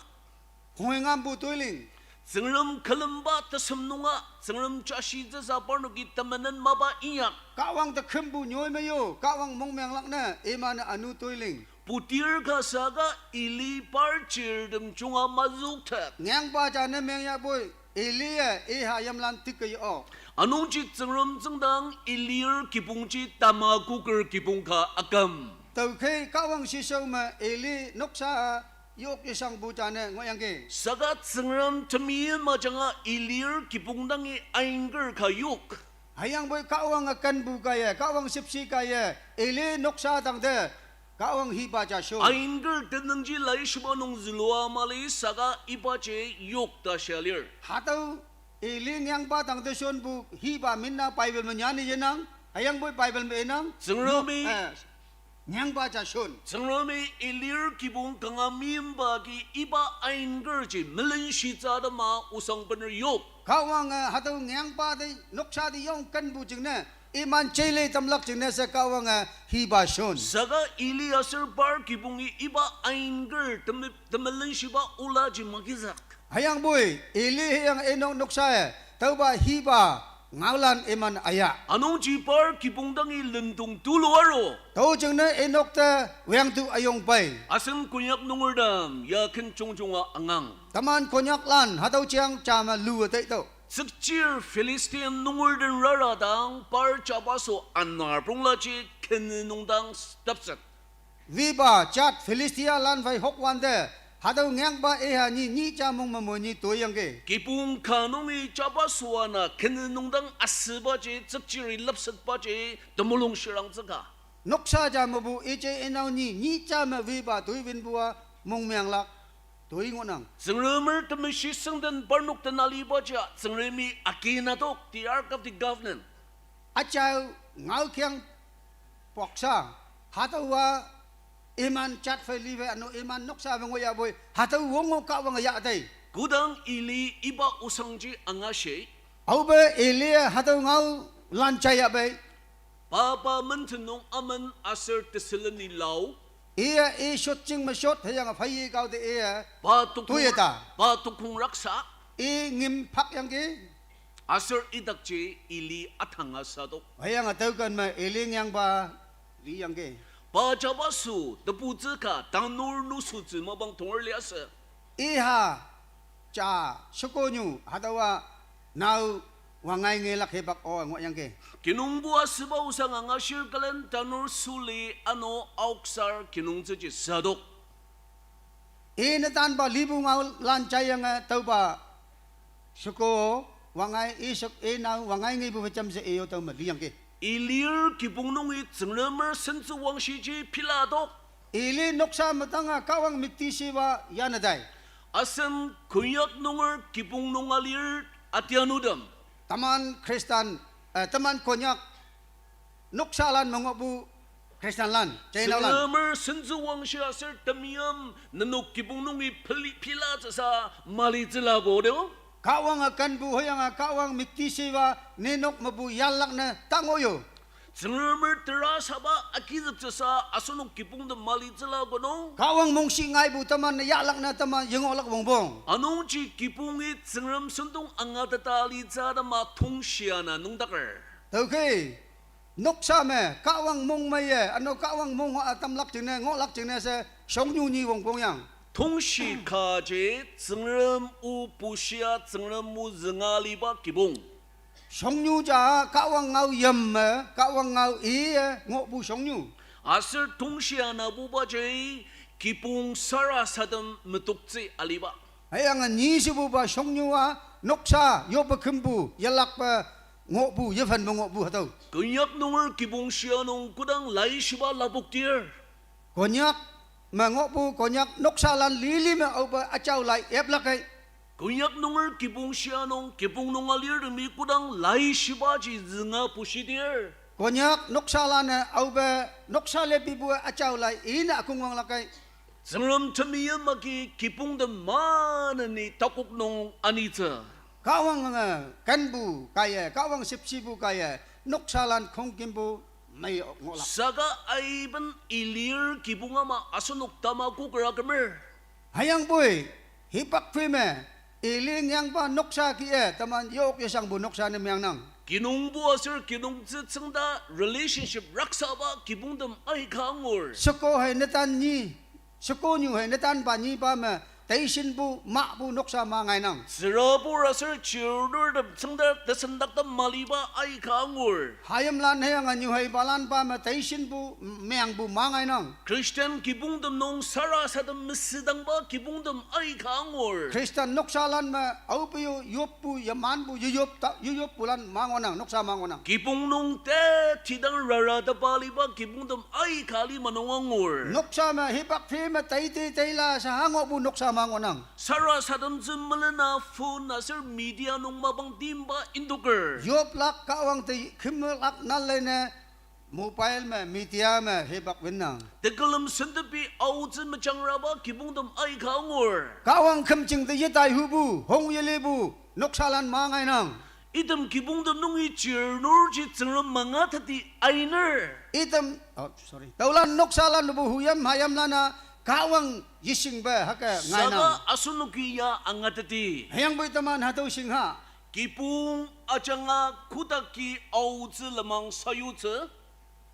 Hoingampu toiling. Tsüngrem külemba tesem nunga, Tsüngrem jashitsüsa parnoki temenen mapa inyak. Kahwang te kümpu nyoi meyo, Kahwang mongmenglak ne, iman-e ünu toiling. Putir ka saka Eli par chirtem junga mazüktet. Ngeangpa ja ne mengyapoi, Eli-e i hayimlan tike yo. Anungji Tsüngrem tsüngdang Eli-er kibongji tamakoker kibong ka aküm. Tüokhei Kahwang shishao me Eli noksa yok yeshangpu jane ngohyangki. Saka Tsüngrem temeim ajanga Eli-er kibong dangi ainger ka yok. Hüyangpoi Kahwange kenpu kaiye, Kahwang shüpshe kaiye, Eli noksa tangte, Kahwang hipa ja shon. Ainger tenangji laishiba nung zülua mali saka ipa je yok ta shalir. Hatüo Eli ngyangpa tangte shonpu hipa minna Bible me nyane yenang, hüyangpoi Bible me inang. Tsüngremi Eh, ngyangpa ja shon. Tsüngremi Eli-er kibong kanga meimba ki ipa ainger ji melenshitsü tema osang bener yok. Kahwange hatüo ngyangpa te noksa te yong kenpu jingne, iman jeile tamlak jingne she Kahwange hipa shon. Saka Eli aser par kibongi ipa ainger teme- temelenshiba ola ji makizük. Hüyangpoi Eli hüyange Enok noksae, tüopa hipa ngaolan iman aya. Anungji par kibong dangi lendong tulu aro. Tüo jingne Enok te wangtu üyong pei. Asen Konyak nungertem ya ken jongjong-a angang. Teman Konyaklan hatüo jang jame lu teitüoh. Tsükchir Philistine nunger den rara dang par jabaso anar prongla ji kene nungdang stepset. Wipa jat Philistialan phei hokwante, hatüo ngyangpa iha nyi nyi ja mong me moini toiyangki. Kibong ka nungi jabaso ana kene nungdang asüba ji tsükchiri lepsetba ji temulung shirangtsüka. Noksa ja mepu ije inao nyi nyi ja me wipa toiwinpu-a mongmenglak toi ngohnang. Tsüngremer temeshi süngden parnok den aliba ja Tsüngremi akin adok, the Ark of the Covenant. Üjao ngaokhang poksa, hatüowa iman jat phei li phei ano iman noksa me ngohyapoi, hatüo wongo Kahwange yah tei. Kodang Eli iba osangji angashe, aope Eli-e hatüo ngaolan jaiya pei. Papa menten nung amen aser teseleni lao. Iye i shotjing me shot hüyange pheiyi kao te iye. Pa tokong, Toiyeta. Pa tokong raksa. I ngim phakyangki. Aser idakji Eli atanga sadok. Hüyange tüoken me Eli ngyangpa liyangki. Pa jabaso teputsü ka tanur nusütsü mapang tonger liasü. Iha ja shekonyu hatüowa nao wangngai ngelak hipak-o ngohyangki. Kinungpu asüba osang angashir külen tanur suli ano aoksar kinungtsüji sadok. I netanpa lipu ngaolan jaiyange tüopa sheko wangngai i shek i nao wangngai ngipu phei jamshe i yo tüo me liyangki. Eli-er kibong nungi Tsüngremer sentsüwangshiji piladok. Eli noksa metanga Kahwang müktishiwa yane tai. Asen Konyak nunger kibong nunga lir atianutem. Teman Khristan, eh, teman Konyak noksalan me ngohpu Khristanlan, jeiheinaolan. Tsüngremer sentsüwangshi aser temeim nenok kibong nungi peli- pilatsüsa malitsüla kodo. Kahwange kenpu hüyange Kahwang müktishiwa nenok mepu yalak ne tangoyo. Tsüngremer terasaba agizüktsüsa asenok kibongtem malitsüla kono. Kahwang mongshi ngaipu teman ne yahlak ne teman yengohlak wongpong. Anungji kibongi Tsüngrem sentong angateta litsü atema tongshia na nüngdaker. Tüokhei, noksa me Kahwang mongmeiye, ano Kahwang mong atamlak jingne, ngohlak jingne she shongnyu nyi wongpong yang. Tongshi kaji Tsüngrem o bushia Tsüngrem o zünga liba kibong. Shongnyu ja Kahwang ngao yim me, Kahwang ngao iye ngohpu shongnyu. Aser tongshi anabuba jai kibong sarasadem metoktsü aliba. Hüyange nishibuba shongnyu-a noksa yope kümpu yelakpe ngohpu yephenpu ngohpu hatüo. Konyak nunger kibong shia nung kodang laishiba lapoktir. Konyak me ngohpu Konyak noksalan lili me aope üjao lai eplakei. Konyak nunger kibong shia nung kibong nung alirtemi kodang laishibaji zünga pushitir. Konyak noksalan-e aope noksa lepipu-e üjao lai ine akongwang lakei. Tsüngrem temeim agi kibongtem maneni takok nung anitsü. Kahwange kenpu kaiye, Kahwang shüpshipu kaiye, noksalan khongkümpu mei ngohlak. Saka aiben Eli-er kibong ama asenok tamakoker akümer. Hüyangpoi, hipak phi me, Eli ngyangpa noksa kih-e teman yok yeshangpu noksa ne meangnang. Kinungpo aser kinungtsü tsüngda relationship raksaba kibongtem aika angur. Sheko hei netan ni, shekonyu hei netanpa nipa me teishinpu, mahpu noksa ma ngainang. Tsüraburü aser chirnurtem tsüngda tesendak ta maliba aika angur. Hayimlan hüyange nyuhei palanba me teishinpu, meangpu ma ngainang. Christian kibongtem nung sarasadem mesüdangba kibongtem aika angur. Christian noksalan me aope yo yoppu, yemanpu, yeyopta, yeyoppulan ma ngohnang, noksa ma ngohnang. Kibong nung tetidang raratepa liba kibongtem aika lima nung angur. Noksa me hipak phi me teiti teila sa angohpu noksa ma ngohnang. Sarasademtsü melena phone aser media nung mapang timba indoker. Yoplak Kahwang te kümlak nalene mobile me media me hipak winnang. Tekülem sentepi aotsü mejangraba kibongtem aika angur. Kahwang kümjing te yetai hupu, hong yelipu, noksalan ma ngainang. Item kibongtem nungi chirnurji Tsüngrem mangateti ainer. Item, oh, sorry. Taulan noksalan nubu huyam hayamlana Kahwang yishingba haka ngainang. Saka asenoki ya angateti. Hüyangpoi teman hatüo shingha. Kibong ajanga kotaki aotsü lenmang sayutsü.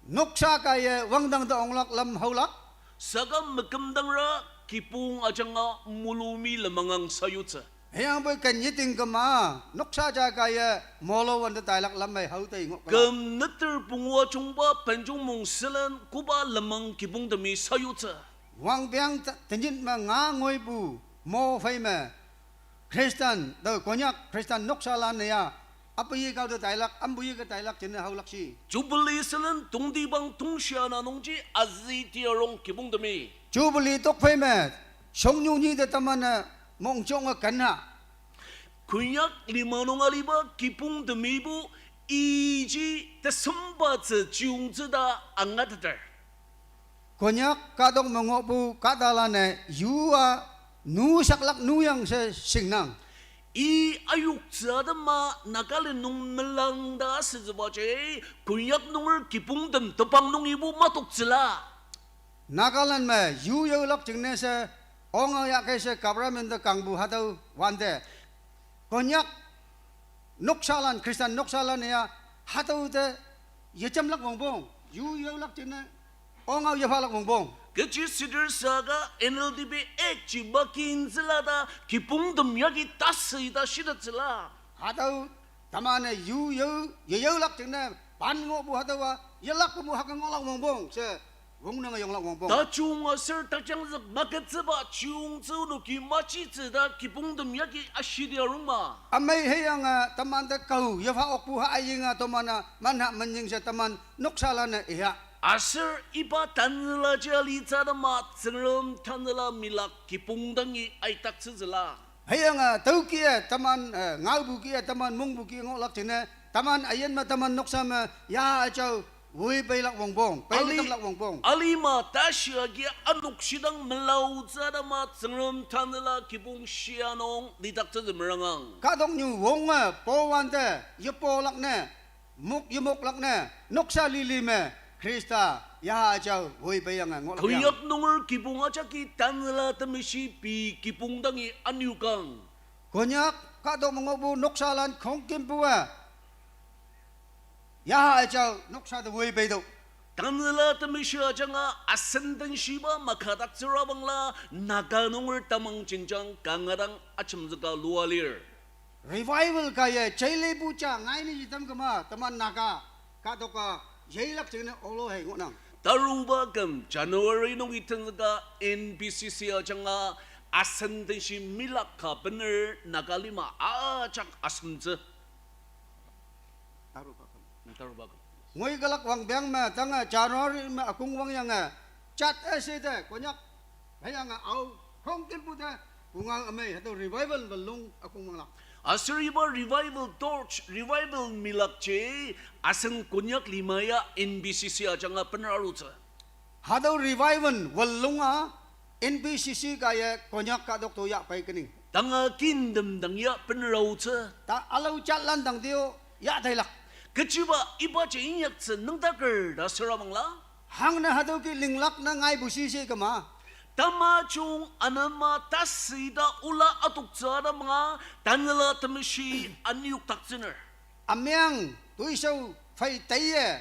Noksa kaiye wangdang te onglak lam haolak. Saka mekümdangra kibong ajanga mulumi lenmangang sayutsü. Hüyangpoi ken yiting küma, noksa ja kaiye molo wante tailak lammei haotei ngoh küma. Küm neter pungu ajungba penjong mung sülen koba lenmang kibongtemi sayutsü. Wangpeang te-, tenyit me nga ngoipu, mo phei me, Christian, tao Konyak Christian noksalan ya, apuyi kao te tailak, ampuyi ke tailak jingne haolak shi. Jubilee sülen tongtibang tongshia na nungji azü tiarong kibongtemi. Jubilee tokphei me, shongnyu nyi te teman-e mongjonge kenha. Konyak lima nung aliba kibongtemibo iji tesembatsü chiyungtsü ta angateter. Konyak katok me ngohpu kahtalane yua nu saklak nuyang she shingnang. I ayoktsü atema Nagaland nung melang ta asütsübaji, Konyak nunger kibongtem tepang nung ibo matoktsüla. Nagaland me yu yaolak jingne she, ongao yake she government te kangpu hatüo wante. Konyak noksalan, Christian noksalan ya, hatüo te yejemlak wongpong, yu yaolak jingne, ongao yephalak wongpong. Kechi sidir saka N L D P Act ji makintsüla ta kibongtem yagi tasü ita shitettsüla. Hatüo teman-e yu yao, yeyaolak jingne, pan ngohpu hatüowa, yelak kumu haka ngohlak wongpong, she wongnange yonglak wongpong. Tajung aser tajangzük maketsüba chiyungtsü onoki machitsü ta kibongtem yagi ashidi arungma. Amei hüyange teman te kao yefa okpu ha ayinga teman-a manha menying she teman noksalan-e iya. Aser iba tanela ja litsü atema Tsüngrem tanela milak kibong dangi aidaktsütsüla. Hüyange tüoki-e teman, eh, ngaopuki-e teman mongpuki ngohlak jingne, teman ayin me teman noksa me ya ajao woi peilak wongpong, peimetemlak wongpong. Alima tashi agi anokshidak melaotsü atema Tsüngrem tanela kibong shia nung lidaktsütsü merangang. Kahtoknyu wonge powante yepohlak ne, mok yemoklak ne, noksa lili me Khrista ya ajao woi peiyange ngohlak yang. Konyak nunger kibong ajaki Tanela Temeshi pei kibong dangi anyukang. Konyak kahtok me ngohpu noksalan khongkümpu-a ya ajao noksa te woi peitüoh. Tanela Temeshi ajanga asen den shiba makadaktsüra bangla Naga nunger tamang jenjang kanga dang ajemzüka lua lir. Revival kaiye jailepu ja ngaini item küma teman Naga kahtok-a yeilak jingne olo hei ngohnang. Taruba küm January nungi tenzüka N B C C ajanga asen den shi milak ka bener Naga lima ajak asemtsü. Taruba küm. Taruba küm. Ngoi külak wangpeng me tanga January me akong wangyange chat ese te Konyak hüyange ao khongkümpu te pungang amei hatüo revival belung akong wanglak. Aser iba revival torch, revival milakji asen Konyak lima ya N B C C ajanga bener arutsü. Hatüo revival welunga N B C C kaiye Konyak kahtok to ya pei kening. Tanga kingdom dang ya bener aotsü. Ta alau jatlan dang teo ya tailak. Kechiba ibaji inyaktsü nüngdaker ta süra bangla. Hangne hatüoki linglak ne ngaipu shishe küma. Tamajung anema tasü ta ola atoktsü atema Tanela Temeshi anyukdaktsüner. Ameang toishao phei teiye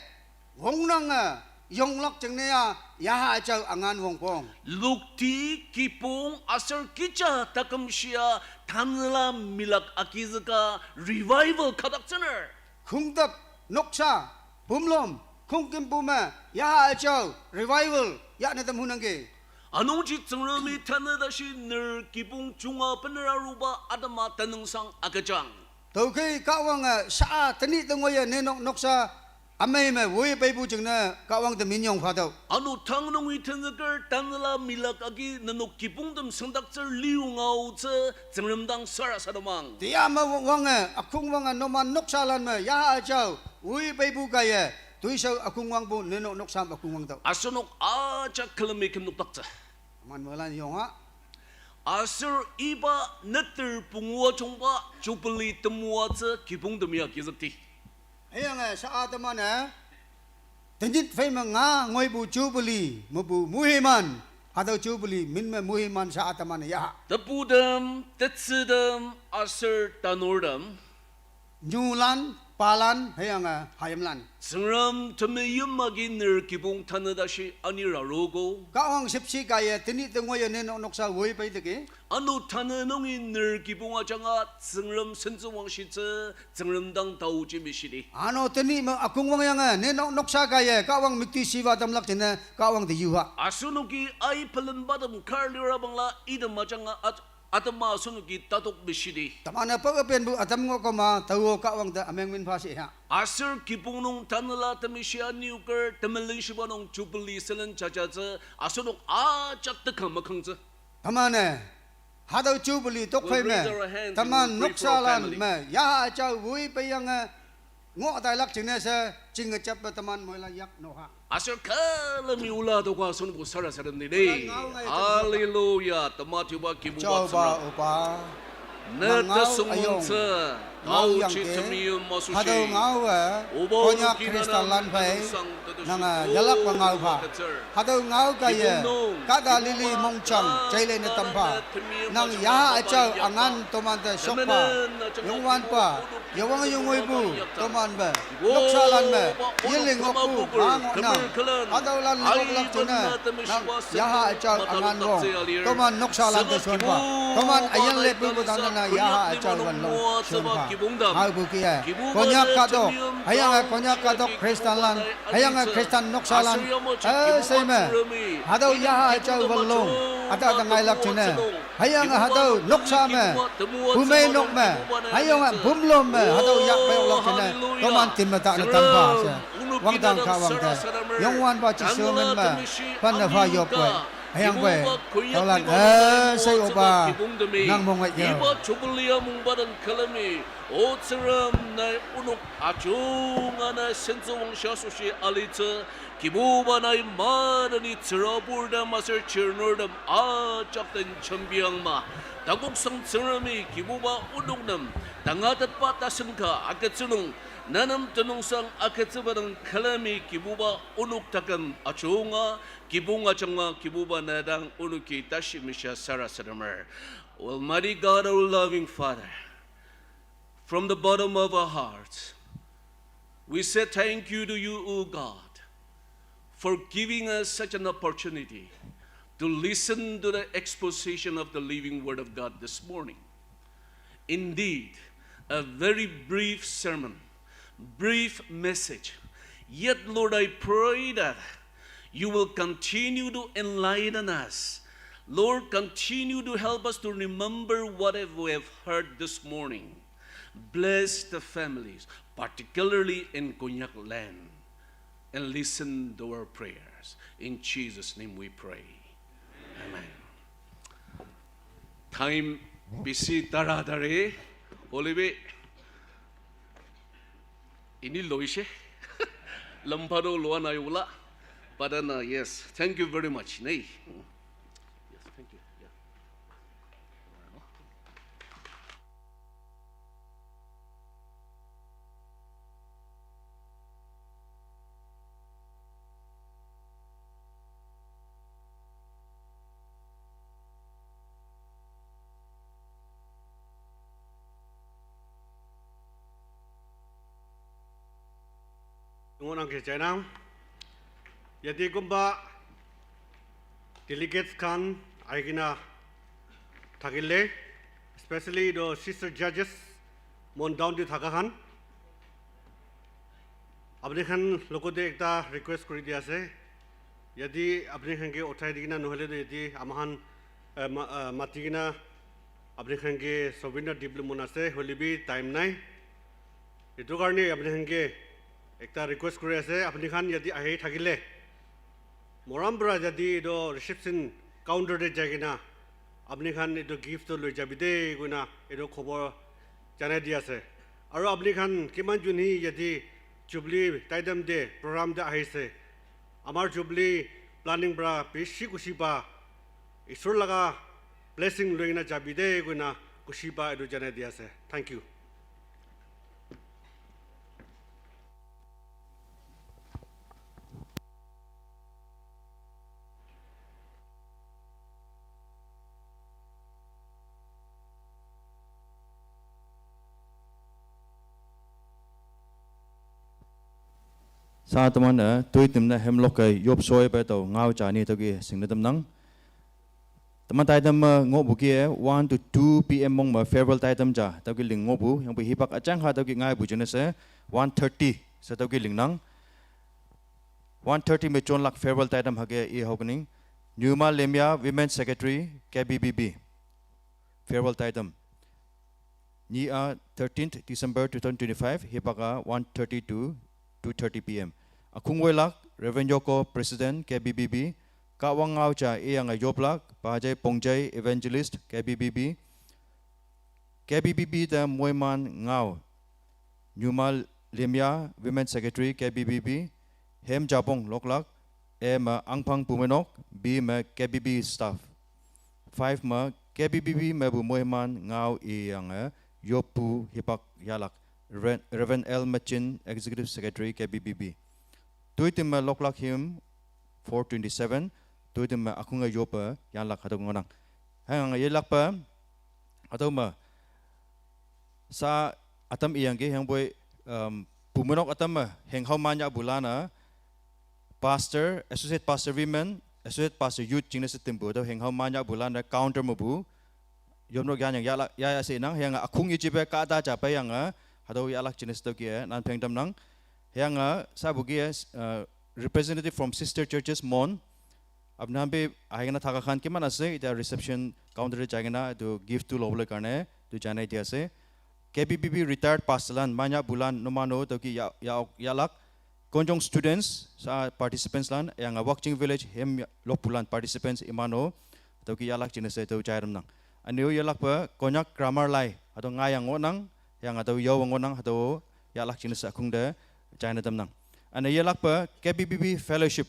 wongnange yonglak jingne-a, yaha ajao angan wongpong. Lukti, kibong, aser kecha taküm shia, tanela milak agizüka, revival kadaktsüner. Kongtep, noksa, bumlom, kongkimpume, yaha ajao, revival, ya netem hunangki. Anungji Tsüngremi tanü tashi ner kibong junga bener aruba atema tenüngsang agüjang. Tüokhei Kahwange sha-a teni tengoye nenok noksa ameime woi peipu jingne Kahwang temin yong phatüoh. Ano tang nungi tenzüker tanela milak agi nenok kibongtem sengdaktsür liu ngaotsü Tsüngrem dang sarasademang. Tiyama wange, akongwange numan noksalan me yaha ajao woi peipu kaiye, toishao akongwangpu nenok noksam akongwangtüoh. Asenok ajak külemi kümnokdaktsü. Aman moilan yonga. Aser iba neter pungu ajungba Jubilee temoatsü kibongtemi agizükti. Hüyange sha-a temane, tenyit pheime nga ngoipu Jubilee mepu muhiman, hatüo Jubilee min me muhiman sha-a temane yaha. Teputem, tetsütem, aser tanurtem. Nyulan, palan, hüyange hayimlan. Tsüngrem temeim agi ner kibong tanü tashi anir arogo. Kahwang shüpshe kaiye teni tengoye nenok noksa woi peiteki. Ano tanü nungi ner kibong ajanga Tsüngrem sentsüwangshitsü Tsüngrem dang taoji meshidi. Ano teni me akongwangyange nenok noksa kaiye Kahwang mekti shiba tamlak jingne Kahwang te yuha. Asenoki ai pelenbatem kar lirabangla item ajanga at- atema asenoki tatok meshidi. Temane pok üpenpu atam ngo koma tao Kahwang te ameng min pha shi ha. Aser kibong nung tanela temeshi anioker temelenshiba nung Jubilee sülen jajatsü asenok ajak teka makangtsü. Temane, hatüo Jubilee tokphei me, teman noksalan me, yaha ajao woi peiyange, ngo atailak jingne she, jingkejappa teman moilan yak noha. Aser külemi ola toka asenbo sarasadem nini. Hallelujah, tematiba kibuba Tsüngrem. Oba, ne tesongongtsü, taochi temeim asoshi. Hatüo ngaowe, Konyak Khristanlan phei, nange yalakpa ngao pha. Hatüo ngao kaiye, kahta lili mongjang, jailene tampha. Nang yaha ajao angan tomante shokpha, Youngwanpa, Youngwan Youngwanpu, toman me, noksalan me, yiling okpu, ma ngohnang, hatüolan lioklak jene, nang yaha ajao angan wong, toman noksalan te shonpha, toman ayan lepupu tanü nang yaha ajao wanlong shonpha. Ngaopu kih-e, Konyak kahtok, hüyange Konyak kahtok Khristanlan, hüyange Khristan noksalan, eh, seime, hatüo yaha ajao wanlong, ata ata ngailak jene. Hüyange hatüo noksa me, bumeinok me, hüyange bumlom me, hatüo yakpei oklak jene, toman tim me ta ne tanpha she. Wangdang Kahwang te, Youngwanpa Jesu min me, pan ne pha yopwe. Hüyangpoi, taolan, eh, sei oba, nang mongwe yo. Iba Jubilee mungba den külemi, O Tsüngrem nai onok ajunga ne sentsüwangshi asoshi alitsü, Kibuba nai madeni tsürabur tem aser chirnur tem ajak den jembiang ma. Takoksang Tsüngremi Kibuba onok nem tangatetba tasen ka agütsü nung, nenem tenüngsang agütsüba dang külemi Kibuba onok taküm ajunga, kibong ajunga Kibuba ne dang onoki tashi mishia sarasademer. Almighty God, our loving Father, from the bottom of our hearts, we say thank you to you, O God, for giving us such an opportunity to listen to the exposition of the living Word of God this morning. Indeed, a very brief sermon, brief message. Yet, Lord, I pray that you will continue to enlighten us. Lord, continue to help us to remember what we have heard this morning. Bless the families, particularly in Konyak land, and listen to our prayers. In Jesus' name we pray. Amen. Time busy, taratari, olive, ini loise. Lembado loa na yola. But then, uh, yes, thank you very much. Nei. Yes, thank you. Yeah. Ngohnang ke jainang. Yate kunba delegates khan ahi kena thakile, especially the sister judges, mon down te thaka khan, apni khan logote ekta request kuri di ase, yate apni khan ke uthai di kena nohole to yate ama khan, eh, ma- eh, mati kena apni khan ke souvenir dibole mon ase, hoile bi time nai. Etu karne apni khan ke ekta request kuri ase, apni khan yate ahi thakile, morom para yate etu reception counter te jai kena apni khan etu gift to loi jabi de koina etu khobor janai di ase. Aru apni khan kiman jun hi yate Jubilee taitam te program te ahi ase, amar Jubilee planning para bishi khushi pa, Isor laga blessing loi kena jabi de koina khushi pa etu janai di ase. Thank you. Sa teman, eh, tui tim na hem lok ke yop soi pe tau ngau cha ni tau ki sing na tem nang. Teman tai tem, eh, ngo bu ki, eh, one to two P M mong ma farewell tai tem cha tau ki ling ngo bu, yang bu hipak achang ha tau ki ngai bu jene se one thirty sa tau ki ling nang. One thirty me chon lak farewell tai tem ha ke i hok ning. Nyuma Lemia, Women Secretary, K B B B. Farewell tai tem. Ni a thirteenth December two thousand twenty-five, hipaka one thirty to two thirty P M. Akhung wei lak, Reverend Yoko, President, K B B B, Kawang Ngau cha e yang a yop lak, Pajai Pongjai, Evangelist, K B B B, K B B B te Moiman Ngau, Nyuma Lemia, Women Secretary, K B B B, Hem Japong Loklak, A ma Angpang Pumenok, B ma K B B staff. Five ma K B B B ma bu Moiman Ngau e yang, eh, yop pu hipak yalak, Reverend, Reverend L Machin, Executive Secretary, K B B B. Tui tim ma Loklak him four twenty-seven, tui tim ma akhung a yop, eh, yalak hatok ngonang. Hang yelak pa, atau ma, sa atam iyang ke, hang boy, um, Pumenok atam ma, heng hau manya bulana, Pastor, Associate Pastor Women, Associate Pastor Youth, jing na se tim bu, atau heng hau manya bulana, counter mo bu, yom nok yan yang yala, ya ya se nang, hang akhung iji pe ka da ja pe yang, ah, hatau yalak jing na se tau ki, eh, nan peng tam nang, hang, ah, sa bu ki, eh, uh, representative from sister churches mon, apni khan bi ahi kena thaka khan kiman ase, etiya reception counter te jai kena etu gift tu lobole karne etu janai di ase. K B B B retired pastor lan, manya bulan, nomano, toki ya, ya, yalak. Konjong students, sa participants lan, yang Wakching Village, hem ya, lok bulan participants, imano, toki yalak jine se, to jai ram nang. Anio yalak pa, Konyak grammar lai, ato ngai yang ngonang, yang ato yau ngonang, ato yalak jine se akhung de, jai na tam nang. Ane yalak pa, K B B B fellowship,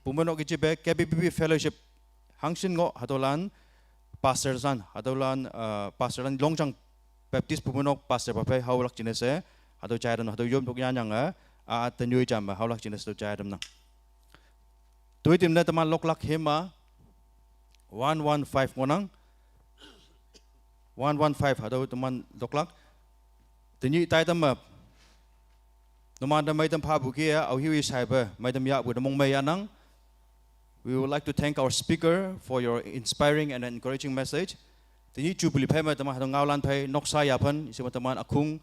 Pumenok ichi be K B B B fellowship hangsin ngo hatolan pastor san, hatolan, uh, pastor lan Longchang Baptist Pumenok pastor pa pe haulak jine se, hato jai ram, hato yom tok yan yang, eh, a, a, tenyui jam, eh, haulak jine se to jai ram nang. Tui tim na teman Loklak hima one one five ngonang, one one five, hato teman Loklak. Tenyi tai tam ma, numan da mai tam pha bu ki ya, au hiu isai ba, mai tam ya bu da mong mai ya nang. We would like to thank our speaker for your inspiring and encouraging message. Tenyi Jubilee phai ma teman hatong ngau lan phai, noksa ya phan, isi ma teman akhung,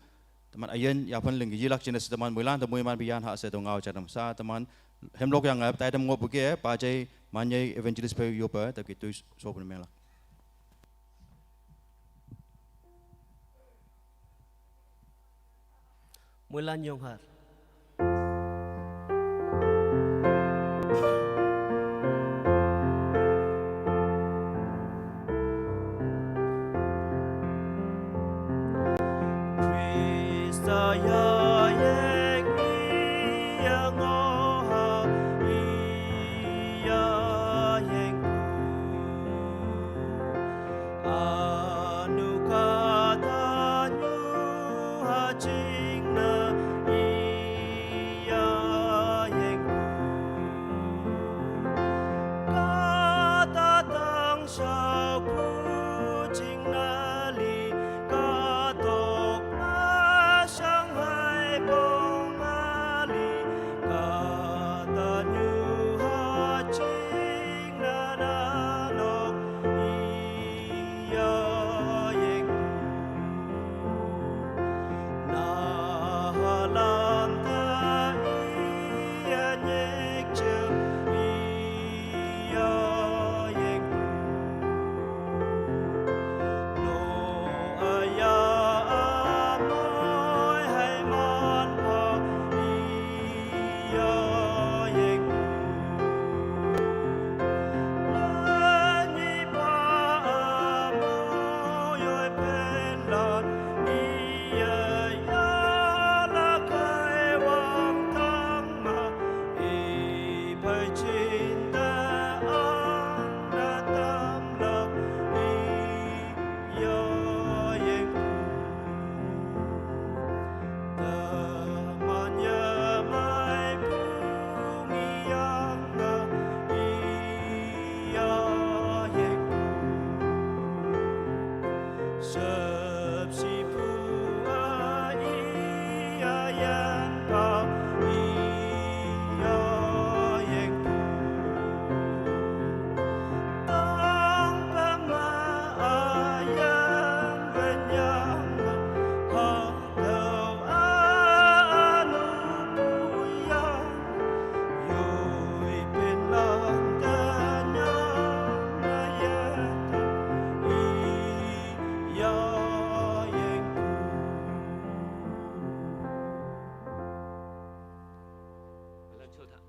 teman ayen ya phan ling yilak jine se teman muilan, teman muiman bi yan ha se to ngau jadam sa, teman hemlok yang, eh, tai tam ngo bu ki ya, Pajai, Manyai, Evangelist phai yopa, tapi tu so pun melak. Mulan Yonghar. Krista ya yeng mi ya ngo ha i ya yeng ku. Anu kata nyu ha jing na i ya yeng ku. Kata tang shao ku jing na li ka tok na shang ha Sepsipu a ia yen pa ia yeng pu. Tang pema a yen wenyang ha tau a anu pu yang. Yoi pin lang tanya na yeta i ya yeng pu. Let's show that.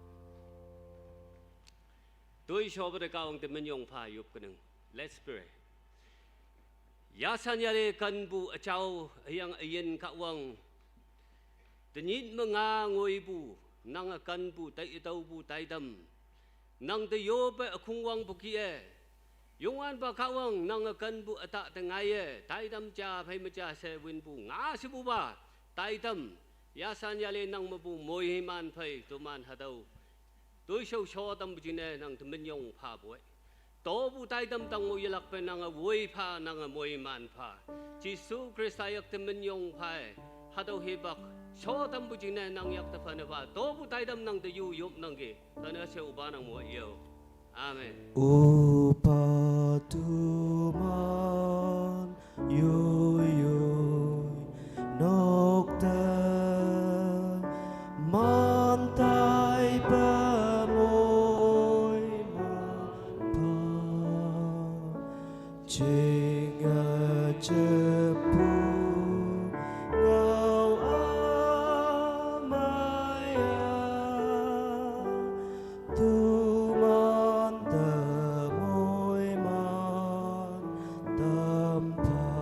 Tui shoba de Kahwang te minyong pha yup keneng. Let's pray. Yasan yale kanpu achau ayang ayin Kahwang. Tenyit menga ngoipu, nang akanpu, tai itaupu, taidam. Nang te yope akhungwang puki e. Yongwan pa Kahwang, nang akanpu ata te ngai e. Taidam cha, phei macha se winpu, nga sipu pa. Taidam. Yasan yale nang mepu moiman phei, tuman hatau. Tui shau sho tampu jingne nang te minyong pha pu e. Topu taidam tang mo yelak pe nang a woi pha, nang a moiman pha. Jesu Khrista yak te minyong pha e. Hatau hipak sho tampu jingne nang yak te phane pha. Topu taidam nang te yu yop nang ke. Tane se upa nang mo yo. Amen. Upa tuman yoi yoi nokta mantai pa moiman pa. Chinga chepu ngau amaya. Tuman ta moiman tampha.